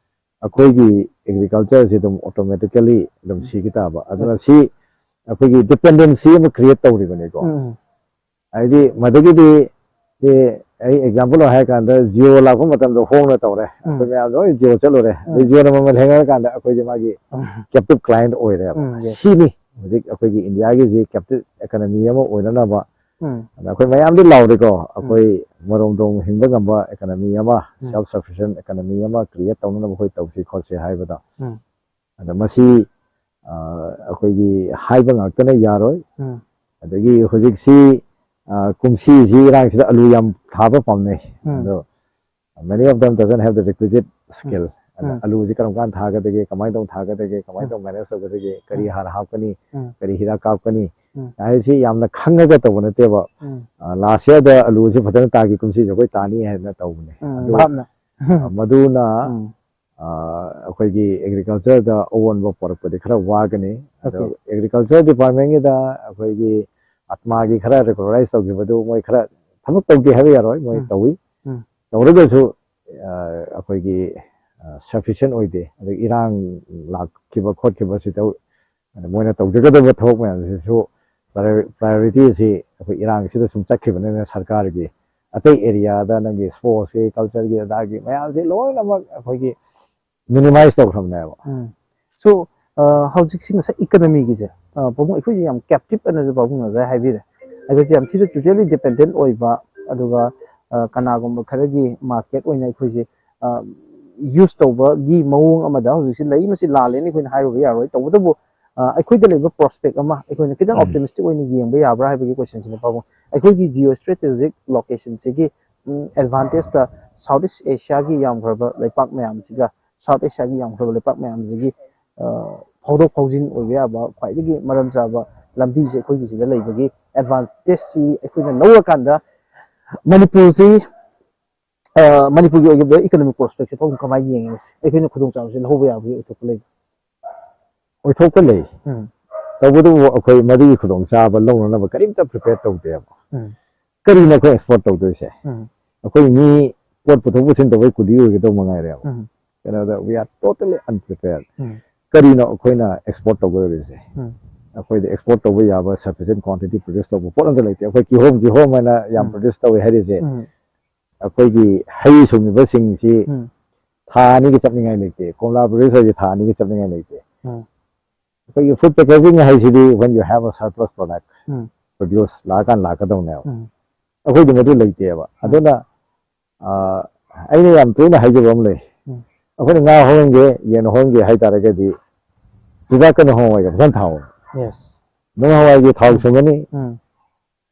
ꯑꯩꯈꯣꯏꯒꯤ ꯑꯦꯒ꯭ꯔꯤꯀꯜꯆꯔꯁꯤ ꯑꯗꯨꯝ ꯑꯣꯇꯣꯃꯦꯇꯤꯀꯦꯂꯤ ꯑꯗꯨꯝ ꯁꯤꯒꯤ ꯇꯥꯕ꯫ ꯑꯗꯨꯅ ꯁꯤ ꯑꯩꯈꯣꯏꯒꯤ ꯗꯤꯄꯦꯟꯗꯦꯟꯁꯤ ꯑꯃ ꯀ꯭ꯔꯤꯌꯦꯠ ꯇꯧꯔꯤꯕꯅꯤꯀꯣ꯫ ꯍꯥꯏꯗꯤ ꯃꯗꯒꯤꯗꯤ ꯁꯤ ꯑꯩ ꯑꯦꯛꯖꯥꯝꯄꯜ ꯑꯣꯏꯅ ꯍꯥꯏꯔ ꯀꯥꯟꯗ ꯖꯤꯑꯣ ꯂꯥꯛꯄ ꯃꯇꯝꯗ ꯍꯣꯡꯅ ꯇꯧꯔꯦ꯫ ꯑꯩꯈꯣꯏ ꯃꯌꯥꯝ ꯂꯣꯏ ꯖꯤꯑꯣ ꯆꯠꯂꯨꯔꯦ꯫ ꯑꯗꯩ ꯖꯤꯑꯣꯅ ꯃꯃꯜ ꯍꯦꯟꯒꯠꯂ ꯀꯥꯟꯗ ꯑꯩꯈꯣꯏꯁꯦ ꯃꯥꯒꯤ ꯀꯦꯞꯇꯤꯞ ꯀ꯭ꯂꯥꯏꯟꯠ ꯑꯣꯏꯔꯦꯕ꯫ ꯁꯤꯅꯤ ꯍꯧꯖꯤꯛ ꯑꯩꯈꯣꯏꯒꯤ ꯏꯟꯗꯤꯌꯥꯒꯤ ꯍꯧꯖꯤꯛ ꯀꯦꯞꯇꯤꯞ ꯏꯀꯅꯃꯤ ꯑꯃ ꯑꯣꯏꯅꯅꯕ꯫ ꯑꯗ ꯑꯩꯈꯣꯏ ꯃꯌꯥꯝꯗꯤ ꯂꯥꯎꯔꯦꯀꯣ, ꯑꯩꯈꯣꯏ ꯃꯔꯣꯝꯗꯣꯝ ꯍꯤꯡꯕ ꯉꯝꯕ ꯏꯀꯅꯃꯤ ꯑꯃ, ꯁꯦꯜꯐ ꯁꯐꯤꯁꯤꯌꯦꯟ ꯏꯀꯅꯃꯤ ꯑꯃ ꯀ꯭ꯔꯤꯌꯦꯠ ꯇꯧꯅꯅꯕ ꯑꯩꯈꯣꯏ ꯇꯧꯁꯤ ꯈꯣꯠꯁꯤ ꯍꯥꯏꯕꯗ꯫ ꯑꯗ ꯃꯁꯤ, ꯑ, ꯑꯩꯈꯣꯏꯒꯤ ꯍꯥꯏꯕ ꯉꯥꯛꯇꯅ ꯌꯥꯔꯣꯏ꯫ ꯑꯗꯒꯤ ꯍꯧꯖꯤꯛꯁꯤ, ꯑ, ꯀꯨꯝꯁꯤꯁꯤ ꯏꯔꯥꯡꯁꯤꯗ ꯑꯂꯨ ꯌꯥꯝ ꯊꯥꯕ ꯄꯥꯝꯅꯩ꯫ ꯑꯗꯣ many of them doesn't have the requisite skill꯫ ꯑꯗ ꯑꯂꯨꯁꯤ ꯀꯔꯝ ꯀꯥꯟꯗ ꯊꯥꯒꯗꯒꯦ, ꯀꯃꯥꯏꯅ ꯇꯧꯅ ꯊꯥꯒꯗꯒꯦ, ꯀꯃꯥꯏꯅ ꯇꯧꯅ ꯃꯦꯅꯦꯖ ꯇꯧꯒꯗꯒꯦ, ꯀꯔꯤ ꯍꯥꯔ ꯍꯥꯞꯀꯅꯤ, ꯀꯔꯤ ꯍꯤꯗꯥꯛ ꯀꯥꯞꯀꯅꯤ ꯍꯥꯏꯁꯤ ꯌꯥꯝꯅ ꯈꯪꯉꯒ ꯇꯧꯕ ꯅꯠꯇꯦꯕ꯫ ꯂꯥꯁ ꯌꯔꯗ ꯑꯂꯨꯁꯤ ꯐꯖꯅ ꯇꯥꯈꯤ, ꯀꯨꯝꯁꯤꯁꯨ ꯑꯩꯈꯣꯏ ꯇꯥꯅꯤ ꯍꯥꯏꯗꯅ ꯇꯧꯕꯅꯦ꯫ ꯑꯗꯨ, ꯚꯥꯞꯅ꯫ ꯑ, ꯃꯗꯨꯅ, ꯑ, ꯑꯩꯈꯣꯏꯒꯤ ꯑꯦꯒ꯭ꯔꯤꯀꯜꯆꯔꯗ ꯑꯑꯣꯟꯕ ꯄꯨꯔꯛꯄꯗꯤ ꯈꯔ ꯋꯥꯒꯅꯤ꯫ ꯑꯗꯣ ꯑꯦꯒ꯭ꯔꯤꯀꯜꯆꯔ ꯗꯤꯄꯥꯔꯠꯃꯦꯟꯒꯤꯗ ꯑꯩꯈꯣꯏꯒꯤ ꯑꯠꯃꯥꯒꯤ ꯈꯔ ꯔꯤꯀꯣꯒꯅꯥꯏꯁ ꯇꯧꯈꯤꯕꯗꯨ ꯃꯣꯏ ꯈꯔ ꯊꯕꯛ ꯇꯧꯗꯦ ꯍꯥꯏꯕ ꯌꯥꯔꯣꯏ, ꯃꯣꯏ ꯇꯧꯏ꯫ ꯇꯧꯔꯒꯁꯨ, ꯑ, ꯑꯩꯈꯣꯏꯒꯤ, ꯑ, ꯁꯐꯤꯁꯤꯌꯦꯟ ꯑꯣꯏꯗꯦ꯫ ꯑꯗꯩ ꯏꯔꯥꯡ ꯂꯥꯛꯈꯤꯕ ꯈꯣꯠꯈꯤꯕꯁꯤꯗ ꯑꯗ ꯃꯣꯏꯅ ꯇꯧꯖꯒꯗꯕ ꯊꯕꯛ ꯃꯌꯥꯝꯁꯤꯁꯨ ꯄ꯭ꯔꯥꯏꯑꯣꯔꯤꯇꯤ ꯑꯁꯤ ꯑꯩꯈꯣꯏ ꯏꯔꯥꯡꯁꯤꯗ ꯁꯨꯝ ꯆꯠꯈꯤꯕꯅꯤꯅ ꯁꯔꯀꯥꯔꯒꯤ ꯑꯇꯩ ꯑꯦꯔꯤꯌꯥꯗ ꯅꯪꯒꯤ ꯁ꯭ꯄꯣꯔꯠꯁꯀꯤ, ꯀꯜꯆꯔꯒꯤ, ꯑꯗꯥꯒꯤ ꯃꯌꯥꯝꯁꯤ ꯂꯣꯏꯅꯃꯛ ꯑꯩꯈꯣꯏꯒꯤ ꯃꯤꯅꯤꯃꯥꯏꯁ ꯇꯧꯈ꯭ꯔꯕꯅꯦꯕ꯫ ꯁꯣ, ꯍꯧꯖꯤꯛꯁꯤ ꯉꯁꯥꯏ ꯏꯀꯅꯃꯤꯒꯤꯁꯦ, ꯄꯥꯕꯨꯡ, ꯑꯩꯈꯣꯏꯁꯦ ꯌꯥꯝ ꯀꯦꯞꯇꯤꯞ ꯑꯅꯁꯨ ꯄꯥꯕꯨꯡ ꯉꯁꯥꯏ ꯍꯥꯏꯕꯤꯔꯦ꯫ ꯑꯩꯈꯣꯏꯁꯦ ꯌꯥꯝ ꯊꯤꯅ ꯇꯣꯇꯦꯂꯤ ꯗꯤꯄꯦꯟꯗꯦꯟ ꯑꯣꯏꯕ, ꯑꯗꯨꯒ ꯀꯅꯥꯒꯨꯝꯕ ꯈꯔꯒꯤ ꯃꯥꯔꯀꯦꯠ ꯑꯣꯏꯅ ꯑꯩꯈꯣꯏꯁꯦ ꯌꯨꯁ ꯇꯧꯕꯒꯤ ꯃꯑꯣꯡ ꯑꯃꯗ ꯍꯧꯖꯤꯛꯁꯤ ꯂꯩ꯫ ꯃꯁꯤ ꯂꯥꯜꯂꯦꯅ ꯑꯩꯈꯣꯏꯅ ꯍꯥꯏꯔꯨꯕ ꯌꯥꯔꯣꯏ꯫ ꯇꯧꯕꯇꯕꯨ, ꯑ, ꯑꯩꯈꯣꯏꯗ ꯂꯩꯕ ꯄ꯭ꯔꯣꯁꯄꯦꯛ ꯑꯃ ꯑꯩꯈꯣꯏꯅ ꯈꯤꯇꯪ ꯑꯣꯞꯇꯤꯃꯤꯁꯇꯤꯛ ꯑꯣꯏꯅ ꯌꯦꯡꯕ ꯌꯥꯕ꯭ꯔꯥ ꯍꯥꯏꯕꯒꯤ ꯀꯣꯏꯁꯟꯁꯤꯅꯦ ꯄꯥꯕꯨꯡ꯫ ꯑꯩꯈꯣꯏꯒꯤ ꯖꯤꯑꯣ ꯁ꯭ꯇ꯭ꯔꯦꯇꯦꯖꯤꯛ ꯂꯣꯀꯦꯁꯟꯁꯤꯒꯤ, ꯎꯝ, ꯑꯦꯗꯚꯥꯟꯇꯦꯖꯇ ꯁꯥꯎꯠ ꯏꯁ ꯑꯦꯁꯤꯌꯥꯒꯤ ꯌꯥꯝꯈ꯭ꯔꯕ ꯂꯩꯄꯥꯛ ꯃꯌꯥꯝꯁꯤꯒ, ꯁꯥꯎꯠ ꯑꯦꯁꯤꯌꯥꯒꯤ ꯌꯥꯝꯈ꯭ꯔꯕ ꯂꯩꯄꯥꯛ ꯃꯌꯥꯝꯁꯤꯒꯤ, ꯑ, ꯐꯥꯎꯗꯣꯛ ꯐꯥꯎꯖꯤꯟ ꯑꯣꯏꯕ ꯌꯥꯕ ꯈ꯭ꯋꯥꯏꯗꯒꯤ ꯃꯔꯝ ꯆꯥꯕ ꯂꯝꯕꯤꯁꯦ ꯑꯩꯈꯣꯏꯒꯤꯁꯤꯗ ꯂꯩꯕꯒꯤ ꯑꯦꯗꯚꯥꯟꯇꯦꯖꯁꯤ ꯑꯩꯈꯣꯏꯅ ꯂꯧꯔꯀꯥꯟꯗ ꯃꯅꯤꯄꯨꯔꯁꯤ, ꯃꯅꯤꯄꯨꯔꯒꯤ ꯑꯣꯏꯕ ꯏꯀꯣꯅꯣꯃꯤꯛ ꯄ꯭ꯔꯣꯁꯄꯦꯛꯁꯦ ꯐꯥꯎ ꯀꯃꯥꯏꯅ ꯌꯦꯡꯉꯤ? ꯑꯩꯈꯣꯏꯅ ꯈꯨꯗꯣꯡꯆꯥꯕꯁꯦ ꯂꯧꯍꯧꯕ ꯌꯥꯕꯒꯤ ꯑꯣꯏꯊꯣꯛꯄ ꯂꯩꯕ? ꯑꯣꯏꯊꯣꯛꯄ ꯂꯩ꯫ ꯎꯝ꯫ ꯇꯧꯕꯇꯕꯨ ꯑꯩꯈꯣꯏ ꯃꯗꯨꯒꯤ ꯈꯨꯗꯣꯡꯆꯥꯕ ꯂꯧꯅꯅꯕ ꯀꯔꯤꯝꯇ ꯄ꯭ꯔꯤꯄꯦꯌꯔ ꯇꯧꯗꯦꯕ꯫ ꯎꯝ꯫ ꯀꯔꯤꯅꯣ ꯑꯩꯈꯣꯏ ꯑꯦꯛꯁꯄꯣꯔꯠ ꯇꯧꯗꯣꯏꯁꯦ? ꯎꯝ꯫ ꯑꯩꯈꯣꯏ ꯃꯤ ꯄꯣꯠ ꯄꯨꯊꯣꯛ ꯄꯨꯁꯤꯟ ꯇꯧꯕꯩ ꯀꯨꯂꯤ ꯑꯣꯏꯒꯗꯧ ꯃꯉꯥꯏꯔꯦꯕ꯫ ꯎꯝ꯫ ꯀꯩꯅꯣꯗ we are totally unprepared꯫ ꯎꯝ꯫ ꯀꯔꯤꯅꯣ ꯑꯩꯈꯣꯏꯅ ꯑꯦꯛꯁꯄꯣꯔꯠ ꯇꯧꯒꯗꯧꯔꯤꯁꯦ? ꯎꯝ꯫ ꯑꯩꯈꯣꯏꯗ ꯑꯦꯛꯁꯄꯣꯔꯠ ꯇꯧꯕ ꯌꯥꯕ sufficient quantity produce ꯇꯧꯕ ꯄꯣꯠ ꯑꯝꯇ ꯂꯩꯇꯦ꯫ ꯑꯩꯈꯣꯏ ꯀꯤꯍꯣꯝ ꯀꯤꯍꯣꯝ ꯍꯥꯏꯅ ꯌꯥꯝ ꯎꯝ꯫ Produce ꯇꯧꯋꯦ ꯍꯥꯏꯔꯤꯁꯦ꯫ ꯎꯝ꯫ ꯑꯩꯈꯣꯏꯒꯤ ꯍꯩ ꯁꯨꯡꯉꯤꯕꯁꯤꯡꯁꯤ ꯎꯝ꯫ ꯊꯥ ꯑꯅꯤꯒꯤ ꯆꯠꯅꯤꯡꯉꯥꯏ ꯂꯩꯇꯦ꯫ ꯀꯣꯝꯂꯥ ꯄ꯭ꯔꯣꯗ꯭ꯌꯨꯁꯔꯒꯤ ꯊꯥ ꯑꯅꯤꯒꯤ ꯆꯠꯅꯤꯡꯉꯥꯏ ꯂꯩꯇꯦ꯫ ꯎꯝ꯫ ꯑꯩꯈꯣꯏꯒꯤ ꯐꯨꯗ ꯄꯦꯀꯦꯖꯤꯡ ꯍꯥꯏꯁꯤꯗꯤ when you have a surplus product, um. Produce ꯂꯥꯛꯑꯀꯥꯟ ꯂꯥꯛꯀꯗꯧꯅꯦꯕ꯫ ꯎꯝ꯫ ꯑꯩꯈꯣꯏꯗꯤ ꯃꯗꯨ ꯂꯩꯇꯦꯕ꯫ ꯎꯝ꯫ ꯑꯗꯨꯅ ꯑ, ꯑꯩꯅ ꯌꯥꯝ ꯇꯣꯏꯅ ꯍꯥꯏꯖꯕ ꯑꯃ ꯂꯩ꯫ ꯎꯝ꯫ ꯑꯩꯈꯣꯏꯅ ꯉꯥ ꯍꯧꯍꯟꯒꯦ, ꯌꯦꯟ ꯍꯧꯍꯟꯒꯦ ꯍꯥꯏ ꯇꯥꯔꯒꯗꯤ ꯆꯨꯖꯥꯛ ꯀꯩꯅꯣ ꯍꯋꯥꯏꯒ ꯐꯖꯅ ꯊꯥꯎ꯫ Yes꯫ ꯅꯨꯡ ꯍꯋꯥꯏꯒꯤ ꯊꯥꯎ ꯎꯝ꯫ ꯁꯨꯝꯒꯅꯤ꯫ ꯎꯝ꯫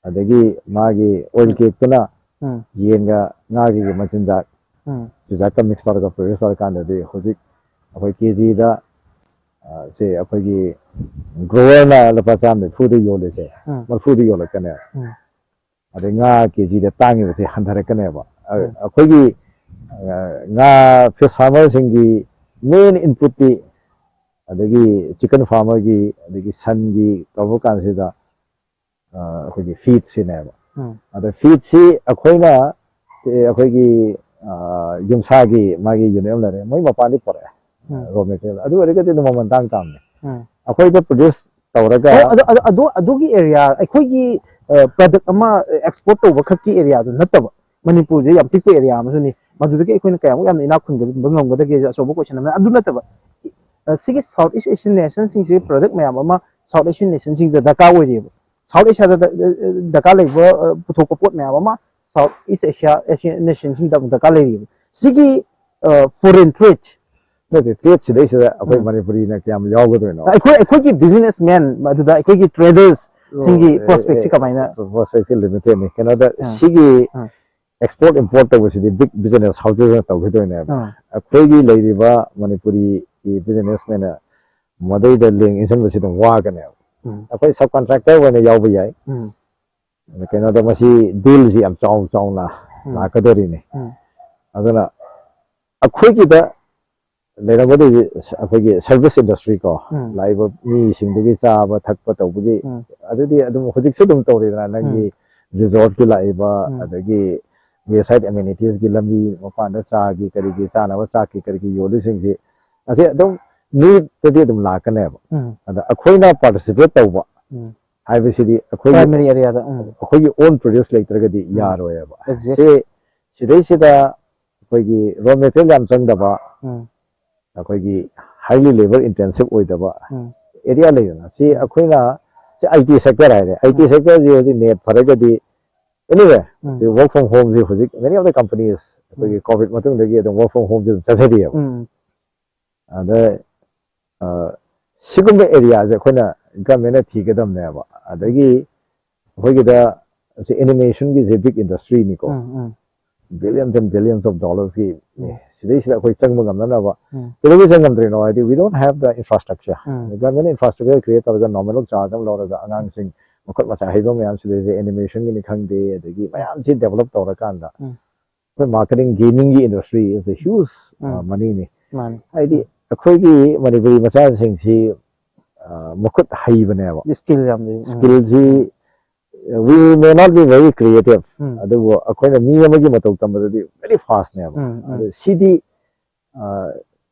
ꯑꯗꯒꯤ ꯃꯥꯒꯤ oil ꯎꯝ꯫ Cake ꯇꯨꯅ ꯎꯝ꯫ ꯌꯦꯟꯒ ꯉꯥꯒꯤ ꯃꯆꯤꯟꯖꯥꯛ ꯎꯝ꯫ ꯆꯨꯖꯥꯛꯀ mix ꯇꯧꯔꯒ produce ꯇꯧꯔꯀꯥꯟꯗꯗꯤ ꯍꯧꯖꯤꯛ ꯑꯩꯈꯣꯏ KGꯗ, ꯑ, ꯁꯦ ꯑꯩꯈꯣꯏꯒꯤ growerꯅ ꯂꯨꯄꯥ ꯆꯥꯝ ꯅꯤꯐꯨꯗ ꯌꯣꯜꯂꯤꯁꯦ, ꯎꯝ꯫ ꯃꯔꯤꯐꯨꯗ ꯌꯣꯜꯂꯛꯀꯅꯦꯕ꯫ ꯎꯝ꯫ ꯑꯗꯩ ꯉꯥ KGꯗ ꯇꯥꯡꯉꯤꯕꯁꯦ ꯍꯟꯊꯔꯛꯀꯅꯦꯕ꯫ ꯑ, ꯎꯝ꯫ ꯑꯩꯈꯣꯏꯒꯤ, ꯑ, ꯉꯥ fish farmerꯁꯤꯡꯒꯤ main inputꯇꯤ, ꯑꯗꯒꯤ chicken farmerꯒꯤ, ꯑꯗꯒꯤ ꯁꯟꯒꯤ ꯇꯧꯕ ꯀꯥꯟꯁꯤꯗ, ꯑ, ꯑꯩꯈꯣꯏꯒꯤ feedꯁꯤꯅꯦꯕ꯫ ꯎꯝ꯫ ꯑꯗ feedꯁꯤ ꯑꯩꯈꯣꯏꯅ, ꯁꯤ ꯑꯩꯈꯣꯏꯒꯤ, ꯑ, ꯌꯨꯝꯁꯥꯒꯤ ꯃꯥꯒꯤ unit ꯑꯃ ꯂꯩꯔꯦ, ꯃꯣꯏ ꯃꯄꯥꯟꯗꯤ ꯄꯨꯔꯛꯑꯦ, ꯎꯝ꯫ Raw material꯫ ꯑꯗꯨ ꯑꯣꯏꯔꯒꯗꯤ ꯑꯗꯨꯝ ꯃꯃꯜ ꯇꯥꯡ ꯇꯥꯡꯅꯦ꯫ ꯎꯝ꯫ ꯑꯩꯈꯣꯏꯗ produce ꯇꯧꯔꯒ ꯑꯣ, ꯑꯗꯨ, ꯑꯗꯨ, ꯑꯗꯨ, ꯑꯗꯨꯒꯤ area, ꯑꯩꯈꯣꯏꯒꯤ, ꯑ, product ꯑꯃ export ꯇꯧꯕ ꯈꯛꯀꯤ areaꯗꯨ ꯅꯠꯇꯕ, ꯃꯅꯤꯄꯨꯔꯁꯦ ꯌꯥꯝ ꯄꯤꯛꯄ area ꯑꯃꯁꯨꯅꯤ, ꯃꯗꯨꯗꯒꯤ ꯑꯩꯈꯣꯏꯅ ꯀꯌꯥꯃꯨꯛ ꯌꯥꯝꯅ ꯏꯅꯥꯛ ꯈꯨꯟꯕ ꯉꯝꯒꯗꯒꯦꯁꯦ ꯑꯆꯧꯕ question ꯑꯃꯅꯤ꯫ ꯑꯗꯨ ꯅꯠꯇꯕ, ꯑ, ꯁꯤꯒꯤ South East Asian nationꯁꯤꯡꯁꯦ product ꯃꯌꯥꯝ ꯑꯃ South Asian nationꯁꯤꯡꯗ ꯗꯔꯀꯥꯔ ꯑꯣꯏꯔꯤꯑꯕ꯫ South Asiaꯗ ꯗ-, ꯗ-, ꯗꯔꯀꯥꯔ ꯂꯩꯕ, ꯑ, ꯄꯨꯊꯣꯛꯄ ꯄꯣꯠ ꯃꯌꯥꯝ ꯑꯃ South East Asia, Asian nationꯁꯤꯡꯗ ꯑꯃꯨꯛ ꯗꯔꯀꯥꯔ ꯂꯩꯔꯤꯑꯕ꯫ ꯁꯤꯒꯤ, ꯑ, foreign trade ꯅꯠꯇꯦ, trade ꯁꯤꯗꯩꯁꯤꯗ ꯑꯩꯈꯣꯏ ꯎꯝ꯫ ꯃꯅꯤꯄꯨꯔꯤꯅ ꯀꯌꯥꯝ ꯌꯥꯎꯒꯗꯣꯏꯅꯣ? ꯑꯩꯈꯣꯏ, ꯑꯩꯈꯣꯏꯒꯤ businessman, ꯑꯗꯨꯗ ꯑꯩꯈꯣꯏꯒꯤ tradersꯁꯤꯡꯒꯤ ꯑꯣ, ꯑꯦ, prospectꯁꯤ ꯑꯦ, ꯀꯃꯥꯏꯅ? Prospectꯁꯤ limitedꯅꯤ꯫ ꯀꯩꯅꯣꯗ ꯑꯥ꯫ ꯁꯤꯒꯤ ꯑꯥ꯫ Export import ꯇꯧꯕꯁꯤꯗꯤ big business housesꯅ ꯇꯧꯈꯤꯗꯣꯏꯅꯦꯕ꯫ ꯑꯥ꯫ ꯑꯩꯈꯣꯏꯒꯤ ꯂꯩꯔꯤꯕ ꯃꯅꯤꯄꯨꯔꯤꯒꯤ businessmanꯅ ꯃꯗꯩꯗ ꯂꯦꯡ ꯏꯟꯁꯤꯟꯕꯁꯤ ꯑꯗꯨꯝ ꯋꯥꯒꯅꯦꯕ꯫ ꯎꯝ ꯑꯩꯈꯣꯏ ꯁꯕ ꯀꯣꯟꯇ꯭ꯔꯦꯛꯇꯔ ꯑꯣꯏꯅ ꯌꯥꯎꯕ ꯌꯥꯏ꯫ ꯎꯝ ꯑꯗ ꯀꯩꯅꯣꯗ ꯃꯁꯤ ꯗꯤꯜꯁꯤ ꯌꯥꯝ ꯆꯥꯎ ꯆꯥꯎꯅ ꯎꯝ꯫ ꯂꯥꯛꯀꯗꯣꯔꯤꯅꯤ꯫ ꯎꯝ ꯑꯗꯨꯅ ꯑꯩꯈꯣꯏꯒꯤꯗ ꯂꯩꯔꯝꯒꯗꯣꯏꯁꯦ ꯑꯩꯈꯣꯏꯒꯤ ꯁꯔꯚꯤꯁ ꯏꯟꯗꯁꯇ꯭ꯔꯤ ꯀꯣ, ꯎꯝ꯫ ꯂꯥꯛꯏꯕ ꯃꯤꯁꯤꯡꯗꯨꯒꯤ ꯆꯥꯕ ꯊꯛꯄ ꯇꯧꯕꯒꯤ ꯎꯝ꯫ ꯑꯗꯨꯗꯤ ꯑꯗꯨꯝ ꯍꯧꯖꯤꯛꯁꯨ ꯑꯗꯨꯝ ꯇꯧꯔꯤꯗꯅ, ꯅꯪꯒꯤ ꯔꯤꯖꯣꯔꯠꯀꯤ ꯂꯥꯛꯏꯕ, ꯎꯝ꯫ ꯑꯗꯒꯤ ꯋꯦꯁꯥꯏꯠ ꯑꯦꯃꯦꯅꯤꯇꯤꯁꯀꯤ ꯂꯝꯕꯤ ꯃꯄꯥꯟꯗ ꯆꯥꯒꯤ ꯀꯔꯤꯒꯤ ꯆꯥꯅꯕ ꯆꯥꯛꯀꯤ ꯀꯔꯤꯒꯤ ꯌꯣꯜꯂꯤꯁꯤꯡꯁꯤ, ꯑꯁꯤ ꯑꯗꯨꯝ ꯃꯤꯗꯗꯤ ꯑꯗꯨꯝ ꯂꯥꯛꯀꯅꯦꯕ꯫ ꯎꯝ꯫ ꯑꯗ ꯑꯩꯈꯣꯏꯅ ꯄꯥꯔꯇꯤꯁꯤꯄꯦꯠ ꯇꯧꯕ ꯎꯝ꯫ ꯍꯥꯏꯕꯁꯤꯗꯤ ꯑꯩꯈꯣꯏꯒꯤ ꯄ꯭ꯔꯥꯏꯃꯔꯤ ꯑꯦꯔꯤꯌꯥꯗ꯫ ꯎꯝ꯫ ꯑꯩꯈꯣꯏꯒꯤ ꯑꯣꯟ ꯄ꯭ꯔꯣꯗ꯭ꯌꯨꯁ ꯂꯩꯇ꯭ꯔꯒꯗꯤ ꯎꯝ꯫ ꯌꯥꯔꯣꯏꯕ꯫ Exactly꯫ ꯁꯤ ꯁꯤꯗꯩꯁꯤꯗ ꯑꯩꯈꯣꯏꯒꯤ ꯔꯣ ꯃꯦꯇꯔꯤꯌꯦꯜ ꯌꯥꯝ ꯆꯪꯗꯕ, ꯎꯝ꯫ ꯑꯩꯈꯣꯏꯒꯤ ꯍꯥꯏꯂꯤ ꯂꯦꯕꯔ ꯏꯟꯇꯦꯟꯁꯤꯞ ꯑꯣꯏꯗꯕ ꯎꯝ꯫ ꯑꯦꯔꯤꯌꯥ ꯂꯩꯗꯅ, ꯁꯤ ꯎꯝ꯫ ꯑꯩꯈꯣꯏꯅ ꯁꯤ ꯑꯥꯏ ꯇꯤ ꯁꯦꯛꯇꯔ ꯍꯥꯏꯔꯦ꯫ ꯑꯥꯏ ꯇꯤ ꯎꯝ꯫ ꯁꯦꯛꯇꯔꯁꯤ ꯍꯧꯖꯤꯛ ꯅꯦꯠ ꯐꯔꯒꯗꯤ, anyway, ꯎꯝ꯫ ꯁꯤ work from homeꯁꯤ ꯍꯧꯖꯤꯛ many of the companies ꯑꯩꯈꯣꯏꯒꯤ ꯀꯣꯚꯤꯗ ꯃꯇꯨꯡꯗꯒꯤ ꯑꯗꯨꯝ work from homeꯁꯤ ꯑꯗꯨꯝ ꯆꯠꯊꯔꯤꯑꯕ꯫ ꯎꯝ꯫ ꯑꯗ ꯑ, ꯁꯤꯒꯨꯝꯕ ꯑꯦꯔꯤꯌꯥꯁꯦ ꯑꯩꯈꯣꯏꯅ ꯒꯃꯦꯟꯅ ꯊꯤꯒꯗꯕꯅꯦꯕ꯫ ꯑꯗꯒꯤ ꯑꯩꯈꯣꯏꯒꯤꯗ ꯁꯤ ꯑꯦꯅꯤꯃꯦꯁꯟꯒꯤꯁꯦ ꯕꯤꯛ ꯏꯟꯗꯁꯇ꯭ꯔꯤꯅꯤꯀꯣ, um. Um. Billions and billions of ꯗꯣꯂꯔꯁꯀꯤ ꯎꯝ꯫ ꯁꯤꯗꯩꯁꯤꯗ ꯑꯩꯈꯣꯏ ꯆꯪꯕ ꯉꯝꯅꯅꯕ꯫ ꯎꯝ꯫ ꯀꯩꯗꯧꯕꯩ ꯆꯪ ꯉꯝꯗ꯭ꯔꯤꯅꯣ ꯍꯥꯏꯗꯤ, we don't have the infrastructure. Um. Government infrastructure create ꯇꯧꯔꯒ nominal charge ꯑꯃ ꯂꯧꯔꯒ ꯑꯉꯥꯡꯁꯤꯡ ꯃꯈꯨꯠ ꯃꯁꯥ ꯍꯩꯕ ꯃꯌꯥꯝꯁꯤꯗꯩꯁꯦ ꯑꯦꯅꯤꯃꯦꯁꯟꯒꯤꯅꯤ ꯈꯪꯗꯦ, ꯑꯗꯒꯤ ꯃꯌꯥꯝꯁꯤ ꯗꯦꯕꯂꯞ ꯇꯧꯔꯀꯥꯟꯗ ꯎꯝ꯫ ꯑꯩꯈꯣꯏ ꯃꯥꯔꯀꯦꯇꯤꯡ ꯒꯦꯃꯤꯡꯒꯤ industry is a huge um. ꯃꯅꯤꯅꯤ꯫ ꯃꯥꯅꯤ꯫ ꯍꯥꯏꯗꯤ ꯑꯩꯈꯣꯏꯒꯤ ꯃꯅꯤꯄꯨꯔꯤ ꯃꯆꯥꯁꯤꯡꯁꯤ ꯑ, ꯃꯈꯨꯠ ꯍꯩꯕꯅꯦꯕ꯫ ꯁ꯭ꯀꯤꯜ ꯌꯥꯝ ꯂꯩ꯫ ꯎꯝ꯫ ꯁ꯭ꯀꯤꯜꯁꯤ, we may not be very creative, ꯎꯝ꯫ ꯑꯗꯨꯕꯨ ꯑꯩꯈꯣꯏꯅ ꯃꯤ ꯑꯃꯒꯤ ꯃꯇꯧ ꯇꯝꯕꯗꯗꯤ very fastꯅꯦꯕ꯫ ꯎꯝ, ꯎꯝ꯫ ꯑꯗꯨ ꯁꯤꯗꯤ ꯑ,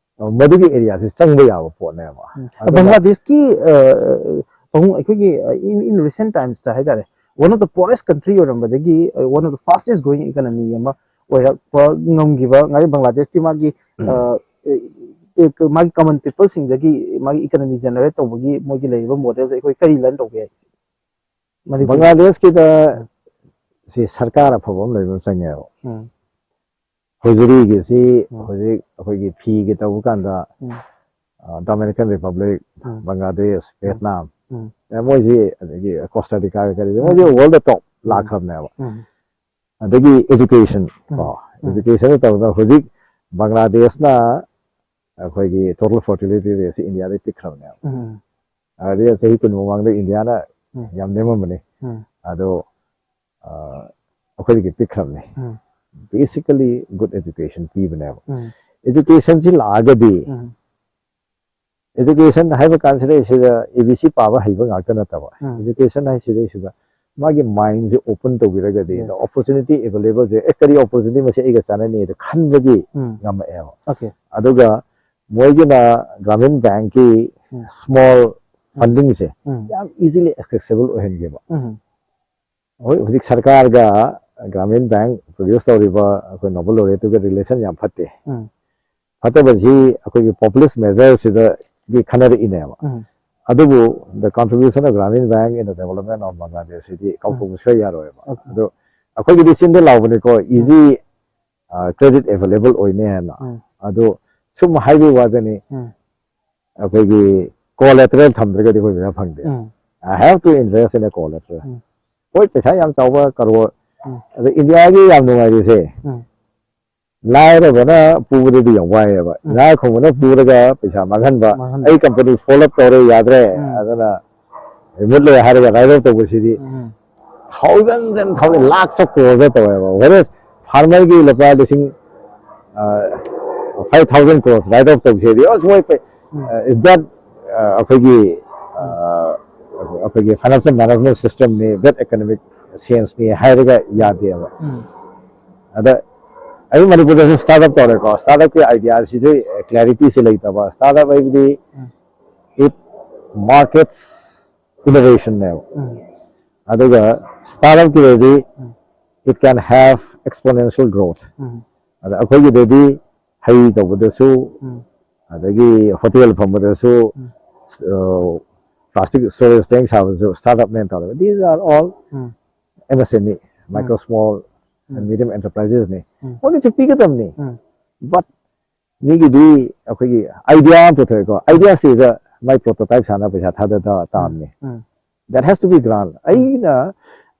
ꯃꯗꯨꯒꯤ ꯑꯦꯔꯤꯌꯥꯁꯤ ꯆꯪꯕ ꯌꯥꯕ ꯄꯣꯠꯅꯦꯕ꯫ ꯎꯝ꯫ ꯑꯗꯨꯅ ꯕꯪꯒ꯭ꯂꯥꯗꯦꯁꯀꯤ ꯑ, ꯄꯥꯕꯨꯡ ꯑꯩꯈꯣꯏꯒꯤ in, in recent timesꯇ ꯍꯥꯏꯇꯥꯔꯦ, one of the poorest country ꯑꯣꯏꯔꯝꯕꯗꯒꯤ uh, one of the fastest growing economy ꯑꯃ ꯑꯣꯏꯔꯛꯄ ꯉꯝꯈꯤꯕ ꯉꯥꯏ ꯕꯪꯒ꯭ꯂꯥꯗꯦꯁꯀꯤ ꯃꯥꯒꯤ ꯑ, ꯑꯦ, ꯑꯦ, ꯃꯥꯒꯤ ꯀꯃꯟ ꯄꯤꯄꯜꯁꯤꯡꯗꯒꯤ ꯃꯥꯒꯤ ꯏꯀꯅꯃꯤ ꯖꯦꯅꯔꯦꯠ ꯇꯧꯕꯒꯤ ꯃꯣꯏꯒꯤ ꯂꯩꯔꯤꯕ ꯃꯣꯗꯦꯜꯁꯦ ꯑꯩꯈꯣꯏ ꯀꯔꯤ ꯂꯔꯟ ꯇꯧꯕ ꯌꯥꯏ? ꯃꯅꯤꯄꯨꯔ꯫ ꯕꯪꯒ꯭ꯂꯥꯗꯦꯁꯀꯤꯗ ꯁꯤ ꯁꯔꯀꯥꯔ ꯑꯐꯕ ꯑꯃ ꯂꯩꯕ ꯑꯃ ꯆꯪꯉꯦꯕ꯫ ꯎꯝ꯫ ꯍꯣꯏꯖꯔꯤꯒꯤꯁꯤ ꯎꯝ꯫ ꯍꯧꯖꯤꯛ ꯑꯩꯈꯣꯏꯒꯤ ꯐꯤꯒꯤ ꯇꯧꯕ ꯀꯥꯟꯗ ꯎꯝ꯫ ꯑ, ꯗꯣꯃꯤꯅꯤꯀꯟ ꯔꯤꯄꯕ꯭ꯂꯤꯛ, ꯎꯝ꯫ ꯎꯝ꯫ ꯚꯦꯠꯅꯥꯝ, ꯎꯝ꯫ ꯑꯦ, ꯃꯣꯏꯁꯤ ꯑꯗꯒꯤ ꯀꯣꯁꯇꯥ ꯔꯤꯀꯥꯒ ꯀꯔꯤꯁꯦ ꯎꯝ꯫ ꯃꯣꯏꯁꯤ world top ꯎꯝ꯫ ꯂꯥꯛꯈ꯭ꯔꯕꯅꯦꯕ꯫ ꯎꯝ꯫ ꯑꯗꯒꯤ education ꯎꯝ꯫ ꯀꯣ, ꯎꯝ꯫ education ꯇꯧꯕꯗ ꯍꯧꯖꯤꯛ ꯕꯪꯒ꯭ꯂꯥꯗꯦꯁꯅ ꯑꯩꯈꯣꯏꯒꯤ total fertility rate ꯁꯤ ꯏꯟꯗꯤꯌꯥꯗꯩ ꯄꯤꯛꯈ꯭ꯔꯕꯅꯦꯕ꯫ ꯎꯝ ꯑꯗꯨꯗꯤ ꯆꯍꯤ ꯀꯨꯟ ꯃꯃꯥꯡꯗ ꯏꯟꯗꯤꯌꯥꯅ ꯎꯝ. ꯌꯥꯝ ꯅꯦꯝꯃꯝꯕꯅꯤ꯫ ꯎꯝ. ꯑꯗꯣ ꯑ, ꯑꯩꯈꯣꯏꯗꯒꯤ ꯄꯤꯛꯈ꯭ꯔꯕꯅꯤ꯫ ꯎꯝ. Basically good education ꯄꯤꯕꯅꯦꯕ꯫ ꯎꯝ. Education ꯁꯤ ꯂꯥꯛꯑꯒꯗꯤ, ꯎꯝ. education ꯍꯥꯏꯕ ꯀꯥꯟꯁꯤꯗꯩꯁꯤꯗ A B C ꯄꯥꯕ ꯍꯩꯕ ꯉꯥꯛꯇ ꯅꯠꯇꯕ, ꯎꯝ. education ꯍꯥꯏꯁꯤꯗꯩꯁꯤꯗ ꯃꯥꯒꯤ mind say open ꯇꯧꯕꯤꯔꯒꯗꯤ, Yes. the opportunity available ꯁꯦ, ꯑꯦ, ꯀꯔꯤ opportunity ꯃꯁꯤ ꯑꯩꯒ ꯆꯥꯟꯅꯅꯤ ꯑꯗꯣ ꯈꯟꯕꯒꯤ ꯎꯝ. ꯉꯝꯃꯛꯑꯦꯕ꯫ Okay. ꯑꯗꯨꯒ ꯃꯣꯏꯒꯤꯅ Gramin Bank ꯀꯤ ꯎꯝ. small funding ꯁꯦ ꯎꯝ. ꯌꯥꯝ easily accessible ꯑꯣꯏꯍꯟꯒꯦꯕ꯫ ꯎꯝ. ꯍꯣꯏ, ꯍꯧꯖꯤꯛ ꯁꯔꯀꯥꯔꯒ Gramin Bank produce ꯇꯧꯔꯤꯕ ꯑꯩꯈꯣꯏ Nobel laureate ꯇꯨꯒ relation ꯌꯥꯝ ꯐꯠꯇꯦ꯫ ꯎꯝ. ꯐꯠꯇꯕꯁꯤ ꯑꯩꯈꯣꯏꯒꯤ populist measure ꯁꯤꯗꯒꯤ ꯈꯟꯅꯔꯛꯏꯅꯦꯕ꯫ ꯎꯝ. ꯑꯗꯨꯕꯨ the contribution of Gramin Bank in the development of Bangladesh ꯁꯤꯗꯤ ꯀꯥꯎꯊꯣꯛꯄ ꯁꯨꯡꯌꯥ ꯌꯥꯔꯣꯏꯕ꯫ Okay. ꯑꯗꯣ ꯑꯩꯈꯣꯏꯒꯤꯗꯤ ꯆꯤꯟꯗ ꯂꯥꯎꯕꯅꯤꯀꯣ, easy, ꯑ, credit available ꯑꯣꯏꯅꯤ ꯍꯥꯏꯅ꯫ ꯎꯝ. ꯑꯗꯣ ꯁꯨꯝ ꯍꯥꯏꯕꯒꯤ ꯋꯥꯗꯅꯤ, ꯎꯝ. ꯑꯩꯈꯣꯏꯒꯤ collateral ꯊꯝꯗ꯭ꯔꯒꯗꯤ ꯑꯩꯈꯣꯏ ꯄꯩꯁꯥ ꯐꯪꯗꯦ꯫ ꯎꯝ. I have to invest in a collateral. ꯎꯝ. ꯍꯣꯏ, ꯄꯩꯁꯥ ꯌꯥꯝ ꯆꯥꯎꯕ ꯀꯔꯣꯔ, ꯎꯝ. ꯑꯗ ꯏꯟꯗꯤꯌꯥꯒꯤ ꯌꯥꯝ ꯅꯨꯡꯉꯥꯏꯔꯤꯁꯦ, ꯎꯝ. ꯂꯥꯏꯔꯕꯅ ꯄꯨꯕꯗꯗꯤ ꯌꯥꯝ ꯋꯥꯏꯑꯦꯕ꯫ ꯎꯝ. ꯏꯅꯥꯛ ꯈꯨꯟꯕꯅ ꯄꯨꯔꯒ ꯄꯩꯁꯥ ꯃꯥꯡꯍꯟꯕ, ꯃꯥꯡꯍꯟꯕ. ꯑꯩ company fold up ꯇꯧꯔꯦ, ꯌꯥꯗ꯭ꯔꯦ, ꯎꯝ. ꯑꯗꯨꯅ ꯃꯨꯠꯂꯦ ꯍꯥꯏꯔꯒ write off ꯇꯧꯕꯁꯤꯗꯤ um. thousands and thousands, lakhs of crores ꯇꯧꯋꯦꯕ꯫ Whereas farmer ꯒꯤ ꯂꯨꯄꯥ ꯂꯤꯁꯤꯡ, ꯑ, five thousand crores write off ꯇꯧꯁꯦꯗꯤ, ꯑꯁ, ꯃꯣꯏ ꯄꯩ-, ꯎꯝ. ꯑ, is that, ꯑ, ꯑꯩꯈꯣꯏꯒꯤ, ꯑ, ꯑꯩꯈꯣꯏꯒꯤ financial management system ꯅꯤ, bad economic sense ꯅꯤ ꯍꯥꯏꯔꯒ ꯌꯥꯗꯦꯕ꯫ ꯎꯝ. ꯑꯗ ꯑꯩ ꯃꯅꯤꯄꯨꯔꯗꯁꯨ start up ꯇꯧꯔꯦꯀꯣ꯫ Start up ꯀꯤ idea ꯁꯤꯁꯨ clarity ꯁꯤ ꯂꯩꯇꯕ꯫ Start up ꯍꯥꯏꯕꯗꯤ ꯎꯝ. it markets innovation ꯅꯦꯕ꯫ ꯎꯝ. ꯑꯗꯨꯒ start up ꯀꯤꯗꯗꯤ um. it can have exponential growth꯫ ꯎꯝ. ꯑꯗ ꯑꯩꯈꯣꯏꯒꯤꯗꯗꯤ ꯍꯩ ꯇꯧꯕꯗꯁꯨ, ꯎꯝ. ꯑꯗꯒꯤ hotel ꯐꯝꯕꯗꯁꯨ, ꯎꯝ. ꯑ, plastic storage tank ꯁꯥꯕꯗꯁꯨ start up ꯅꯦꯅ ꯇꯧꯔꯒ, these are all um. M S M E, micro, small and um. medium enterprises ꯅꯤ꯫ ꯎꯝ. ꯃꯣꯏꯒꯤꯁꯨ ꯄꯤꯒꯗꯕꯅꯤ꯫ ꯎꯝ. But ꯃꯤꯒꯤꯗꯤ ꯑꯩꯈꯣꯏꯒꯤ idea ꯑꯃ ꯄꯨꯊꯣꯛꯑꯦꯀꯣ, idea ꯁꯤꯗ ꯃꯥꯏ prototype ꯁꯥꯅ ꯄꯩꯁꯥ ꯊꯥꯗ ꯇꯥ-, ꯇꯥꯕꯅꯤ꯫ ꯎꯝ. That has to be grant. ꯑꯩꯅ,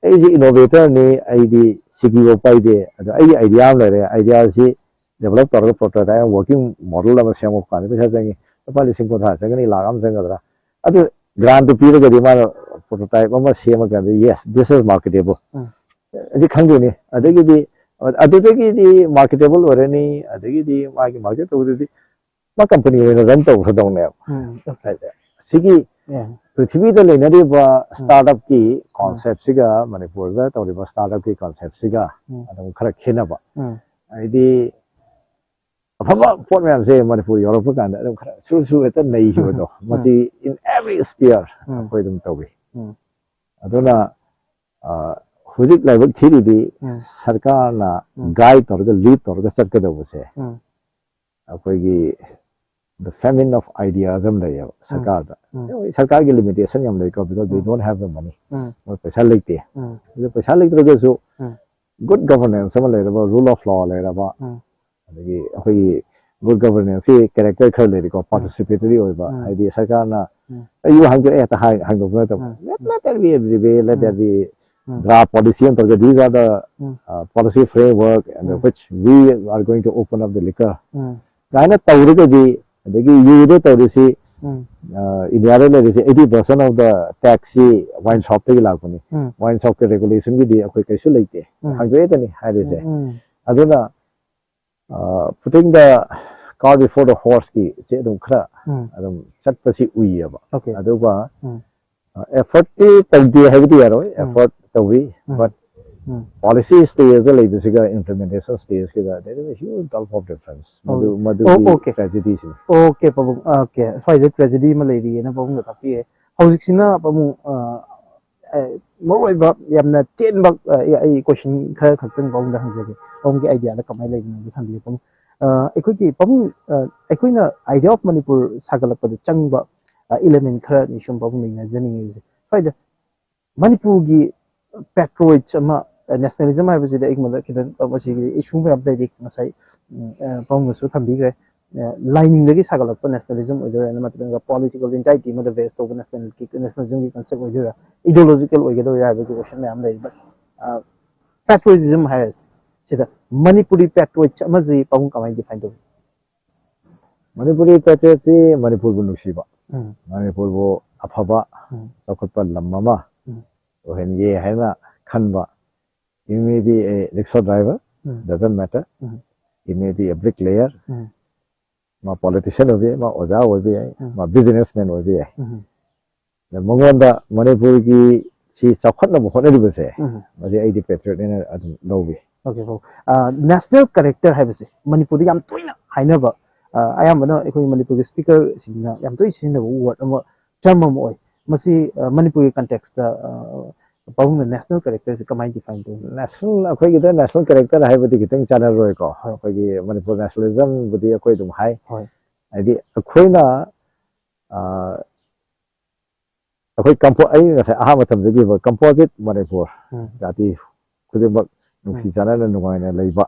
ꯑꯩꯁꯦ innovator ꯅꯤ, ꯑꯩꯗꯤ C P O ꯄꯥꯏꯗꯦ, ꯑꯗꯣ ꯑꯩꯒꯤ idea ꯑꯃ ꯂꯩꯔꯦ, idea ꯁꯤ ꯗꯦꯕꯂꯞ ꯇꯧꯔꯒ ꯄ꯭ꯔꯣꯇꯣꯇꯥꯏꯞ ꯋꯥꯔꯀꯤꯡ ꯃꯣꯗꯦꯜ ꯑꯃ ꯁꯦꯝꯃꯛꯄ ꯀꯥꯟꯗ ꯄꯩꯁꯥ ꯆꯪꯉꯤ, ꯂꯨꯄꯥ ꯂꯤꯁꯤꯡ ꯀꯨꯟꯊ꯭ꯔꯥ ꯆꯪꯒꯅꯤ, ꯂꯥꯛ ꯑꯃ ꯆꯪꯒꯗ꯭ꯔꯥ? ꯑꯗꯨ ꯒ꯭ꯔꯥꯟꯗꯨ ꯄꯤꯔꯒꯗꯤ ꯃꯥꯅ ꯄ꯭ꯔꯣꯇꯣꯇꯥꯏꯞ ꯑꯃ ꯁꯦꯝꯃꯀꯥꯟꯗ, yes, this is marketable. ꯎꯝ. ꯑꯁꯤ ꯈꯪꯗꯣꯏꯅꯤ꯫ ꯑꯗꯒꯤꯗꯤ ꯑꯗꯨꯗꯒꯤꯗꯤ ꯃꯥꯔꯀꯦꯇꯦꯕꯜ ꯑꯣꯏꯔꯅꯤ, ꯑꯗꯒꯤꯗꯤ ꯃꯥꯒꯤ ꯃꯥꯔꯀꯦꯠ ꯇꯧꯕꯗꯗꯤ ꯃꯥ ꯀꯝꯄꯅꯤ ꯑꯣꯏꯅ ꯔꯟ ꯇꯧꯈ꯭ꯔꯗꯧꯅꯦꯕ꯫ ꯎꯝ, okay. ꯁꯤꯒꯤ Yeah. ꯄ꯭ꯔꯤꯊꯤꯕꯤꯗ ꯂꯩꯅꯔꯤꯕ ꯁ꯭ꯇꯥꯔꯠ ꯑꯞꯀꯤ ꯀꯣꯟꯁꯦꯞꯁꯤꯒ ꯃꯅꯤꯄꯨꯔꯗ ꯇꯧꯔꯤꯕ ꯁ꯭ꯇꯥꯔꯠ ꯑꯞꯀꯤ ꯀꯣꯟꯁꯦꯞꯁꯤꯒ ꯎꯝ. ꯑꯗꯨꯝ ꯈꯔ ꯈꯦꯠꯅꯕ꯫ ꯎꯝ. ꯍꯥꯏꯗꯤ ꯑꯐꯕ ꯄꯣꯠ ꯃꯌꯥꯝꯁꯦ ꯃꯅꯤꯄꯨꯔ ꯌꯧꯔꯛꯄ ꯀꯥꯟꯗ ꯑꯗꯨꯝ ꯈꯔ ꯁꯨꯔ ꯁꯨꯔ ꯍꯦꯛꯇ ꯅꯩꯈꯤꯕꯗꯣ, ꯎꯝ. ꯃꯁꯤ in every sphere ꯎꯝ. ꯑꯩꯈꯣꯏ ꯑꯗꯨꯝ ꯇꯧꯏ꯫ ꯎꯝ. ꯑꯗꯨꯅ ꯑ, ꯍꯧꯖꯤꯛ ꯂꯥꯏꯕꯛ ꯊꯤꯔꯤꯗꯤ ꯎꯝ. ꯁꯔꯀꯥꯔꯅ ꯎꯝ. ꯒꯥꯏꯗ ꯇꯧꯔꯒ, ꯂꯤꯗ ꯇꯧꯔꯒ ꯆꯠꯀꯗꯧꯕꯁꯦ ꯎꯝ. ꯑꯩꯈꯣꯏꯒꯤ the famine of ideas ꯑꯃ ꯂꯩꯌꯦꯕ ꯁꯔꯀꯥꯔꯗ꯫ ꯎꯝ. ꯍꯣꯏ, ꯁꯔꯀꯥꯔꯒꯤ ꯂꯤꯃꯤꯇꯦꯁꯟ ꯌꯥꯝ ꯂꯩꯀꯣ, because they um. don't have the money. ꯎꯝ. ꯃꯣꯏ ꯄꯩꯁꯥ ꯂꯩꯇꯦ꯫ ꯎꯝ. ꯑꯗꯨ ꯄꯩꯁꯥ ꯂꯩꯇ꯭ꯔꯒꯁꯨ ꯎꯝ. ꯒꯨꯗ ꯒꯕꯔꯅꯦꯟꯁ ꯑꯃ ꯂꯩꯔꯕ, ꯔꯨꯜ ꯑꯣꯐ ꯂꯣ ꯂꯩꯔꯕ, ꯎꯝ. ꯑꯗꯒꯤ ꯑꯩꯈꯣꯏꯒꯤ ꯒꯨꯗ ꯒꯕꯔꯅꯦꯟꯁꯀꯤ ꯀꯦꯔꯦꯛꯇꯔ ꯈꯔ ꯂꯩꯔꯤꯀꯣ, ꯄꯥꯔꯇꯤꯁꯤꯄꯦꯇꯔꯤ ꯑꯣꯏꯕ, ꯎꯝ. ꯍꯥꯏꯗꯤ ꯁꯔꯀꯥꯔꯅ ꯎꯝ. ꯑꯩ ꯍꯥꯡꯗꯣꯛꯑꯦ ꯍꯦꯛꯇ ꯍꯥꯏ-, ꯍꯥꯡꯗꯣꯛꯄ ꯅꯠꯇꯕ, ꯎꯝ. let, let there be a debate, let there be um. Draft policy ꯑꯃ ꯇꯧꯔꯒ, these are the um. uh, policy framework and um. which we are going to open up the liquor ꯎꯝ. ꯀꯥꯏꯅ ꯇꯧꯔꯒꯗꯤ, ꯑꯗꯒꯤ ꯌꯨꯗ ꯇꯧꯔꯤꯁꯤ ꯎꯝ. ꯏꯟꯗꯤꯌꯥꯗ ꯂꯩꯔꯤꯁꯦ eighty percent of the tax ꯁꯤ ꯋꯥꯏꯟ ꯁꯣꯞꯇꯒꯤ ꯂꯥꯛꯄꯅꯤ꯫ ꯎꯝ. ꯋꯥꯏꯟ ꯁꯣꯞꯀꯤ ꯔꯦꯒꯨꯂꯦꯁꯟꯒꯤꯗꯤ ꯑꯩꯈꯣꯏ ꯀꯩꯁꯨ ꯂꯩꯇꯦ, ꯎꯝ. ꯍꯥꯡꯗꯣꯛꯑꯦꯗꯅꯤ ꯍꯥꯏꯔꯤꯁꯦ꯫ ꯎꯝ. ꯑꯗꯨꯅ putting the cart before the horse ꯀꯤ ꯁꯤ ꯑꯗꯨꯝ ꯈꯔ ꯎꯝ. ꯑꯗꯨꯝ ꯆꯠꯄꯁꯤ ꯎꯏꯌꯦꯕ꯫ Okay. ꯑꯗꯨꯒ ꯎꯝ. ꯑꯦꯐꯔꯠꯇꯤ ꯇꯧꯗꯦ ꯍꯥꯏꯕꯗꯤ ꯌꯥꯔꯣꯏ, ꯎꯝ. ꯑꯦꯐꯔꯠ ꯇꯧꯏ, ꯎꯝ. but um. ꯄꯣꯂꯤꯁꯤ ꯁ꯭ꯇꯦꯖꯇ ꯂꯩꯕꯁꯤꯒ ꯏꯝꯄ꯭ꯂꯤꯃꯦꯟꯇꯦꯁꯟ ꯁ꯭ꯇꯦꯖꯀꯤꯗ there is a huge gulf of difference. ꯃꯗꯨ Okay. ꯃꯗꯨꯒꯤ Oh, okay. ꯇ꯭ꯔꯦꯖꯤꯗꯤꯁꯤꯅꯤ꯫ Okay, ꯄꯥꯕꯨꯡ, okay, ꯁ꯭ꯋꯥꯏꯗ ꯇ꯭ꯔꯦꯖꯤꯗꯤ ꯑꯃ ꯂꯩꯔꯤꯑꯅ ꯄꯥꯕꯨꯡꯗ ꯇꯥꯛꯄꯤꯔꯦ꯫ ꯍꯧꯖꯤꯛꯁꯤꯅ ꯄꯥꯕꯨꯡ, ꯑ, ꯑ, ꯃꯔꯨꯑꯣꯏꯕ ꯌꯥꯝꯅ ꯇꯦꯟꯕ, ꯑ, ꯑꯩ ꯀꯣꯏꯁꯟ ꯈꯔ ꯈꯛꯇꯪ ꯄꯥꯕꯨꯡꯗ ꯍꯪꯖꯒꯦ꯫ ꯄꯥꯕꯨꯡꯒꯤ ꯑꯥꯏꯗꯤꯌꯥꯗ ꯀꯃꯥꯏꯅ ꯂꯩꯕꯅꯣꯗꯣ ꯊꯝꯕꯤꯌꯨ ꯄꯥꯕꯨꯡ꯫ ꯑ, ꯑꯩꯈꯣꯏꯒꯤ ꯄꯥꯕꯨꯡ, ꯑ, ꯑꯩꯈꯣꯏꯅ ꯑꯥꯏꯗꯤꯌꯥ ꯑꯣꯐ ꯃꯅꯤꯄꯨꯔ ꯁꯥꯒꯠꯂꯛꯄꯗ ꯆꯪꯕ, ꯑ, ꯏꯂꯦꯃꯦꯟ ꯈꯔꯅꯤ ꯁꯨꯝ ꯄꯥꯕꯨꯡ ꯅꯩꯅꯖꯅꯤꯡꯉꯤꯕꯁꯦ꯫ ꯁ꯭ꯋꯥꯏꯗ ꯃꯅꯤꯄꯨꯔꯒꯤ ꯄꯦꯇ꯭ꯔꯣꯏꯠꯁ ꯑꯃ, ꯅꯦꯁꯅꯦꯂꯤꯖꯝ ꯍꯥꯏꯕꯁꯤꯗ ꯑꯩꯉꯣꯟꯗ ꯈꯤꯇꯪ ꯃꯁꯤꯒꯤ ꯏꯁꯨ ꯃꯌꯥꯝ ꯂꯩꯔꯤ, ꯉꯁꯥꯏ, ꯎꯝ, ꯑ, ꯄꯥꯕꯨꯡꯅꯁꯨ ꯊꯝꯕꯤꯈ꯭ꯔꯦ꯫ ꯑ, ꯂꯥꯏꯅꯤꯡꯗꯒꯤ ꯁꯥꯒꯠꯂꯛꯄ ꯅꯦꯁꯅꯦꯂꯤꯖꯝ ꯑꯣꯏꯗꯣꯏꯔꯥ, ꯅꯠꯇ꯭ꯔꯒ ꯄꯣꯂꯤꯇꯤꯀꯦꯜ ꯏꯟꯇꯥꯏꯇꯤ ꯑꯃꯗ ꯕꯦꯁ ꯇꯧꯕ ꯅꯦꯁꯅꯦꯜꯒꯤ, ꯅꯦꯁꯅꯦꯂꯤꯖꯝꯒꯤ ꯀꯟꯁꯦꯞ ꯑꯣꯏꯗꯣꯏꯔꯥ, ꯏꯗꯤꯑꯣꯂꯣꯖꯤꯀꯦꯜ ꯑꯣꯏꯒꯗꯣꯏꯔꯥ ꯍꯥꯏꯕꯒꯤ ꯀꯣꯏꯁꯟ ꯃꯌꯥꯝ ꯂꯩꯔꯤ꯫ But, ꯑ, ꯄꯦꯇ꯭ꯔꯣꯏꯇꯤꯖꯝ ꯍꯥꯏꯔꯁꯤ, ꯁꯤꯗ ꯃꯅꯤꯄꯨꯔꯤ patriots ꯑꯃꯁꯤ ꯄꯥꯕꯨꯡ ꯀꯃꯥꯏꯅ define ꯇꯧꯕꯤ? ꯃꯅꯤꯄꯨꯔꯤ patriots ꯁꯤ ꯃꯅꯤꯄꯨꯔꯕꯨ ꯅꯨꯡꯁꯤꯕ, ꯎꯝ, ꯃꯅꯤꯄꯨꯔꯕꯨ ꯑꯐꯕ ꯎꯝ, ꯆꯥꯎꯈꯠꯄ ꯂꯝ ꯑꯃ ꯎꯝ, ꯑꯣꯏꯍꯟꯒꯦ ꯍꯥꯏꯅ ꯈꯟꯕ. He may be a rickshaw driver, um, doesn't matter. Um, He may be a bricklayer. ꯎꯝ, ꯃꯥ politician ꯑꯣꯏꯕ ꯌꯥꯏ, ꯃꯥ ꯑꯣꯖꯥ ꯑꯣꯏꯕ ꯌꯥꯏ, ꯎꯝ, ꯃꯥ businessman ꯑꯣꯏꯕ ꯌꯥꯏ. ꯎꯝ, ꯑꯗ ꯃꯉꯣꯟꯗ ꯃꯅꯤꯄꯨꯔꯒꯤ ꯁꯤ ꯆꯥꯎꯈꯠꯅꯕ ꯍꯣꯠꯅꯔꯤꯕꯁꯦ, ꯎꯝ꯫ ꯃꯁꯤ ꯑꯩꯗꯤ patriot ꯅꯦꯅ ꯑꯗꯨꯝ ꯂꯧꯏ꯫ Okay, ꯄꯥꯕꯨꯡ꯫ ꯑ, national character ꯍꯥꯏꯕꯁꯦ ꯃꯅꯤꯄꯨꯔꯗ ꯌꯥꯝ ꯇꯣꯏꯅ ꯍꯥꯏꯅꯕ, ꯑ, ꯑꯌꯥꯝꯕꯅ ꯑꯩꯈꯣꯏ ꯃꯅꯤꯄꯨꯔꯒꯤ speaker ꯁꯤꯡꯅ ꯌꯥꯝ ꯇꯣꯏꯅ ꯁꯤꯖꯤꯟꯅꯕ word ꯑꯃ, term ꯑꯃ ꯑꯣꯏ꯫ ꯃꯁꯤ, ꯑ, ꯃꯅꯤꯄꯨꯔꯒꯤ context ꯇ, ꯑ, ꯄꯥꯕꯨꯡꯅ national character ꯁꯦ ꯀꯃꯥꯏꯅ define ꯇꯧꯅꯤ? National, ꯑꯩꯈꯣꯏꯒꯤꯗ national character ꯍꯥꯏꯕꯗꯤ ꯈꯤꯇꯪ ꯆꯥꯟꯅꯔꯣꯏꯀꯣ꯫ ꯍꯣꯏ꯫ ꯑꯩꯈꯣꯏꯒꯤ ꯃꯅꯤꯄꯨꯔ nationalism ꯕꯨꯗꯤ ꯑꯩꯈꯣꯏ ꯑꯗꯨꯝ ꯍꯥꯏ꯫ ꯍꯣꯏ꯫ ꯍꯥꯏꯗꯤ ꯑꯩꯈꯣꯏꯅ, ꯑ, ꯑꯩꯈꯣꯏ compo-, ꯑꯩ ꯉꯁꯥꯏ ꯑꯍꯥꯟꯕ ꯊꯝꯖꯈꯤꯕ composite ꯃꯅꯤꯄꯨꯔ, ꯎꯝ, ꯖꯥꯇꯤ ꯈꯨꯗꯤꯡꯃꯛ ꯅꯨꯡꯁꯤ ꯆꯥꯟꯅꯅ ꯅꯨꯡꯉꯥꯏꯅ ꯂꯩꯕ,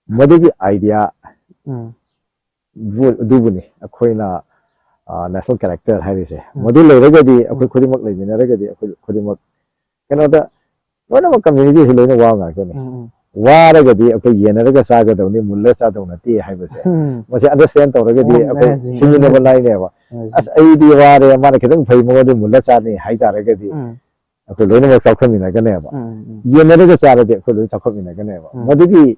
ꯃꯗꯨꯒꯤ idea ꯎꯝ, ꯕꯨ-, ꯑꯗꯨꯕꯨꯅꯤ ꯑꯩꯈꯣꯏꯅ, ꯑ, national character ꯍꯥꯏꯔꯤꯁꯦ꯫ ꯎꯝ꯫ ꯃꯗꯨ ꯂꯩꯔꯒꯗꯤ ꯎꯝ꯫ ꯑꯩꯈꯣꯏ ꯈꯨꯗꯤꯡꯃꯛ ꯂꯩꯃꯤꯟꯅꯔꯒꯗꯤ ꯑꯩꯈꯣꯏ ꯈꯨꯗꯤꯡꯃꯛ ꯀꯩꯅꯣꯗ ꯂꯣꯏꯅꯃꯛ community ꯁꯤ ꯂꯣꯏꯅ ꯋꯥ ꯉꯥꯛꯇꯅꯤ꯫ ꯎꯝ, ꯎꯝ, ꯋꯥꯔꯒꯗꯤ ꯑꯩꯈꯣꯏ ꯌꯦꯟꯅꯔꯒ ꯆꯥꯒꯗꯧꯅꯤ, ꯃꯨꯜꯂ ꯆꯥꯗꯧ ꯅꯠꯇꯦ ꯍꯥꯏꯕꯁꯦ꯫ ꯎꯝ꯫ ꯃꯁꯤ understand ꯇꯧꯔꯒꯗꯤ Oh, ꯑꯩꯈꯣꯏ amazing, ꯁꯤꯃꯤꯟꯅꯕ amazing. ꯂꯥꯏꯅꯦꯕ꯫ Amazing. ꯑꯁ, ꯑꯩꯗꯤ ꯋꯥꯔꯦ, ꯃꯥꯅ ꯈꯤꯇꯪ ꯐꯩ, ꯃꯉꯣꯟꯗ ꯃꯨꯜꯂ ꯆꯥꯅꯤ ꯍꯥꯏꯇꯥꯔꯒꯗꯤ ꯎꯝ, ꯑꯩꯈꯣꯏ ꯂꯣꯏꯅꯃꯛ ꯆꯥꯎꯊꯃꯤꯟꯅꯒꯅꯦꯕ꯫ ꯎꯝ, ꯎꯝ, ꯌꯦꯟꯅꯔꯒ ꯆꯥꯔꯗꯤ ꯑꯩꯈꯣꯏ ꯂꯣꯏ ꯆꯥꯎꯈꯠꯃꯤꯟꯅꯒꯅꯦꯕ꯫ ꯎꯝ꯫ ꯃꯗꯨꯒꯤ,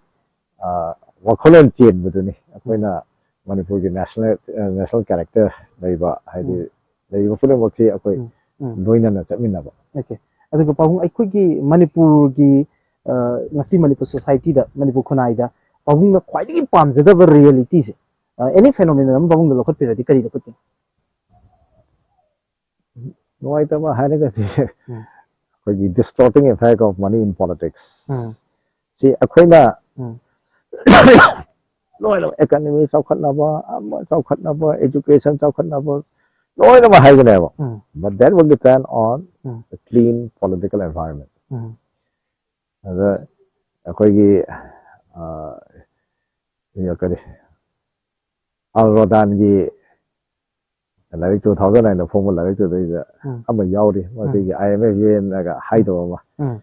ꯑ, ꯋꯥꯈꯜꯂꯣꯟ ꯆꯦꯟꯕꯗꯨꯅꯤ ꯑꯩꯈꯣꯏꯅ ꯃꯅꯤꯄꯨꯔꯒꯤ national, ꯑ, national character ꯂꯩꯕ, ꯍꯥꯏꯗꯤ ꯎꯝ꯫ ꯂꯩꯔꯤꯕ ꯄꯨꯝꯅꯃꯛꯁꯤ ꯑꯩꯈꯣꯏ ꯎꯝ, ꯎꯝ꯫ ꯂꯣꯏꯅꯅ ꯆꯠꯃꯤꯟꯅꯕ꯫ Okay. ꯑꯗꯨꯒ ꯄꯥꯕꯨꯡ, ꯑꯩꯈꯣꯏꯒꯤ ꯃꯅꯤꯄꯨꯔꯒꯤ, ꯑ, ꯉꯁꯤ ꯃꯅꯤꯄꯨꯔ society ꯗ, ꯃꯅꯤꯄꯨꯔ ꯈꯨꯟꯅꯥꯏꯗ ꯄꯥꯕꯨꯡꯅ ꯈ꯭ꯋꯥꯏꯗꯒꯤ ꯄꯥꯝꯖꯗꯕ reality ꯁꯦ, ꯑ, any phenomenon ꯑꯃ ꯄꯥꯕꯨꯡꯗ ꯂꯧꯈꯠꯄꯤꯔꯗꯤ ꯀꯔꯤ ꯂꯧꯈꯠꯀꯅꯤ? ꯅꯨꯡꯉꯥꯏꯇꯕ ꯍꯥꯏꯔꯒꯗꯤ ꯎꯝ꯫ ꯑꯩꯈꯣꯏꯒꯤ distorting effect of money in politics꯫ ꯎꯝ꯫ ꯁꯤ ꯑꯩꯈꯣꯏꯅ ꯎꯝ꯫ ꯂꯣꯏꯅꯃꯛ economy ꯆꯥꯎꯈꯠꯅꯕ, ꯑꯃ ꯆꯥꯎꯈꯠꯅꯕ, education ꯆꯥꯎꯈꯠꯅꯕ ꯂꯣꯏꯅꯃꯛ ꯍꯥꯏꯒꯅꯦꯕ꯫ ꯎꯝ꯫ But that will depend on um. a clean political environment꯫ ꯎꯝ꯫ ꯑꯗ ꯑꯩꯈꯣꯏꯒꯤ, ꯑ, ꯀꯔꯤ, ꯑꯜ ꯔꯣꯗꯥꯟꯒꯤ ꯂꯥꯏꯔꯤꯛ two thousand nine ꯗ ꯐꯣꯡꯕ ꯂꯥꯏꯔꯤꯛꯇꯨꯗꯩꯗ ꯎꯝ꯫ ꯑꯃ ꯌꯥꯎꯔꯤ, ꯃꯩꯇꯩꯒꯤ I M F U N ꯒ ꯍꯥꯏꯗꯕ ꯑꯃ꯫ ꯎꯝ꯫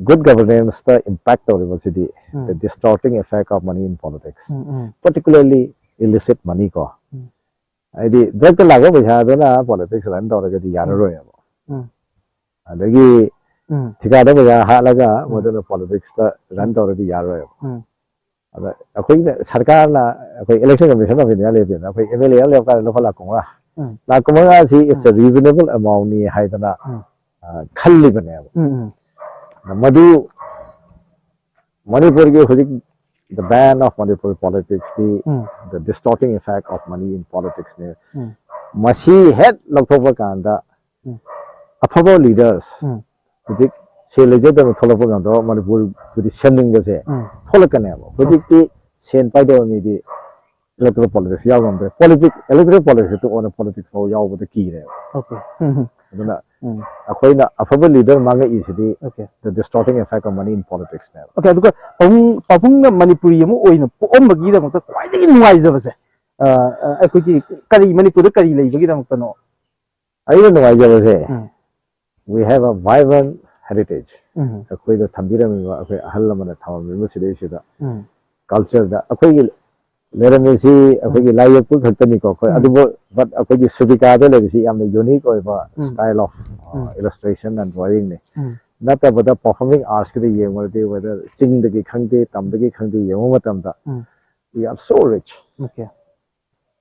Good governance ꯇ impact ꯇꯧꯔꯤꯕꯁꯤꯗꯤ um. the distorting effect of money in politics, um um particularly illicit money ꯀꯣ꯫ ꯎꯝ. ꯍꯥꯏꯗꯤ drug ꯇ ꯂꯥꯛꯄ ꯄꯩꯁꯥꯗꯨꯅ politics run ꯇꯧꯔꯒꯗꯤ ꯌꯥꯔꯔꯣꯏꯕ꯫ ꯎꯝ. ꯑꯗꯒꯤ ꯎꯝ. ꯊꯤꯀꯥꯗ ꯄꯩꯁꯥ ꯍꯥꯠꯂꯒ ꯎꯝ. ꯃꯗꯨꯅ politics ꯇ run ꯎꯝ. ꯇꯧꯔꯗꯤ ꯌꯥꯔꯔꯣꯏꯕ꯫ ꯎꯝ. ꯑꯗ ꯑꯩꯈꯣꯏꯅ ꯁꯔꯀꯥꯔꯅ ꯑꯩꯈꯣꯏ Election Commission of India ꯂꯩꯕꯅꯤꯅ ꯑꯩꯈꯣꯏ M L A ꯑꯃ ꯂꯦꯞꯄ ꯀꯥꯟꯗ ꯂꯨꯄꯥ ꯂꯥꯈ ꯀꯨꯟꯃꯉꯥ, ꯎꯝ. ꯂꯥꯈ ꯀꯨꯟꯃꯉꯥ ꯑꯁꯤ it's a reasonable amount ꯅꯤ ꯍꯥꯏꯗꯅ ꯎꯝ. ꯑ, ꯈꯜꯂꯤꯕꯅꯦꯕ꯫ ꯎꯝ ꯎꯝ ꯃꯗꯨ ꯃꯅꯤꯄꯨꯔꯒꯤ ꯍꯧꯖꯤꯛ the ban of Manipur politics T um. the distorting effect of money in politics ꯅꯦ꯫ ꯎꯝ. ꯃꯁꯤ ꯍꯦꯛ ꯂꯧꯊꯣꯛꯄ ꯀꯥꯟꯗ ꯎꯝ. ꯑꯐꯕ leaders ꯎꯝ. ꯍꯧꯖꯤꯛ ꯁꯦꯜ ꯂꯩꯖꯗꯕ ꯊꯣꯛꯂꯛꯄ ꯉꯝꯗꯕ ꯃꯅꯤꯄꯨꯔꯕꯨꯗꯤ ꯁꯦꯝꯅꯤꯡꯕꯁꯦ ꯎꯝ. ꯊꯣꯛꯂꯛꯀꯅꯦꯕ꯫ ꯍꯧꯖꯤꯛꯇꯤ ꯁꯦꯟ ꯄꯥꯏꯗꯕ ꯃꯤꯗꯤ electoral politics ꯌꯥꯎ ꯉꯝꯗ꯭ꯔꯦ꯫ Politics, electoral politics ꯇꯣꯛꯑꯣꯅ politics ꯐꯥꯎ ꯌꯥꯎꯕꯗ ꯀꯤꯔꯦꯕ꯫ Okay. ꯎꯝ. ꯑꯗꯨꯅ ꯎꯝ. ꯑꯩꯈꯣꯏꯅ ꯑꯐꯕ leader ꯃꯥꯡꯉꯛꯏꯁꯤꯗꯤ Okay. the distorting effect of money in politics ꯅꯦꯕ꯫ Okay, ꯑꯗꯨꯒ ꯄꯥꯕꯨꯡ ꯄꯥꯕꯨꯡꯅ ꯃꯅꯤꯄꯨꯔꯤ ꯑꯃ ꯑꯣꯏꯅ ꯄꯣꯛꯑꯝꯕꯒꯤꯗꯃꯛꯇ ꯈ꯭ꯋꯥꯏꯗꯒꯤ ꯅꯨꯡꯉꯥꯏꯖꯕꯁꯦ ꯑ, ꯑ, ꯑꯩꯈꯣꯏꯒꯤ ꯀꯔꯤ, ꯃꯅꯤꯄꯨꯔꯗ ꯀꯔꯤ ꯂꯩꯕꯒꯤꯗꯃꯛꯇꯅꯣ? ꯑꯩꯅ ꯅꯨꯡꯉꯥꯏꯖꯕꯁꯦ ꯎꯝ. we have a vibrant heritage꯫ ꯎꯝ. ꯑꯩꯈꯣꯏꯗ ꯊꯝꯕꯤꯔꯝꯃꯤꯕ ꯑꯩꯈꯣꯏ ꯑꯍꯜ ꯂꯃꯟꯅ ꯊꯝꯃꯝꯃꯤꯕ ꯁꯤꯗꯩꯁꯤꯗ ꯎꯝ. culture ꯗ ꯑꯩꯈꯣꯏꯒꯤ ꯂꯩꯔꯝꯃꯤꯁꯤ ꯑꯩꯈꯣꯏꯒꯤ ꯂꯥꯏ ꯌꯦꯛꯄ ꯈꯛꯇꯅꯤꯀꯣ ꯑꯩꯈꯣꯏ꯫ ꯎꯝ. ꯑꯗꯨꯕꯨ but ꯑꯩꯈꯣꯏꯒꯤ ꯁꯨꯕꯤꯀꯥꯗ ꯂꯩꯔꯤꯁꯤ ꯌꯥꯝꯅ unique ꯑꯣꯏꯕ ꯎꯝ. style of um. illustration and drawing ꯅꯤ꯫ ꯎꯝ. ꯅꯠꯇꯕꯗ performing arts ꯀꯤꯗ ꯌꯦꯡꯉꯨꯔꯗꯤ whether ꯆꯤꯡꯗꯒꯤ ꯈꯪꯗꯦ, ꯇꯝꯗꯒꯤ ꯈꯪꯗꯦ, ꯌꯦꯡꯕ ꯃꯇꯝꯗ ꯎꯝ. we are so rich꯫ Okay.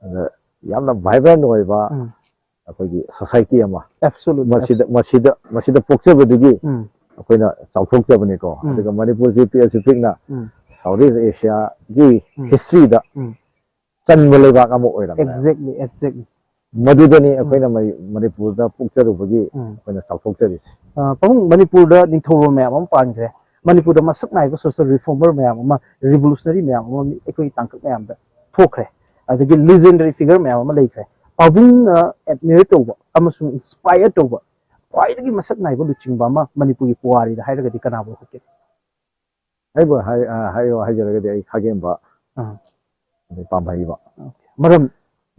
ꯑꯗ ꯌꯥꯝꯅ vibrant ꯑꯣꯏꯕ ꯎꯝ. ꯑꯩꯈꯣꯏꯒꯤ society ꯑꯃ Absolutely. ꯃꯁꯤꯗ ꯃꯁꯤꯗ ꯃꯁꯤꯗ ꯄꯣꯛꯆꯕꯗꯒꯤ ꯎꯝ. ꯑꯩꯈꯣꯏꯅ ꯆꯥꯎꯊꯣꯛꯆꯕꯅꯤꯀꯣ꯫ ꯎꯝ. ꯑꯗꯨꯒ ꯃꯅꯤꯄꯨꯔꯁꯤ ꯄꯤꯛꯑꯁꯨ ꯄꯤꯛꯅ ꯎꯝ. South East Asia ꯒꯤ ꯎꯝ. history ꯗ ꯎꯝ. ꯆꯟꯕ ꯂꯩꯕꯥꯛ ꯑꯃ ꯑꯣꯏꯔꯝꯃꯦ꯫ Exactly, exactly. ꯃꯗꯨꯗꯅꯤ ꯑꯩꯈꯣꯏꯅ ꯃꯅꯤ- ꯃꯅꯤꯄꯨꯔꯗ ꯄꯣꯛꯆꯔꯨꯕꯒꯤ ꯎꯝ. ꯑꯩꯈꯣꯏꯅ ꯆꯥꯎꯊꯣꯛꯆꯔꯤꯁꯦ꯫ ꯑ, ꯄꯥꯕꯨꯡ, ꯃꯅꯤꯄꯨꯔꯗ ꯅꯤꯡꯊꯧꯔꯣꯜ ꯃꯌꯥꯝ ꯑꯃ ꯄꯥꯟꯈ꯭ꯔꯦ꯫ ꯃꯅꯤꯄꯨꯔꯗ ꯃꯁꯛ ꯅꯥꯏꯕ social reformer ꯃꯌꯥꯝ ꯑꯃ, revolutionary ꯃꯌꯥꯝ ꯑꯃ ꯃꯤ-, ꯑꯩꯈꯣꯏꯒꯤ ꯇꯥꯡꯀꯛ ꯃꯌꯥꯝꯗ ꯊꯣꯛꯈ꯭ꯔꯦ꯫ ꯑꯗꯒꯤ legendary figure ꯃꯌꯥꯝ ꯑꯃ ꯂꯩꯈ꯭ꯔꯦ꯫ ꯄꯥꯕꯨꯡꯅ admire ꯇꯧꯕ ꯑꯃꯁꯨꯡ inspire ꯇꯧꯕ ꯈ꯭ꯋꯥꯏꯗꯒꯤ ꯃꯁꯛ ꯅꯥꯏꯕ ꯂꯨꯆꯤꯡꯕ ꯑꯃ ꯃꯅꯤꯄꯨꯔꯒꯤ ꯄꯨꯋꯥꯔꯤꯗ ꯍꯥꯏꯔꯒꯗꯤ ꯀꯅꯥꯕꯨ ꯑꯣꯏꯍꯧꯒꯦ? ꯑꯩꯕꯨ ꯍꯥꯏ- ꯑ, ꯍꯥꯏꯌꯣ ꯍꯥꯏꯖꯔꯒꯗꯤ ꯑꯩ ꯈꯥꯒꯦꯝꯕ ꯑꯥ. ꯑꯗꯩ ꯄꯥꯝꯍꯩꯕ꯫ Okay. ꯃꯔꯝ?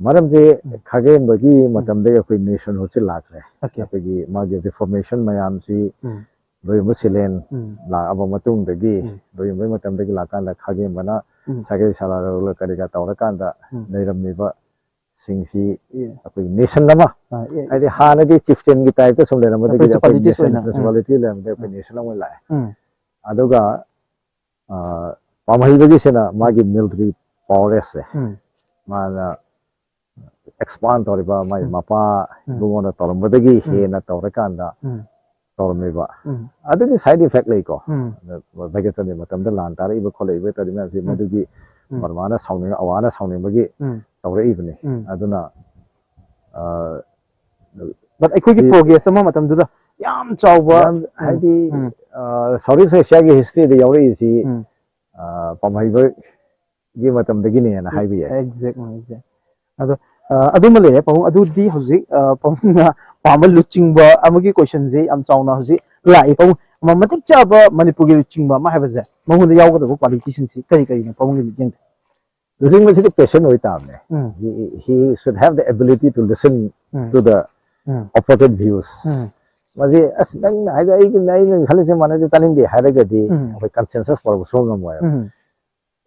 ꯃꯔꯝꯁꯦ ꯎꯝ. ꯈꯥꯒꯦꯝꯕꯒꯤ ꯃꯇꯝꯗꯒꯤ ꯑꯩꯈꯣꯏ nationhood ꯁꯤ ꯂꯥꯛꯈ꯭ꯔꯦ꯫ Okay. ꯑꯩꯈꯣꯏꯒꯤ ꯃꯥꯒꯤ reformation ꯃꯌꯥꯝꯁꯤ ꯎꯝ. ꯂꯣꯏꯔꯝꯕ ꯁꯤꯂꯦꯟ ꯎꯝ ꯂꯥꯛꯑꯕ ꯃꯇꯨꯡꯗꯒꯤ ꯎꯝ ꯂꯣꯏꯔꯝꯕꯒꯤ ꯃꯇꯝꯗꯒꯤ ꯂꯥꯛꯀꯥꯟꯗ ꯈꯥꯒꯦꯝꯕꯅ ꯎꯝ ꯁꯥꯒꯩ ꯁꯥꯂꯥꯔꯣꯜ ꯀꯔꯤ ꯀꯔꯥ ꯇꯧꯔꯀꯥꯟꯗ ꯎꯝ ꯂꯩꯔꯝꯃꯤꯕꯁꯤꯡꯁꯤ Yeah. ꯑꯩꯈꯣꯏ ꯅꯦꯁꯟ ꯑꯃ ꯑꯥ, ꯑꯦ, ꯍꯥꯏꯗꯤ ꯍꯥꯟꯅꯗꯤ ꯆꯤꯐꯇꯦꯟꯒꯤ ꯇꯥꯏꯞꯇ ꯁꯨꯝ ꯂꯩꯔꯝꯕꯗꯒꯤ ꯑꯩꯈꯣꯏ Principalities ꯅꯦꯁꯟ ꯑꯣꯏꯅ, ꯎꯝ. ꯄ꯭ꯔꯤꯟꯁꯤꯄꯥꯂꯤꯇꯤ ꯂꯩꯔꯝꯕꯗꯒꯤ ꯑꯩꯈꯣꯏ ꯅꯦꯁꯟ ꯑꯃ ꯑꯣꯏꯅ ꯂꯥꯛꯑꯦ꯫ ꯎꯝ ꯑꯗꯨꯒ ꯑ, ꯄꯥꯝꯍꯩꯕꯒꯤꯁꯤꯅ ꯃꯥꯒꯤ ꯃꯤꯂꯤꯇꯔꯤ ꯄꯋꯔꯁꯦ ꯎꯝ ꯃꯥꯅ ꯑꯦꯛꯁꯄꯥꯟ ꯇꯧꯔꯤꯕ ꯃꯥꯒꯤ ꯎꯝ. ꯃꯄꯥ ꯎꯝ. ꯏꯕꯨꯡꯉꯣꯅ ꯇꯧꯔꯝꯕꯗꯒꯤ ꯍꯦꯟꯅ ꯇꯧꯔꯀꯥꯟꯗ ꯎꯝ ꯇꯧꯔꯝꯃꯦꯕ꯫ ꯎꯝ ꯑꯗꯨꯒꯤ ꯁꯥꯏꯠ ꯏꯐꯦꯛ ꯂꯩꯀꯣ꯫ ꯎꯝ ꯚꯩꯒꯆꯟꯗ꯭ꯔꯒꯤ ꯃꯇꯝꯗ ꯂꯥꯟ ꯇꯥꯔꯛꯏꯕ ꯈꯣꯠꯂꯛꯏꯕ ꯇꯧꯔꯤ ꯃꯌꯥꯝꯁꯤ ꯎꯝ. ꯃꯗꯨꯒꯤ ꯎꯝ. ꯕꯔꯃꯥꯅ ꯁꯥꯎꯅꯤꯡ ꯑꯋꯥꯅ ꯁꯥꯎꯅꯤꯡꯕꯒꯤ ꯎꯝ ꯇꯧꯔꯛꯏꯕꯅꯤ꯫ ꯎꯝ. ꯑꯗꯨꯅ ꯑ, ꯕꯠ ꯑꯩꯈꯣꯏꯒꯤ ꯁꯤ- ꯄ꯭ꯔꯣꯒ꯭ꯔꯦꯁ ꯑꯃ ꯃꯇꯝꯗꯨꯗ ꯌꯥꯝ ꯆꯥꯎꯕ ꯌꯥꯝ ꯍꯥꯏꯗꯤ ꯎꯝ. ꯁꯥꯎꯠ ꯏꯁ ꯑꯦꯁꯤꯌꯥꯒꯤ ꯍꯤꯁꯇ꯭ꯔꯤꯗ ꯌꯥꯎꯔꯛꯏꯁꯤ ꯎꯝ. ꯑ, ꯄꯥꯝꯍꯩꯕꯒꯤ ꯃꯇꯝꯗꯒꯤꯅꯦꯅ ꯍꯥꯏꯕ ꯌꯥꯏ꯫ ꯑꯦꯛꯖꯦꯛ ꯑꯦꯛꯖꯦꯛ ꯑꯗꯣ ꯑ, ꯑꯗꯨꯃ ꯂꯩꯔꯦ ꯄꯥꯕꯨꯡ꯫ ꯑꯗꯨꯗꯤ ꯍꯧꯖꯤꯛ ꯑ, ꯄꯥꯕꯨꯡꯅ ꯄꯥꯝꯕ ꯂꯨꯆꯤꯡꯕ ꯑꯃꯒꯤ ꯀꯣꯏꯁꯟꯁꯦ ꯌꯥꯝ ꯆꯥꯎꯅ ꯍꯧꯖꯤꯛ ꯂꯥꯛꯏ ꯄꯥꯕꯨꯡ꯫ ꯑꯃ ꯃꯇꯤꯛ ꯆꯥꯕ ꯃꯅꯤꯄꯨꯔꯒꯤ ꯂꯨꯆꯤꯡꯕ ꯑꯃ ꯍꯥꯏꯕꯁꯦ ꯃꯉꯣꯟꯗ ꯌꯥꯎꯒꯗꯕ ꯀ꯭ꯋꯥꯂꯤꯇꯤꯁꯤꯡꯁꯤ ꯀꯔꯤ ꯀꯔꯤꯅꯣ ꯄꯥꯕꯨꯡꯒꯤ ꯃꯤꯠꯌꯦꯡꯗ? ꯂꯨꯆꯤꯡꯕꯁꯤꯗꯤ ꯄꯦꯁꯦꯟ ꯑꯣꯏꯇꯥꯕꯅꯦ꯫ Um He, he should have the ability to listen um to the um opposite views. Um ꯃꯁꯤ ꯑꯁ ꯅꯪꯅ ꯍꯥꯏꯗꯣ ꯑꯩꯒꯤ ꯑꯩꯅ ꯈꯜꯂꯤꯁꯦ ꯃꯥꯟꯅꯗꯦ ꯇꯥꯅꯤꯡꯗꯦ ꯍꯥꯏꯔꯒꯗꯤ ꯎꯝ. ꯑꯩꯈꯣꯏ ꯀꯟꯁꯦꯟꯁꯁ ꯄꯨꯔꯛꯄ ꯁꯨꯡꯉꯝ ꯉꯝꯃꯣꯏꯕ꯫ ꯎꯝ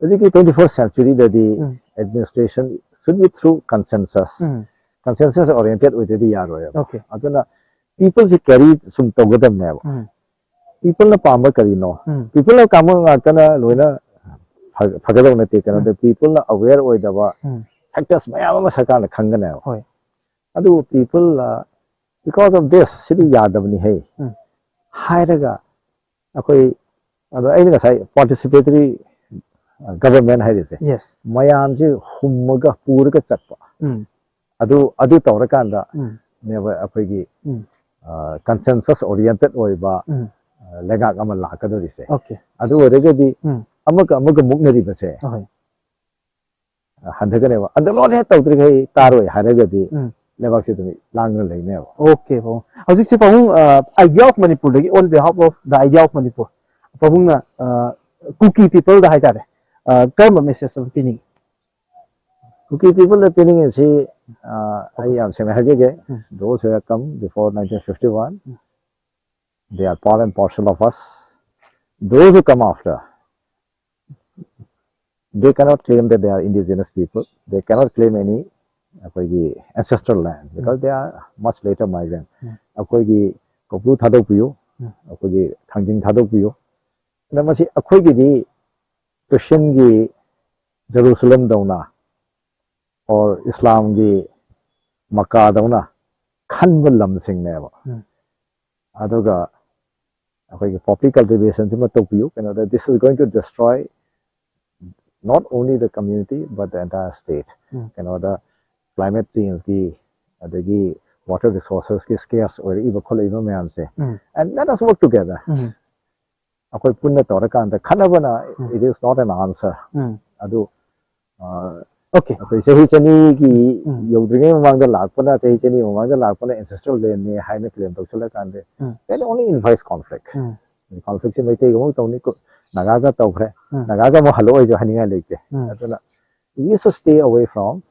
ꯍꯧꯖꯤꯛꯀꯤ twenty first centuryꯗꯗꯤ um. administration should be through consensus. Um Consensus oriented ꯑꯣꯏꯗ꯭ꯔꯗꯤ ꯌꯥꯔꯣꯏꯕ꯫ Okay. ꯑꯗꯨꯅ peopleꯁꯦ carry ꯁꯨꯝ ꯇꯧꯒꯗꯕꯅꯦꯕ꯫ ꯎꯝ Peopleꯅ ꯄꯥꯝꯕ ꯀꯔꯤꯅꯣ? ꯎꯝ Peopleꯅ ꯄꯥꯝꯕ ꯉꯥꯛꯇꯅ ꯂꯣꯏꯅ ꯐ- ꯐꯒꯗꯕ ꯅꯠꯇꯦ꯫ ꯀꯩꯅꯣꯗ peopleꯅ aware ꯑꯣꯏꯗꯕ ꯎꯝ factors ꯃꯌꯥꯝ ꯑꯃ ꯁꯔꯀꯥꯔꯅ ꯈꯪꯒꯅꯦꯕ꯫ ꯍꯣꯏ. ꯑꯗꯨꯕꯨ people uh, because of this ꯁꯤꯗꯤ ꯌꯥꯗꯕꯅꯤ ꯍꯦ ꯎꯝ. ꯍꯥꯏꯔꯒ ꯑꯩꯈꯣꯏ ꯑꯗꯣ ꯑꯩꯅ ꯉꯁꯥꯏ participatory government ꯍꯥꯏꯔꯤꯁꯦ ꯌꯦꯁ. ꯃꯌꯥꯝꯁꯦ ꯍꯨꯝꯃꯒ ꯄꯨꯔꯒ ꯆꯠꯄ ꯎꯝ ꯑꯗꯨ ꯑꯗꯨ ꯇꯧꯔꯀꯥꯟꯗ ꯎꯝ ꯅꯦꯕ ꯑꯩꯈꯣꯏꯒꯤ ꯎꯝ ꯀꯟꯁꯦꯟꯁꯁ ꯑꯣꯔꯤꯌꯦꯟꯇꯦꯠ ꯑꯣꯏꯕ ꯎꯝ ꯑ, ꯂꯩꯉꯥꯛ ꯑꯃ ꯂꯥꯛꯀꯗꯧꯔꯤꯁꯦ꯫ ꯑꯣꯀꯦ. ꯑꯗꯨ ꯑꯣꯏꯔꯒꯗꯤ ꯎꯝ ꯑꯃꯒ ꯑꯃꯒ ꯃꯨꯛꯅꯔꯤꯕꯁꯦ ꯑꯍꯣꯏ. ꯍꯟꯊꯒꯅꯦꯕ꯫ ꯑꯟꯗꯔꯂꯣꯟ ꯍꯦꯛ ꯇꯧꯗ꯭ꯔꯤꯈꯩ ꯇꯥꯔꯣꯏ ꯍꯥꯏꯔꯒꯗꯤ ꯎꯝ ꯂꯩꯕꯥꯛꯁꯤ ꯑꯗꯨꯝ ꯂꯥꯡꯗꯨꯅ ꯂꯩꯅꯦꯕ꯫ ꯑꯣꯀꯦ ꯄꯥꯕꯨꯡ꯫ ꯍꯧꯖꯤꯛꯁꯦ ꯄꯥꯕꯨꯡ, ꯑ, idea of Manipurꯗꯒꯤ, on behalf of the idea of Manipur, ꯄꯥꯕꯨꯡꯅ, ꯑ, ꯀꯨꯀꯤ peopleꯗ ꯍꯥꯏꯇꯥꯔꯦ, ꯑ, ꯀꯔꯝꯕ message ꯑꯃ ꯄꯤꯅꯤꯡꯉꯤ? ꯀꯨꯀꯤ peopleꯗ ꯄꯤꯅꯤꯡꯉꯤꯁꯤ ꯑ, ꯑꯩ ꯌꯥꯝ ꯁꯦꯡꯅ ꯍꯥꯏꯖꯒꯦ꯫ ꯎꯝ. Those who have come before nineteen fifty one, um. They are part and parcel of us. Those who come after, they cannot claim that they are indigenous people. They cannot claim any ꯑꯩꯈꯣꯏꯒꯤ ancestral land because they are much later migrant. ꯑꯩꯈꯣꯏꯒꯤ ꯀꯧꯕ꯭ꯔꯨ ꯊꯥꯗꯣꯛꯄꯤꯌꯨ, ꯑꯩꯈꯣꯏꯒꯤ ꯊꯥꯡꯖꯤꯡ ꯊꯥꯗꯣꯛꯄꯤꯌꯨ꯫ ꯑꯗ ꯃꯁꯤ ꯑꯩꯈꯣꯏꯒꯤꯗꯤ Christianꯒꯤ Jerusalemꯗꯧꯅ or Islamꯒꯤ ꯃꯀꯥꯗꯧꯅ ꯈꯟꯕ ꯂꯝꯁꯤꯡꯅꯦꯕ꯫ ꯑꯗꯨꯒ ꯑꯩꯈꯣꯏꯒꯤ poppy cultivationꯁꯤꯃ ꯇꯧꯕꯤꯌꯨ꯫ ꯀꯩꯅꯣꯗ, this is going to destroy not only the community but the entire state. ꯀꯩꯅꯣꯗ, climate changeꯀꯤ ꯑꯗꯒꯤ water resourcesꯀꯤ scarce ꯑꯣꯏꯔꯛꯏꯕ ꯈꯣꯠꯂꯛꯏꯕ ꯃꯌꯥꯝꯁꯦ, and let us work together. ꯑꯩꯈꯣꯏ ꯄꯨꯟꯅ ꯇꯧꯔꯀꯥꯟꯗ ꯈꯠꯅꯕꯅ, it is not an answer. ꯑꯗꯨ ꯑ, Okay. ꯑꯩꯈꯣꯏ ꯆꯍꯤ ꯆꯅꯤꯒꯤ ꯌꯧꯗ꯭ꯔꯤꯉꯩ ꯃꯃꯥꯡꯗ ꯂꯥꯛꯄꯅ, ꯆꯍꯤ ꯆꯅꯤ ꯃꯃꯥꯡꯗ ꯂꯥꯛꯄꯅ ancestral landꯅꯤ ꯍꯥꯏꯅ claim ꯇꯧꯁꯤꯜꯂꯀꯥꯟꯗ, that only invites conflict. Conflictꯁꯤ ꯃꯩꯇꯩꯒ ꯑꯃꯨꯛ ꯇꯧꯅꯤ, ꯀꯣ-, ꯅꯥꯒꯥꯒ ꯇꯧꯈ꯭ꯔꯦ, ꯅꯥꯒꯥꯒ ꯑꯃꯨꯛ ꯍꯜꯂꯛꯑꯣꯏꯁꯨ ꯍꯥꯏꯅꯤꯡꯉꯥꯏ ꯂꯩꯇꯦ꯫ ꯑꯗꯨꯅ we should stay away from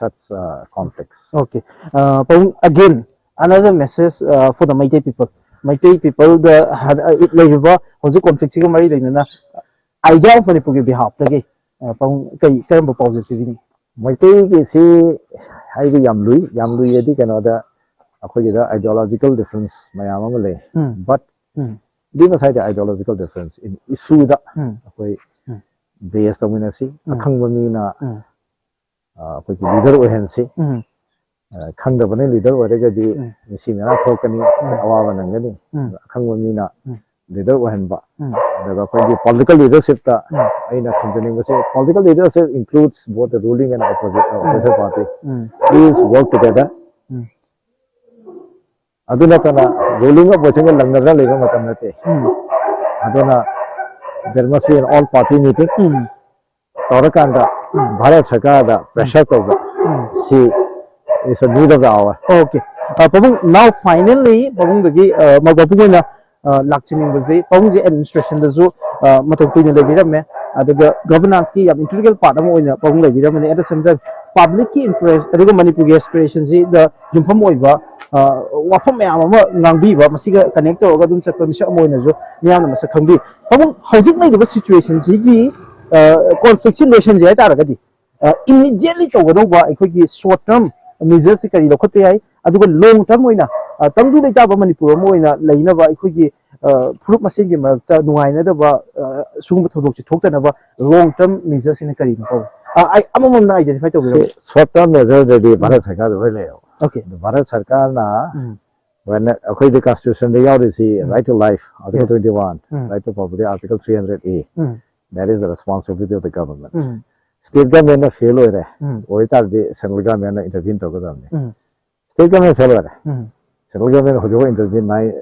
such uh, conflicts. Okay. Uh, ꯄꯥꯕꯨꯡ, again, another message uh, for the Meitei people. Meitei peopleꯗ ꯍ- uh, ꯂꯩꯔꯤꯕ ꯍꯧꯖꯤꯛ conflictꯁꯤꯒ ꯃꯔꯤ ꯂꯩꯅꯅ idea of ꯃꯅꯤꯄꯨꯔꯒꯤ behalfꯇꯒꯤ uh, ꯄꯥꯕꯨꯡ ꯀꯩ ꯀꯔꯝꯕ ꯄꯥꯎꯖꯦꯜ ꯄꯤꯕꯤꯅꯤ? ꯃꯩꯇꯩꯒꯤꯁꯤ ꯍꯥꯏꯗꯤ ꯌꯥꯝ ꯂꯨꯏ, ꯌꯥꯝ ꯂꯨꯏ ꯍꯥꯏꯗꯤ ꯀꯩꯅꯣꯗ ꯑꯩꯈꯣꯏꯒꯤꯗ ideological difference ꯃꯌꯥꯝ ꯑꯃ ꯂꯩ꯫ ꯎꯝ. But um. leave aside the ideological difference, in issueꯗ ꯎꯝ. ꯑꯩꯈꯣꯏ ꯎꯝ. base ꯇꯧꯃꯤꯟꯅꯁꯤ, ꯎꯝ. ꯑꯈꯪꯕ ꯃꯤꯅ ꯎꯝ. ꯑ, ꯑꯩꯈꯣꯏꯒꯤ leader ꯑꯣꯏꯍꯟꯁꯤ꯫ ꯎꯝ. ꯑ, ꯈꯪꯗꯕꯅ leader ꯑꯣꯏꯔꯒꯗꯤ ꯎꯝ. ꯃꯤꯁꯤ ꯃꯌꯥꯝ ꯊꯣꯛꯀꯅꯤ, ꯎꯝ. ꯑꯋꯥꯕ ꯅꯪꯒꯅꯤ꯫ ꯎꯝ. ꯑꯈꯪꯕ ꯃꯤꯅ ꯎꯝ. leader ꯑꯣꯏꯍꯟꯕ, ꯎꯝ. ꯑꯗꯨꯒ ꯑꯩꯈꯣꯏꯒꯤ political leadershipꯇ ꯎꯝ. ꯑꯩꯅ ꯊꯝꯖꯅꯤꯡꯕꯁꯦ, political leadership includes both the ruling and opposi- uh, opposition party. Um. Please work together. ꯎꯝ. ꯑꯗꯨ ꯅꯠꯇꯅ ruling oppositionꯒ ꯂꯪꯅꯗꯅ ꯂꯩꯕ ꯃꯇꯝ ꯅꯠꯇꯦ꯫ ꯎꯝ. ꯑꯗꯨꯅ there must be an all party meeting. ꯎꯝ. ꯇꯧꯔꯀꯥꯟꯗ ꯎꯝ. ꯚꯥꯔꯠ ꯁꯔꯀꯥꯔꯗ pressure ꯇꯧꯕ ꯎꯝ. ꯁꯤ is a need of the hour. Okay. Uh, ꯄꯥꯕꯨꯡ, now finally ꯄꯥꯕꯨꯡꯗꯒꯤ uh, ꯃ- ꯃꯄꯨꯡ ꯑꯣꯏꯅ uh, ꯂꯥꯛꯆꯅꯤꯡꯕꯁꯤ, ꯄꯥꯕꯨꯡꯁꯦ administrationꯗꯁꯨ uh, ꯃꯇꯝ ꯀꯨꯏꯅ ꯂꯩꯕꯤꯔꯝꯃꯦ꯫ ꯑꯗꯨꯒ ꯒꯚꯔꯅꯥꯟꯁꯀꯤ ꯌꯥꯝ ꯏꯟꯇꯤꯒ꯭ꯔꯦꯜ ꯄꯥꯔꯠ ꯑꯃ ꯑꯣꯏꯅ ꯄꯥꯕꯨꯡ ꯂꯩꯕꯤꯔꯝꯕꯅꯤ꯫ At the same time, ꯄꯕ꯭ꯂꯤꯛꯀꯤ ꯏꯟꯇꯔꯦꯁ ꯑꯗꯨꯒ ꯃꯅꯤꯄꯨꯔꯒꯤ ꯑꯦꯁꯄꯤꯔꯦꯁꯟꯁꯤꯗ ꯌꯨꯝꯐꯝ ꯑꯣꯏꯕ, ꯑ, ꯋꯥꯐꯝ ꯃꯌꯥꯝ ꯑꯃ ꯉꯥꯡꯕꯤꯕ, ꯃꯁꯤꯒ ꯀꯅꯦꯛ ꯇꯧꯔꯒ ꯑꯗꯨꯝ ꯆꯠꯄ ꯃꯤꯁꯛ ꯑꯃ ꯑꯣꯏꯅꯁꯨ ꯃꯤꯌꯥꯝꯅ ꯃꯁꯛ ꯈꯪꯕꯤ꯫ ꯄꯥꯕꯨꯡ, ꯍꯧꯖꯤꯛ ꯂꯩꯔꯤꯕ ꯁꯤꯆꯨꯋꯦꯁꯟꯁꯤꯒꯤ, ꯑ, ꯀꯣꯟꯐ꯭ꯂꯤꯛꯁꯤ ꯂꯣꯏꯁꯤꯟꯁꯦ ꯍꯥꯏ ꯇꯥꯔꯒꯗꯤ, ꯏꯃꯤꯗꯤꯌꯦꯠꯂꯤ ꯇꯧꯒꯗꯧꯕ ꯑꯩꯈꯣꯏꯒꯤ ꯁꯣꯔꯠ ꯇꯔꯝ ꯃꯦꯖꯔꯁꯤ ꯀꯔꯤ ꯂꯧꯈꯠꯄ ꯌꯥꯏ, ꯑꯗꯨꯒ ꯂꯣꯡ ꯇꯔꯝ ꯑꯣꯏꯅ, ꯑ, ꯇꯪꯗꯨ ꯂꯩꯇꯥꯕ ꯃꯅꯤꯄꯨꯔ ꯑꯃ ꯑꯣꯏꯅ ꯂꯩꯅꯕ, ꯑꯩꯈꯣꯏꯒꯤ, ꯑ, ꯐꯨꯔꯨꯞ ꯃꯁꯦꯟꯒꯤ ꯃꯔꯛꯇ ꯅꯨꯡꯉꯥꯏꯅꯗꯕ, ꯑ, ꯁꯤꯒꯨꯝꯕ ꯊꯧꯗꯣꯛꯁꯤ ꯊꯣꯛꯇꯅꯕ ꯂꯣꯡ ꯇꯔꯝ ꯃꯦꯖꯔꯁꯤꯅ ꯀꯔꯤꯅꯣ ꯇꯧꯕ? ꯑ, ꯑꯩ ꯑꯃꯃꯝꯅ ꯑꯥꯏꯗꯦꯟꯇꯤꯐꯥꯏ ꯇꯧꯕꯤꯔꯝꯃꯨ꯫ ꯁꯤ ꯁꯣꯔꯠ ꯇꯔꯝ ꯃꯦꯖꯔꯗꯗꯤ ꯎꯝ꯫ ꯚꯥꯔꯠ ꯁꯔꯀꯥꯔꯗ ꯂꯣꯏ ꯂꯩꯔꯦꯕ꯫ ꯑꯣꯀꯦ꯫ ꯑꯗꯨ ꯚꯥꯔꯠ ꯁꯔꯀꯥꯔꯅ ꯎꯝ꯫ ꯍꯣꯔꯦꯟ ꯑꯩꯈꯣꯏꯗꯤ ꯀꯟꯁꯇꯤꯇ꯭ꯌꯨꯁꯟꯗ ꯌꯥꯎꯔꯤꯁꯤ ꯎꯝ꯫ Right to life, Article Yes. Twenty one, um. Right to property, Article three hundred A, um. That is the responsibility of the government. Um. State government ꯅ ꯐꯦꯜ ꯑꯣꯏꯔꯦ, ꯎꯝ꯫ ꯑꯣꯏꯇꯥꯔꯗꯤ central government ꯅ intervene ꯇꯧꯒꯗꯕꯅꯤ꯫ ꯎꯝ꯫ State government fail ꯑꯣꯏꯔꯦ꯫ ꯎꯝ꯫ Central government ꯍꯧꯖꯤꯛꯐꯥꯎ intervene nine,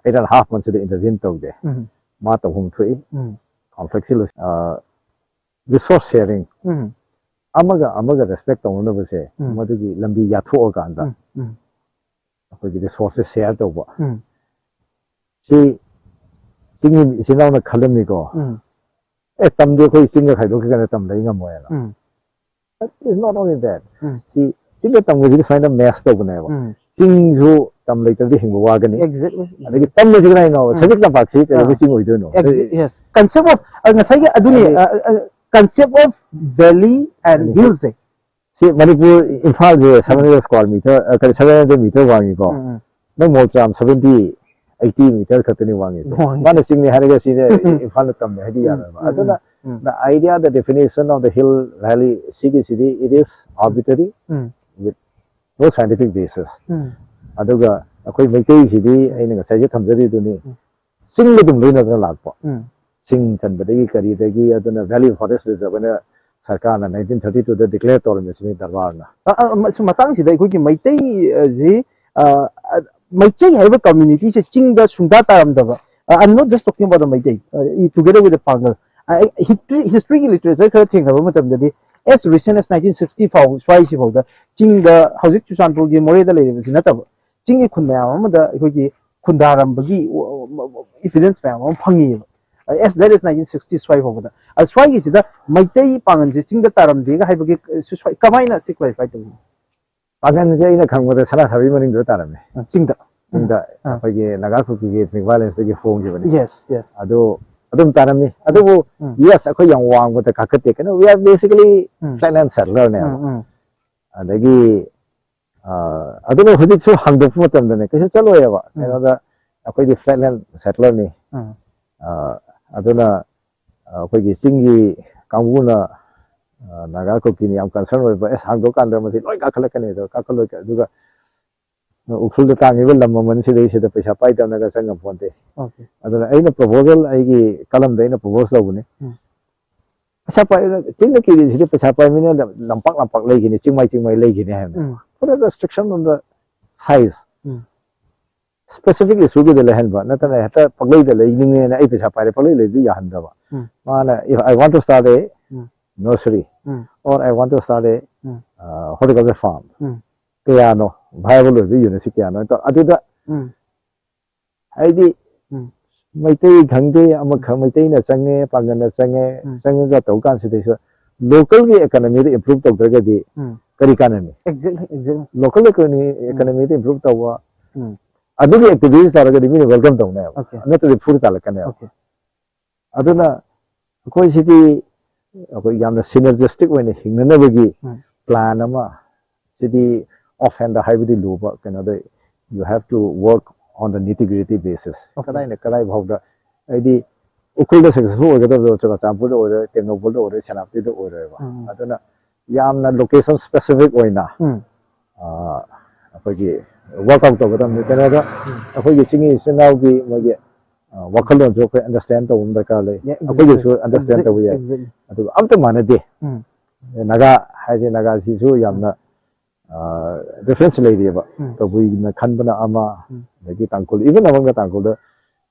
eight and half months ꯁꯤꯗ intervene ꯇꯧꯗꯦ꯫ ꯎꯝ꯫ ꯃꯥ ꯇꯧꯐꯝ ꯊꯣꯛꯏ꯫ ꯎꯝ꯫ Conflict ꯁꯤ ꯂꯣꯏ-, ꯑ, resource sharing, ꯎꯝ꯫ ꯑꯃꯒ ꯑꯃꯒ respect ꯇꯧꯅꯅꯕꯁꯦ, ꯎꯝ꯫ ꯃꯗꯨꯒꯤ ꯂꯝꯕꯤ ꯌꯥꯊꯣꯛꯑꯀꯥꯟꯗ ꯎꯝ, ꯎꯝ꯫ ꯑꯩꯈꯣꯏꯒꯤ resource ꯁꯦ share ꯇꯧꯕ꯫ ꯎꯝ꯫ ꯁꯤ ꯆꯤꯡꯒꯤ ꯏꯆꯤꯟ ꯏꯅꯥꯎꯅ ꯈꯜꯂꯝꯅꯤꯀꯣ꯫ ꯎꯝ꯫ ꯑꯦ, ꯇꯝꯗꯤ ꯑꯩꯈꯣꯏ ꯆꯤꯡꯒ ꯈꯥꯏꯗꯣꯛꯈꯤꯒꯅ ꯇꯝꯗ ꯑꯩ ꯉꯝꯃꯣꯏꯅ꯫ ꯎꯝ꯫ But it's not only that. ꯎꯝ꯫ ꯁꯤ ꯆꯤꯡꯒ ꯇꯝꯒꯁꯤꯗꯤ ꯁꯨꯃꯥꯏꯅ match ꯇꯧꯕꯅꯦꯕ꯫ ꯎꯝ꯫ ꯆꯤꯡꯁꯨ ꯇꯝ ꯂꯩꯇ꯭ꯔꯗꯤ ꯍꯤꯡꯕ ꯋꯥꯒꯅꯤ꯫ Exactly. ꯑꯗꯒꯤ ꯇꯝꯕꯁꯤ ꯀꯅꯥ ꯍꯥꯏꯅꯣ? ꯎꯝ꯫ ꯁꯖꯤꯛ ꯇꯝꯄꯥꯛꯁꯤ ꯀꯩꯗꯧꯕꯩ ꯑꯥ꯫ ꯆꯤꯡ ꯑꯣꯏꯗꯣꯏꯅꯣ? Ex-, yes. Concept of, ꯑ, ꯉꯁꯥꯏꯒꯤ ꯑꯗꯨꯅꯤ, ꯍꯥꯏꯗꯤ ꯑ, ꯑ, concept of valley and ꯑꯗꯒꯤ hills ꯁꯦ꯫ ꯁꯤ Manipur ꯏꯝꯐꯥꯜꯁꯦ seven hundred square meter, ꯑ, ꯀꯔꯤ, seven hundred meter ꯋꯥꯡꯉꯤꯀꯣ꯫ ꯎꯝ, ꯎꯝ꯫ ꯅꯪ ꯃꯣꯜꯆꯥꯝ seventy, eighty meter ꯈꯛꯇꯅꯤ ꯋꯥꯡꯉꯤꯁꯦ꯫ ꯋꯥꯡꯉꯤꯁꯦ꯫ ꯃꯥꯅ ꯆꯤꯡꯅꯤ ꯍꯥꯏꯔꯒ ꯁꯤꯅ ꯎꯝ, ꯎꯝ꯫ ꯏꯝꯐꯥꯜꯅ ꯇꯝꯃꯦ ꯍꯥꯏꯗꯤ ꯎꯝ, ꯌꯥꯔꯣꯏꯕ꯫ ꯎꯝ, ꯑꯗꯨꯅ ꯎꯝ, ꯎꯝ꯫ The idea, the definition of the hill valley ꯁꯤꯒꯤꯁꯤꯗꯤ it is arbitrary um. With no scientific basis. ꯎꯝ꯫ ꯑꯗꯨꯒ ꯑꯩꯈꯣꯏ ꯃꯩꯇꯩꯁꯤꯗꯤ ꯎꯝ꯫ ꯑꯩꯅ ꯉꯁꯥꯏꯁꯦ ꯊꯝꯖꯔꯤꯗꯨꯅꯤ, ꯎꯝ꯫ ꯆꯤꯡꯗ ꯑꯗꯨꯝ ꯂꯣꯏꯅꯗꯅ ꯂꯥꯛꯄ꯫ ꯎꯝ꯫ ꯆꯤꯡ ꯆꯟꯕꯗꯒꯤ ꯀꯔꯤꯗꯒꯤ ꯑꯗꯨꯅ valley forest reserve ꯑꯅ ꯁꯔꯀꯥꯔꯅ nineteen thirty two ꯗ declare ꯇꯧꯔꯝꯃꯤꯁꯤꯅꯤ ꯗꯔꯕꯥꯔꯅ꯫ ꯑ, ꯑ, ꯃ-, ꯁꯤ ꯃꯇꯥꯡꯁꯤꯗ ꯑꯩꯈꯣꯏꯒꯤ ꯃꯩꯇꯩ, ꯑ, ꯁꯤ, ꯑ, ꯑ, ꯃꯩꯇꯩ ꯍꯥꯏꯕ community ꯁꯦ ꯆꯤꯡꯗ ꯁꯨꯡꯇꯥ ꯇꯥꯔꯝꯗꯕ꯫ ꯑ, I'm not just talking about the Meitei, ꯑ, together with the ꯄꯥꯡꯒꯜ꯫ ꯑ, ꯑꯩ history, history ꯒꯤ literature ꯈꯔ ꯊꯦꯡꯅꯕ ꯃꯇꯝꯗꯗꯤ as recent as nineteen sixty ꯐꯥꯎ ꯁ꯭ꯋꯥꯏꯁꯤꯐꯥꯎꯗ ꯆꯤꯡꯗ ꯍꯧꯖꯤꯛ ꯆꯨꯔꯆꯥꯟꯄꯨꯔꯒꯤ ꯃꯣꯔꯦꯗ ꯂꯩꯔꯤꯕꯁꯤ ꯅꯠꯇꯕ ꯆꯤꯡꯒꯤ ꯈꯨꯟ ꯃꯌꯥꯝ ꯑꯃꯗ ꯑꯩꯈꯣꯏꯒꯤ ꯈꯨꯟꯗꯥꯔꯝꯕꯒꯤ evidence ꯃꯌꯥꯝ ꯑꯃ ꯐꯪꯉꯤꯑꯕ꯫ As that is nineteen sixty ꯁ꯭ꯋꯥꯏ ꯐꯥꯎꯕꯗ꯫ ꯑ, ꯁ꯭ꯋꯥꯏꯒꯤꯁꯤꯗ ꯃꯩꯇꯩ ꯄꯥꯉꯜꯁꯦ ꯆꯤꯡꯗ ꯇꯥꯔꯝꯗꯦꯒ ꯍꯥꯏꯕꯒꯤ, ꯑ, ꯁꯤ ꯁ꯭ꯋꯥꯏ ꯀꯃꯥꯏꯅ ꯁꯤ clarify ꯇꯧꯕꯅꯣ? ꯄꯥꯉꯜꯁꯦ ꯑꯩꯅ ꯈꯪꯕꯗ ꯁꯅꯥ ꯁꯥꯕꯤ ꯃꯅꯤꯡꯗ ꯇꯥꯔꯝꯃꯦ꯫ ꯑ, ꯆꯤꯡꯗ꯫ ꯆꯤꯡꯗ ꯑ꯫ ꯑꯩꯈꯣꯏꯒꯤ ꯅꯥꯒꯥ ꯀꯨꯀꯤꯒꯤ ethnic violence ꯇꯒꯤ ꯍꯣꯡꯈꯤꯕꯅꯤ꯫ Yes, yes꯫ ꯑꯗꯨ ꯑꯗꯨꯝ ꯇꯥꯔꯝꯃꯤ꯫ ꯑꯗꯨꯕꯨ, ꯎꯝ꯫ Yes, ꯑꯩꯈꯣꯏ ꯌꯥꯝ ꯋꯥꯡꯕꯗ ꯀꯥꯈꯠꯇꯦ꯫ ꯀꯩꯅꯣ, we are basically um. Flatland settler ꯅꯦꯕ꯫ ꯎꯝ, ꯎꯝ꯫ ꯑꯗꯒꯤ, ꯑ, ꯑꯗꯨꯅ ꯍꯧꯖꯤꯛꯁꯨ ꯍꯥꯡꯗꯣꯛꯄ ꯃꯇꯝꯗꯅꯦ, ꯀꯩꯁꯨ ꯆꯠꯂꯣꯏꯌꯦꯕ꯫ ꯎꯝ꯫ ꯀꯩꯅꯣꯗ ꯑꯩꯈꯣꯏꯗꯤ flatland settler ꯅꯤ꯫ ꯎꯝ꯫ ꯑ, ꯑꯗꯨꯅ, ꯑ, ꯑꯩꯈꯣꯏꯒꯤ ꯆꯤꯡꯒꯤ ꯀꯥꯡꯕꯨꯅ, ꯑ, ꯅꯥꯒꯥ ꯀꯨꯀꯤꯅ ꯌꯥꯝ concern ꯑꯣꯏꯕ, "ꯑꯦꯁ, ꯍꯥꯡꯗꯣꯛꯀꯥꯟꯗ ꯃꯁꯤ ꯂꯣꯏ ꯀꯥꯈꯠꯂꯛꯀꯅꯤ, ꯑꯗꯣ ꯀꯥꯈꯠꯂꯣꯏ", ꯑꯗꯨꯒ ꯎꯈ꯭ꯔꯨꯜꯗ ꯇꯥꯡꯉꯤꯕ ꯂꯝ ꯃꯃꯜ ꯁꯤꯗꯩꯁꯤꯗ ꯄꯩꯁꯥ ꯄꯥꯏꯗꯕꯅꯒ ꯆꯪꯉ ꯄꯣꯟꯇꯦ꯫ Okay꯫ ꯑꯗꯨꯅ ꯑꯩꯅ proposal, ꯑꯩꯒꯤ ꯀꯂꯝꯗ ꯑꯩꯅ propose ꯇꯧꯕꯅꯤ꯫ ꯎꯝ꯫ ꯄꯩꯁꯥ ꯄꯥꯏ-, ꯆꯤꯡꯗ ꯀꯤꯔꯤꯁꯤꯗꯤ ꯄꯩꯁꯥ ꯄꯥꯏꯃꯤꯅ ꯂꯝꯄꯥꯛ ꯂꯝꯄꯥꯛ ꯂꯩꯈꯤꯅꯤ, ꯆꯤꯡꯃꯥꯏ ꯆꯤꯡꯃꯥꯏ ꯂꯩꯈꯤꯅꯤ ꯍꯥꯏꯕꯅꯦ꯫ ꯎꯝ꯫ Put a restriction on the size꯫ Um. Specific issue ꯒꯤꯗ ꯂꯩꯍꯟꯕ ꯅꯠꯇꯅ ꯍꯦꯛꯇ ꯄꯪꯂꯩꯗ ꯂꯩꯅꯤꯡꯉꯦꯅ ꯑꯩ ꯄꯩꯁꯥ ꯄꯥꯏꯔꯦ ꯄꯪꯂꯩ ꯂꯩꯕꯗꯤ ꯌꯥꯍꯟꯗꯕ꯫ ꯎꯝ꯫ ꯃꯥꯅ, "If I want to start a um. Nursery um. or I want to start a, um. Uh, horticulture farm", ꯎꯝ꯫ ꯀꯌꯥꯅꯣ viable ꯑꯣꯏꯕ unit ꯁꯤ ꯀꯌꯥꯅꯣ ꯇꯧ-, ꯑꯗꯨꯗ ꯎꯝ꯫ ꯍꯥꯏꯗꯤ ꯎꯝ꯫ ꯃꯩꯇꯩ ꯈꯪꯗꯦ, ꯑꯃ ꯈꯪ-, ꯃꯩꯇꯩꯅ ꯆꯪꯉꯦ, ꯄꯥꯡꯒꯜꯅ ꯆꯪꯉꯦ, ꯎꯝ꯫ ꯆꯪꯉꯒ ꯇꯧ ꯀꯥꯟꯁꯤꯗꯩꯁꯤꯗ local ꯒꯤ economy ꯗ improve ꯇꯧꯗ꯭ꯔꯒꯗꯤ ꯎꯝ꯫ ꯀꯔꯤ ꯀꯥꯟꯅꯅꯤ? Exactly, exactly꯫ Local economy, ꯎꯝ꯫ Economy ꯗ improve ꯇꯧꯕ, ꯎꯝ꯫ ꯑꯗꯨꯒꯤ activities ꯇꯧꯔꯒꯗꯤ ꯃꯤꯅ welcome ꯇꯧꯅꯦꯕ꯫ Okay꯫ ꯅꯠꯇ꯭ꯔꯗꯤ ꯐꯨꯔ ꯇꯥꯜꯂꯛꯀꯅꯦꯕ꯫ Okay꯫ ꯑꯗꯨꯅ ꯑꯩꯈꯣꯏ ꯁꯤꯗꯤ ꯑꯩꯈꯣꯏ ꯌꯥꯝꯅ synergistic ꯑꯣꯏꯅ ꯍꯤꯡꯅꯅꯕꯒꯤ ꯎꯝ꯫ Plan ꯑꯃ, ꯁꯤꯗꯤ off hand ꯍꯥꯏꯕꯗꯤ ꯂꯨꯕ, ꯀꯩꯅꯣꯗ you have to work on the nitty gritty basis꯫ Okay꯫ ꯀꯗꯥꯏꯅ ꯀꯗꯥꯏ ꯐꯥꯎꯗ, ꯍꯥꯏꯗꯤ ꯎꯈ꯭ꯔꯨꯜꯗ successful ꯑꯣꯏꯒꯗꯕꯗꯣ ꯆꯨꯔꯆꯥꯟꯄꯨꯔꯗ ꯑꯣꯏꯔꯣꯏ, ꯇꯦꯡꯅꯧꯄꯜꯗ ꯑꯣꯏꯔꯣꯏ, ꯁꯦꯅꯥꯄꯇꯤꯗ ꯑꯣꯏꯔꯣꯏꯕ꯫ ꯎꯝ꯫ ꯑꯗꯨꯅ ꯌꯥꯝꯅ location specific ꯑꯣꯏꯅ, ꯎꯝ꯫ ꯑ, ꯑꯩꯈꯣꯏꯒꯤ work out ꯇꯧꯒꯗꯕꯅꯤ꯫ ꯀꯩꯅꯣꯗ ꯎꯝ꯫ ꯑꯩꯈꯣꯏꯒꯤ ꯆꯤꯡꯃꯤ ꯏꯆꯤꯟ ꯏꯅꯥꯎꯒꯤ ꯃꯣꯏꯒꯤ, ꯑ, ꯋꯥꯈꯜꯂꯣꯟꯁꯨ ꯑꯩꯈꯣꯏ understand ꯇꯧꯕ ꯑꯃ ꯗꯔꯀꯥꯔ ꯂꯩ꯫ Yeah, exactly꯫ ꯑꯩꯈꯣꯏꯒꯤꯁꯨ understand Exactly, ꯇꯧꯕ ꯌꯥꯏ꯫ Exactly꯫ ꯑꯗꯨꯒ ꯑꯝꯇ ꯃꯥꯟꯅꯗꯦ꯫ ꯎꯝ꯫ ꯅꯥꯒꯥ ꯍꯥꯏꯁꯦ, ꯅꯥꯒꯥꯁꯤꯁꯨ ꯌꯥꯝꯅ, ꯑ, difference ꯂꯩꯔꯤꯑꯕ꯫ ꯎꯝ꯫ ꯀꯕꯨꯏꯅ ꯈꯟꯕꯅ ꯑꯃ, ꯎꯝ꯫ ꯑꯗꯒꯤ ꯇꯥꯡꯈꯨꯜ, even ꯑꯃꯒ ꯇꯥꯡꯈꯨꯜꯗ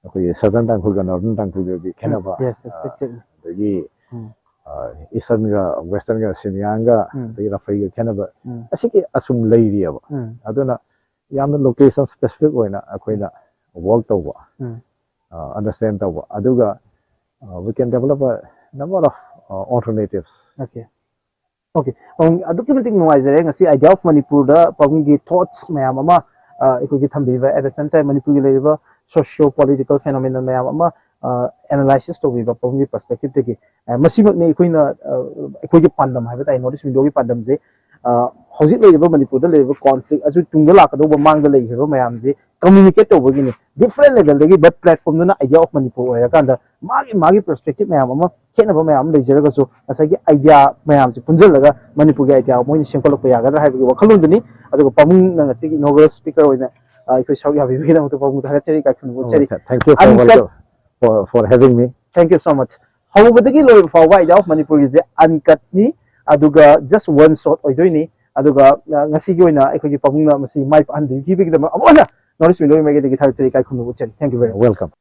ꯑꯩꯈꯣꯏꯒꯤ Southern ꯇꯥꯡꯈꯨꯜꯒ Northern ꯇꯥꯡꯈꯨꯜꯒꯗꯤ ꯈꯦꯠꯅꯕ, ꯎꯝ, yes, yes, ꯑ, exactly꯫ ꯑꯗꯒꯤ, ꯎꯝ꯫ ꯑ, Eastern ꯒ Western ꯒ ꯁꯤꯃꯤꯌꯥꯡꯒ, ꯎꯝ꯫ ꯑꯗꯒꯤ ꯔꯐꯩꯒ ꯈꯦꯠꯅꯕ, ꯎꯝ꯫ ꯑꯁꯤꯒꯤ ꯑꯁꯨꯝ ꯂꯩꯔꯤꯑꯕ꯫ ꯎꯝ꯫ ꯑꯗꯨꯅ ꯌꯥꯝꯅ location specific ꯑꯣꯏꯅ ꯑꯩꯈꯣꯏꯅ work ꯇꯧꯕ, ꯎꯝ꯫ ꯑ, understand ꯇꯧꯕ, ꯑꯗꯨꯒ Uh, we can develop a number of uh, alternatives. Okay. Okay. ꯑꯗꯨꯛꯀꯤ ꯃꯇꯤꯛ ꯅꯨꯡꯉꯥꯏꯖꯔꯦ ꯉꯁꯤ Idea of Manipurꯗ ꯄꯥꯕꯨꯡꯒꯤ ꯊꯣꯠꯁ ꯃꯌꯥꯝ ꯑꯃ ꯑ, ꯑꯩꯈꯣꯏꯒꯤ ꯊꯝꯕꯤꯕ, at the same time ꯃꯅꯤꯄꯨꯔꯒꯤ ꯂꯩꯔꯤꯕ socio political phenomenon ꯃꯌꯥꯝ ꯑꯃ ꯑꯦꯅꯥꯂꯥꯏꯁꯤꯁ ꯇꯧꯕꯤꯕ ꯄꯥꯕꯨꯡꯒꯤ ꯄꯔꯁꯄꯦꯛꯇꯤꯞꯇꯒꯤ꯫ ꯃꯁꯤꯃꯛꯅꯤ ꯑꯩꯈꯣꯏꯅ ꯑ, ꯑꯩꯈꯣꯏꯒꯤ ꯄꯥꯟꯗꯝ ꯍꯥꯏꯕ ꯇꯥꯔꯦ, North East Windowꯒꯤ ꯄꯥꯟꯗꯝꯁꯦ ꯑ, ꯍꯧꯖꯤꯛ ꯂꯩꯔꯤꯕ ꯃꯅꯤꯄꯨꯔꯗ ꯂꯩꯔꯤꯕ ꯀꯣꯟꯐ꯭ꯂꯤꯛ ꯑꯗꯨ ꯇꯨꯡꯗ ꯂꯥꯛꯀꯗꯧꯕ ꯃꯥꯡꯗ ꯂꯩꯈ꯭ꯔꯤꯕ ꯃꯌꯥꯝꯁꯦ ꯀꯝꯃꯨꯅꯤꯀꯦꯠ ꯇꯧꯕꯒꯤꯅꯤ꯫ ꯗꯤꯐ꯭ꯔꯦꯟ ꯂꯦꯚꯦꯜꯗꯒꯤ, but ꯄ꯭ꯂꯦꯠꯐꯣꯝꯗꯨꯅ Idea of Manipur ꯑꯣꯏꯔꯀꯥꯟꯗ ꯃꯥꯒꯤ ꯃꯥꯒꯤ ꯄꯔꯁꯄꯦꯛꯇꯤꯞ ꯃꯌꯥꯝ ꯑꯃ, ꯈꯦꯠꯅꯕ ꯃꯌꯥꯝ ꯑꯃ ꯂꯩꯖꯔꯒꯁꯨ ꯉꯁꯥꯏꯒꯤ ꯑꯥꯏꯗꯤꯌꯥ ꯃꯌꯥꯝꯁꯦ ꯄꯨꯟꯁꯤꯜꯂꯒ ꯃꯅꯤꯄꯨꯔꯒꯤ ꯑꯥꯏꯗꯤꯌꯥ ꯑꯃ ꯑꯣꯏꯅ ꯁꯦꯝꯒꯠꯂꯛꯄ ꯌꯥꯒꯗ꯭ꯔꯥ ꯍꯥꯏꯕꯒꯤ ꯋꯥꯈꯜꯂꯣꯟꯗꯨꯅꯤ꯫ ꯑꯗꯨꯒ ꯄꯥꯕꯨꯡꯅ ꯉꯁꯤꯒꯤ ꯏꯅꯣꯒ꯭ꯔꯦꯜ ꯁ꯭ꯄꯤꯀꯔ ꯑꯣꯏꯅ ꯑ, ꯑꯩꯈꯣꯏ ꯁꯔꯨꯛ ꯌꯥꯕꯤꯕꯒꯤꯗꯗꯃꯛꯇ ꯄꯥꯕꯨꯡꯗ ꯊꯥꯒꯠꯆꯔꯤ, ꯏꯀꯥꯏ ꯈꯨꯝꯅꯕ ꯎꯠꯆꯔꯤ꯫ Thank you for, Uncut- welcome, for, for having me. Thank you so much. ꯍꯧꯕꯗꯒꯤ ꯂꯣꯏꯕ ꯐꯥꯎꯕ Idea of Manipurꯒꯤꯁꯦ ꯑꯟꯀꯠꯅꯤ, ꯑꯗꯨꯒ just one shot ꯑꯣꯏꯗꯣꯏꯅꯤ꯫ ꯑꯗꯨꯒ ꯑ, ꯉꯁꯤꯒꯤ ꯑꯣꯏꯅ ꯑꯩꯈꯣꯏꯒꯤ ꯄꯥꯕꯨꯡꯅ ꯃꯁꯤ ꯃꯥꯏ ꯄꯥꯛꯍꯟꯕꯤꯈꯤꯕꯒꯤꯗꯃꯛ ꯑꯃꯨꯛ ꯍꯟꯅ North East Windowꯒꯤ ꯃꯥꯏꯀꯩꯗꯒꯤ ꯊꯥꯒꯠꯆꯔꯤ, ꯏꯀꯥꯏ ꯈꯨꯝꯅꯕ ꯎꯠꯆꯔꯤ꯫ Thank you very much. Welcome.